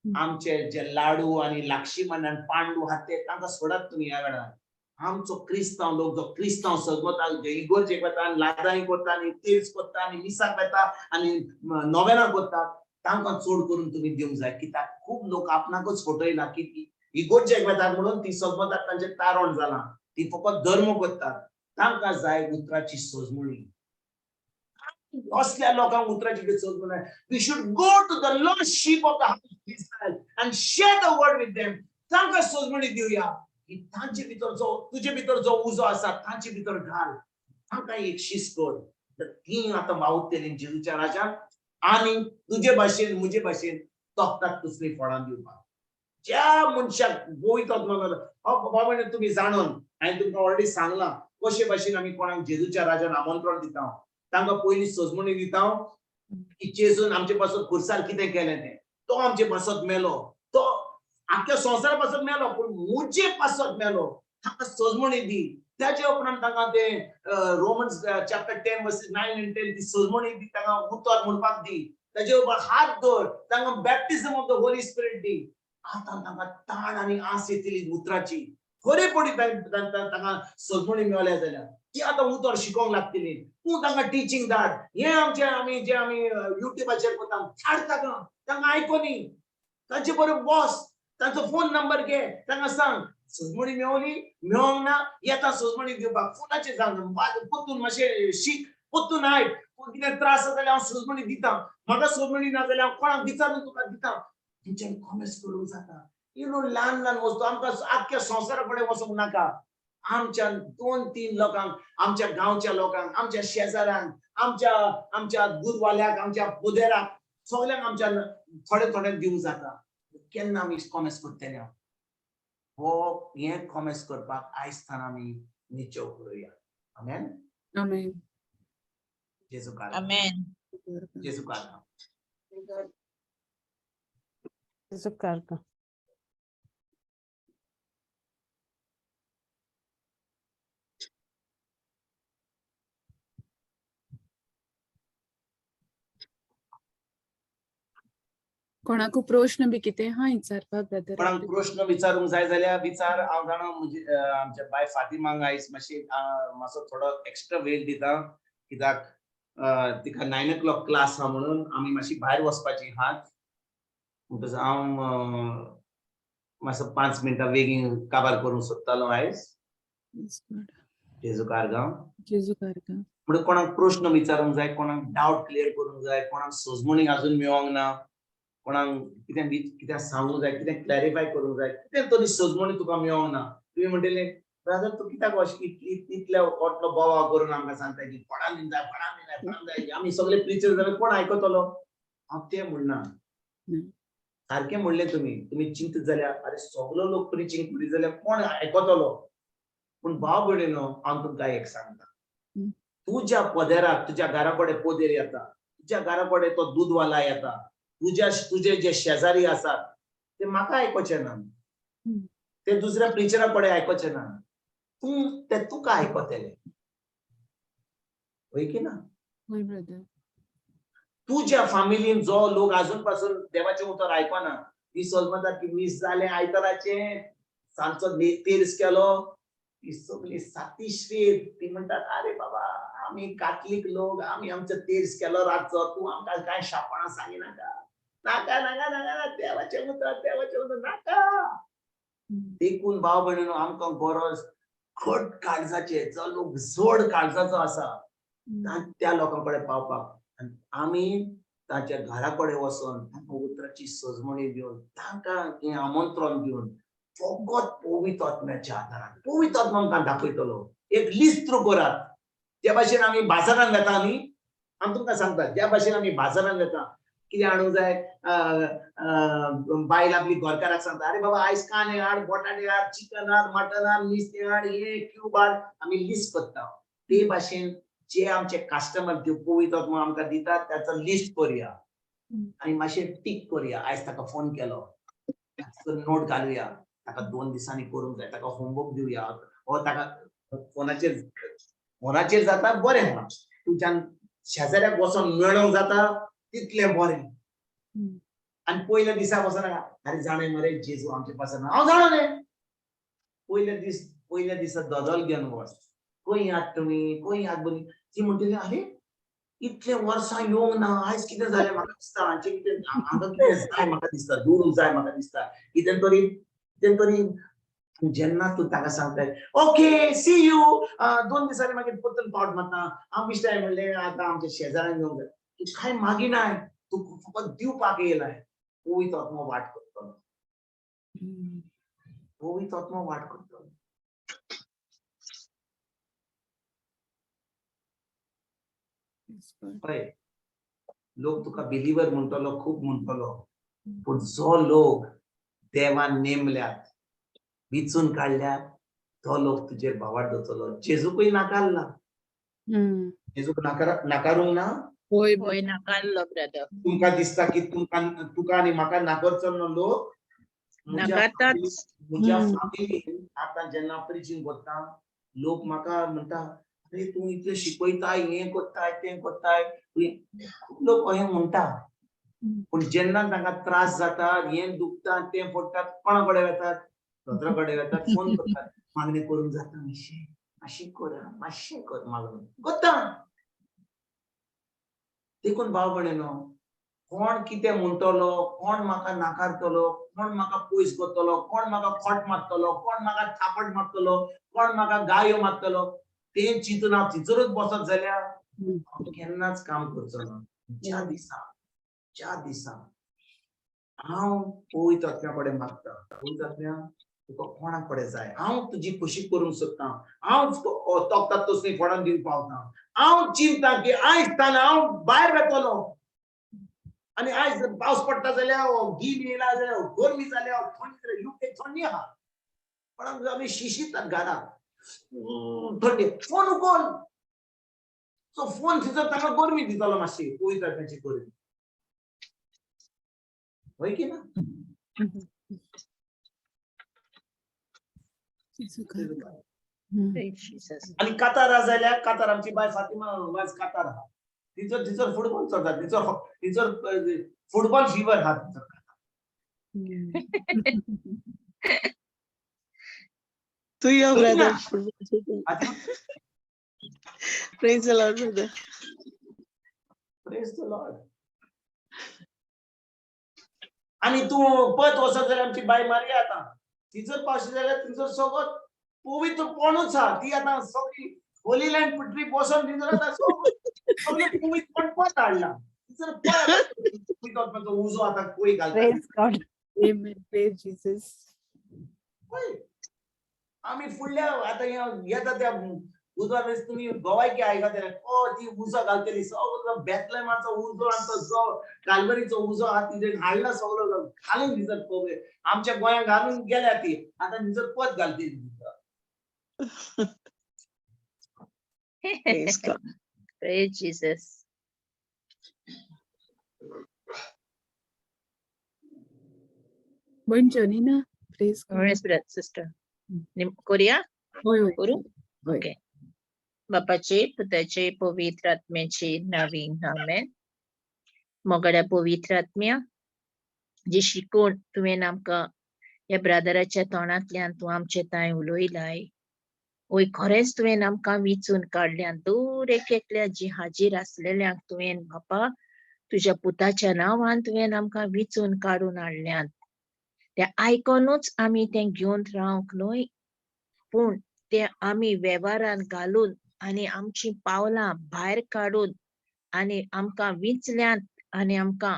आमचे जे लाडू आनी लाक्षीमन आनी पांडू आहात ते तांकां सोडात तुमी ह्या वेळार. आमचो क्रिस्तांव लोक जो क्रिस्तांव सगमता, इगोर्जेक वता आनी लादाई करता आनी तेर्स करता आनी मिसाक वता आनी नोवेनां करता, तांकां चड करून तुमी दिवंक जाय. कित्याक खूब लोक आपणाकूच फटयला की ती इगोर्जेक वतात म्हणून ती सगमतात, तांचें तारण जालां, ती फकत धर्म करतात. तांकां जाय उतराची सजमणी. असल्या लोकांक उतराची सजमणी. We should go to the lost sheep of the house of Israel and share the word with them. तांकां सजमणी दिवया की तांचे भितर जो तुजे भितर जो उजो आसा तांचे भितर घाल, तांकां एक शीस कर, तर ती आतां वावुरतली जेजूच्या राजान आनी तुजे भाशेन म्हजे भाशेन तोखतात तसलीं फळां दिवपाक. ज्या मनशाक गोंयचो बाबा तुमी जाणून हांवें तुमकां ऑलरेडी सांगलां कशे भाशेन आमी कोणाक जेजूच्या राजान आमंत्रण दिता. तांकां पयलीं सजमणी दिता की जेजून आमचे पासत खुर्सार कितें केलें तें, तो आमचे पासत मेलो, तो आख्ख्या संवसारा पासत मेलो, पूण म्हजे पासत मेलो. तांकां सजमणी दी. त्याचे उपरांत तांकां ते Romans chapter 10 verses 9 and 10 ती सजमणी दी, तांकां उतर म्हणपाक दी. ताजे उपरांत हात दवर, तांकां baptism of the Holy Spirit दी. आतां तांकां ताण आनी आस येतली उतराची. खरें पडी तांकां सजमणी मेळ्ळ्या जाल्यार ती आतां उतर शिकोवंक लागतली. तूं तांकां टिचींग धाड. हें आमचें आमी जें आमी युट्यूबाचेर करता धाड तांकां, तांकां आयकोनी, तांचे बरोबर बस, तांचो फोन नंबर घे, तांकां सांग सजमणी मेवली मेवंक ना, येता सजमणी दिवपाक. फोनाचेर सांग, परतून मातशें शीक, परतून आयक, कितें त्रास आसा जाल्यार हांव सजमणी दिता, म्हाका सजमणी ना जाल्यार हांव कोणाक विचारून तुका दिता. तुमच्यान कॉमेस करूंक जाता. इल्लो ल्हान ल्हान वस्तू आमकां आख्ख्या संवसारा कडेन वचूंक नाका. आमच्या 2-3 लोकांक, आमच्या गांवच्या लोकांक, आमच्या शेजाऱ्यांक, आमच्या आमच्या दूदवाल्याक, आमच्या पुदेराक, सगल्यांक आमच्या थोडे थोडे दिवंक जाता. केन्ना आमी कॉमेस करतले? हो हें कॉमेस करपाक आयज थान आमी निश्चय करुया. आमेन. आमेन. जेजू कार. आमेन. जेजू कार. जेजू कार. कोणाकू प्रश्न बी कितें हा विचारपाक ब्रदर? कोणाक प्रश्न विचारूंक जाय जाल्यार विचार. हांव जाणा म्हजी आमच्या बाय फातिमाक आयज मातशी मातसो थोडो एक्स्ट्रा वेळ दिता, कित्याक तिका 9 o'clock class आहा म्हणून आमी मातशी भायर वचपाची आहात. म्हणटकच हांव मातसो 5 मिनटां बेगीन काबार करूंक सोदतालो आयज. जेजू कारगांव. जेजू कारगांव. म्हणून कोणाक प्रश्न विचारूंक जाय, कोणाक डावट क्लियर करूंक जाय, कोणाक सजमणी अजून मेळोंक ना, कोणाक कितें कितें सांगूंक जाय, कितें क्लॅरिफाय करूंक जाय, कितें तरी सजमणी तुका मेळोंक ना. तुवें म्हणटलें ब्रदर तूं कित्याक अशें इतल्या ओटलो बोवा करून आमकां सांगता की कोणाक दिवंक जाय, कोणाक दिवंक जाय, कोणाक जाय, आमी सगळे प्रिचर जाल्यार कोण आयकतलो? हांव तें म्हणना. सारकें म्हणलें तुमी. तुमी चिंतत जाल्यार अरे सगलो लोक प्रिचींग करीत जाल्यार कोण आयकतलो? पूण भाव भयणीनो हांव तुमकां एक सांगता, तुज्या पदेराक, तुज्या घरा कडेन पदेर येता, तुज्या घरा कडेन तो दूदवाला येता, तुज्या तुजे जे शेजारी आसात ते म्हाका आयकोचे ना, ते दुसऱ्या प्रिचरा कडेन आयकोचे ना, तूं ते तुका आयकतले. हय की ना? हय ब्रदर. तुज्या फामिलीन जो लोक अजून पासून देवाचें उतर आयकना, ती समजतात की मीस जालें आयताराचें, सांजचो तेर्स केलो, ती सगळी सातिश्वेद ती म्हणटात अरे बाबा आमी कातलीक लोक, आमी आमचो तेर्स केलो रातचो, तूं आमकां कांय शापणां सांगिनाका, नाका नाका नाका, देवाचें उतर देवाचें उतर नाका. देखून भाव भयणीनो आमकां गरज घट काळजाचे, जो लोक जोड काळजाचो आसा त्या लोकां कडेन पावपाक. आनी आमी तांच्या घरा कडेन वचोन तांकां उतराची सजमणी दिवन, तांकां हें आमंत्रण दिवन फकत पवित्र आत्म्याच्या आदारान. पवित्र आत्मा आमकां दाखयतलो. एक लिस्ट करात. ज्या भाशेन आमी बाजारान वेता न्ही, हांव तुमकां सांगता, ज्या भाशेन आमी बाजारान वेता कितें हाडूंक जाय, बायल आपली घरकाराक सांगता, अरे बाबा आयज कांदे हाड, बटाटे हाड, चिकन हाड, मटन हाड, नुस्तें हाड, हे क्यूब हाड, आमी लिस्ट करता. ते भाशेन जे आमचे कस्टमर त्यो पवित्र आत्मा आमकां दितात ताचो लिस्ट करुया आनी मातशें टीक करुया. आयज ताका फोन केलो, नोट घालुया, ताका 2 दिसांनी करूंक जाय, ताका होमवर्क दिवया, ओ ताका फोनाचेर जाता बरें आहा, तुज्यान शेजाऱ्याक वचोन मेळोंक जाता तितलें बरें. आनी पयल्या दिसा वचोन अरे जाणें मरे जेजू आमचे पासून, हांव जाणा न्ही. पयल्या दिसा दोदोल घेवन वच, खंय याद तुमी, खंय याद बरी. ती म्हणटली अरे इतले वर्सां येवंक ना, आयज कितें जालें म्हाका दिसता, हांचें कितें हांगा कितें जाय म्हाका दिसता, दुडू जाय म्हाका दिसता, कितें तरी कितें तरी. जेन्ना तूं ताका सांगताय ओके सी you, 2 दिसांनी मागीर परतून पावट मारता, हांव विश्टाय म्हणलें आतां आमच्या शेजाऱ्यान येवंक जाय. तूं कांय मागिनाय, तूं फकत दिवपाक येयलाय. पवित्र आत्मो वाट करतलो, पवित्र आत्मो वाट करतलो. पळय लोक तुका बिलीवर म्हणटलो, खूब म्हणटलो, पूण जो लोक देवान नेमल्यात, विचून काडल्यात, तो लोक तुजेर भावार्थ दवरतलो. जेजूकय नाकारला, जेजूक नाकारूंक ना? होय नाकारलो ब्रदर. तुमकां दिसता की तुका आनी म्हाका नाकारचो ना लोक? म्हज्या फामिलीन आतां जेन्ना प्रिचींग करता लोक म्हाका म्हणटा, अरे तूं इतलें शिकयताय, हें करताय, तें करताय, खूब लोक अशें म्हणटा. पूण जेन्ना तांकां त्रास जाता, हें दुखता, तें पडटा, कोणा कडेन वेतात? दोतोरा कडेन वेतात, फोन करतात, मागणें करूंक जाता मातशें, मातशें कर, मातशें कर, मागणें करता. देखून भाव भयणीनो, कोण कितें म्हणटलो, कोण म्हाका नाकारतलो, कोण म्हाका पयस करतलो, कोण म्हाका खोट मारतलो, कोण म्हाका थापट मारतलो, कोण म्हाका गायो मारतलो, तें चिंतून हांव थिंचरूच बसत जाल्यार हांव केन्नाच काम करचो ना. ज्या दिसा हांव पवित्र आत्म्या कडेन मागता, पवित्र आत्म्या तुका कोणा कडेन जाय, हांव तुजी खोशी करूंक सोदता, हांव तोखतात तसली फोडान दिवंक पावता, हांव चिंता की आयज तान हांव भायर वेतलो आनी आयज पावस पडटा जाल्यार गीम येयला जाल्यार गरमी जाल्या, थंडी जाल्या, युके थंडी आहा, पण आमी शिशितात घरा थंडी, फोन उकोल, सो फोन थंयसर ताका गरमी दितलो मातशी, पवित्र आत्म्याची गरमी, हय की ना? आनी कातार आहा जाल्यार कातार आमची बाय फातिमा वाज कातार आहा, तिचो फुटबॉल चलता, तिचो फुटबॉल फिवर आहा तिचो. तूं यो brother. Praise the Lord brother. Praise the Lord. आनी तूं पत वचत जाल्यार आमची बाय मारया आतां तिचो पावशी जाल्यार तिचो सोगोत पवित्र कोणूच आहा, ती आतां सगळी होली लँड ट्रीप वचोन तिचो आतां सगळी पवित्र कोण पत हाडला, तिचो पवित्र आत्म्याचो उजो आतां कोय घालता. Praise God. Amen. Praise Jesus. आमी फुडल्या आतां येता त्या बुधवार दीस तुमी गोवायकी आयकतले, ओ ती उजो घालतली, सगळो बेथलेमाचो उजो आनी तो जो कालवरीचो उजो आहा तिजेर हाडला सगळो घालून भितर पळय आमच्या गोंयांत घालून गेल्या ती, आतां भितर पद घालतली. Praise God. Praise Jesus. भयण Janina, praise God. Praise brother, sister. Korea? होय होय. करू? होय. ओके. बापाचे पुताचे पवित्र आत्म्याचे नावी आमेन. मोगाड्या पवित्र आत्म्या, जी शिकोवन तुवें आमकां ह्या ब्रादराच्या तोंडांतल्यान तूं आमचे तांय उलयलाय, वय खरेंच तुवें आमकां विचून काडल्यान, दर एक एकल्या जी हाजीर आसलेल्यांक तुवें बापा तुज्या पुताच्या नांवान तुवें आमकां विचून काडून हाडल्यात. तें आयकोनूच आमी तें घेवन रावंक न्हय, पूण तें आमी वेव्हारान घालून आनी आमचीं पावलां भायर काडून आनी आमकां विंचल्यांत आनी आमकां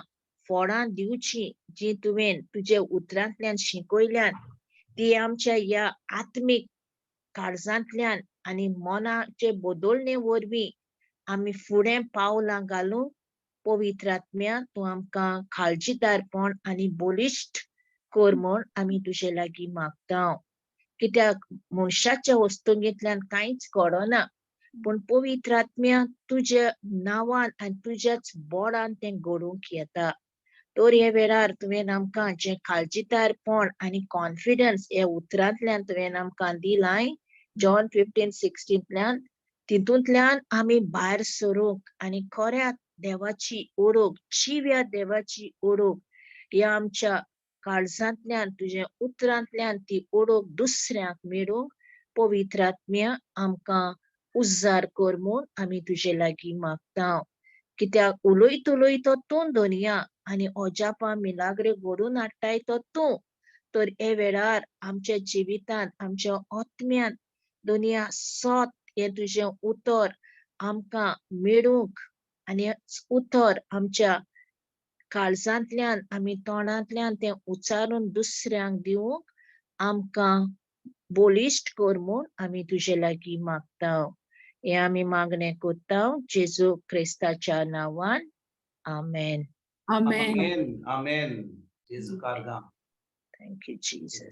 फोडां दिवचीं जी तुवें तुजे उतरांतल्यान शिकयल्यात, ती आमच्या ह्या आत्मीक काळजांतल्यान आनी मनाचे बदलणे वरवीं आमी फुडें पावलां घालूंक पवित्र आत्म्या तूं आमकां काळजीदारपण आनी बळिश्ट कर म्हूण आमी तुजे लागीं मागता. कित्याक मनशाच्या वस्तुंगेंतल्यान कांयच घडना, पूण पवित्र आत्म्या तुज्या नांवान आनी तुज्याच बोडान तें घडोवंक येता. तर हे वेळार तुवें आमकां जें काळजीदारपण आनी कॉन्फिडन्स ह्या उतरांतल्यान तुवें आमकां दिलाय जॉन 15:16तल्यान, तितूंतल्यान आमी भायर सरूंक आनी खऱ्या देवाची ओळख, जिव्या देवाची ओळख ह्या आमच्या काळजांतल्यान तुज्या उतरांतल्यान ती ओळख दुसऱ्यांक मेळूंक पवित्र आत्म्या आमकां उजार कर म्हूण आमी तुजे लागीं मागता. कित्याक उलयत उलयतो तूं धनया आनी अजापां मिलाग्रे घडोवन हाडटाय तो तूं. तर हे वेळार आमच्या जिवितांत आमच्या आत्म्यांत दुनिया सत हें तुजें उतर आमकां मेळूंक आनी उतर आमच्या काळजांतल्यान आमी तोंडांतल्यान तें उच्चारून दुसऱ्यांक दिवंक आमकां बळिश्ट कर म्हूण आमी तुजे लागीं मागता. हें आमी मागणें करता जेजू क्रिस्ताच्या नांवान, आमेन. आमेन. आमेन, आमेन. जेजू कारगां. Thank you Jesus.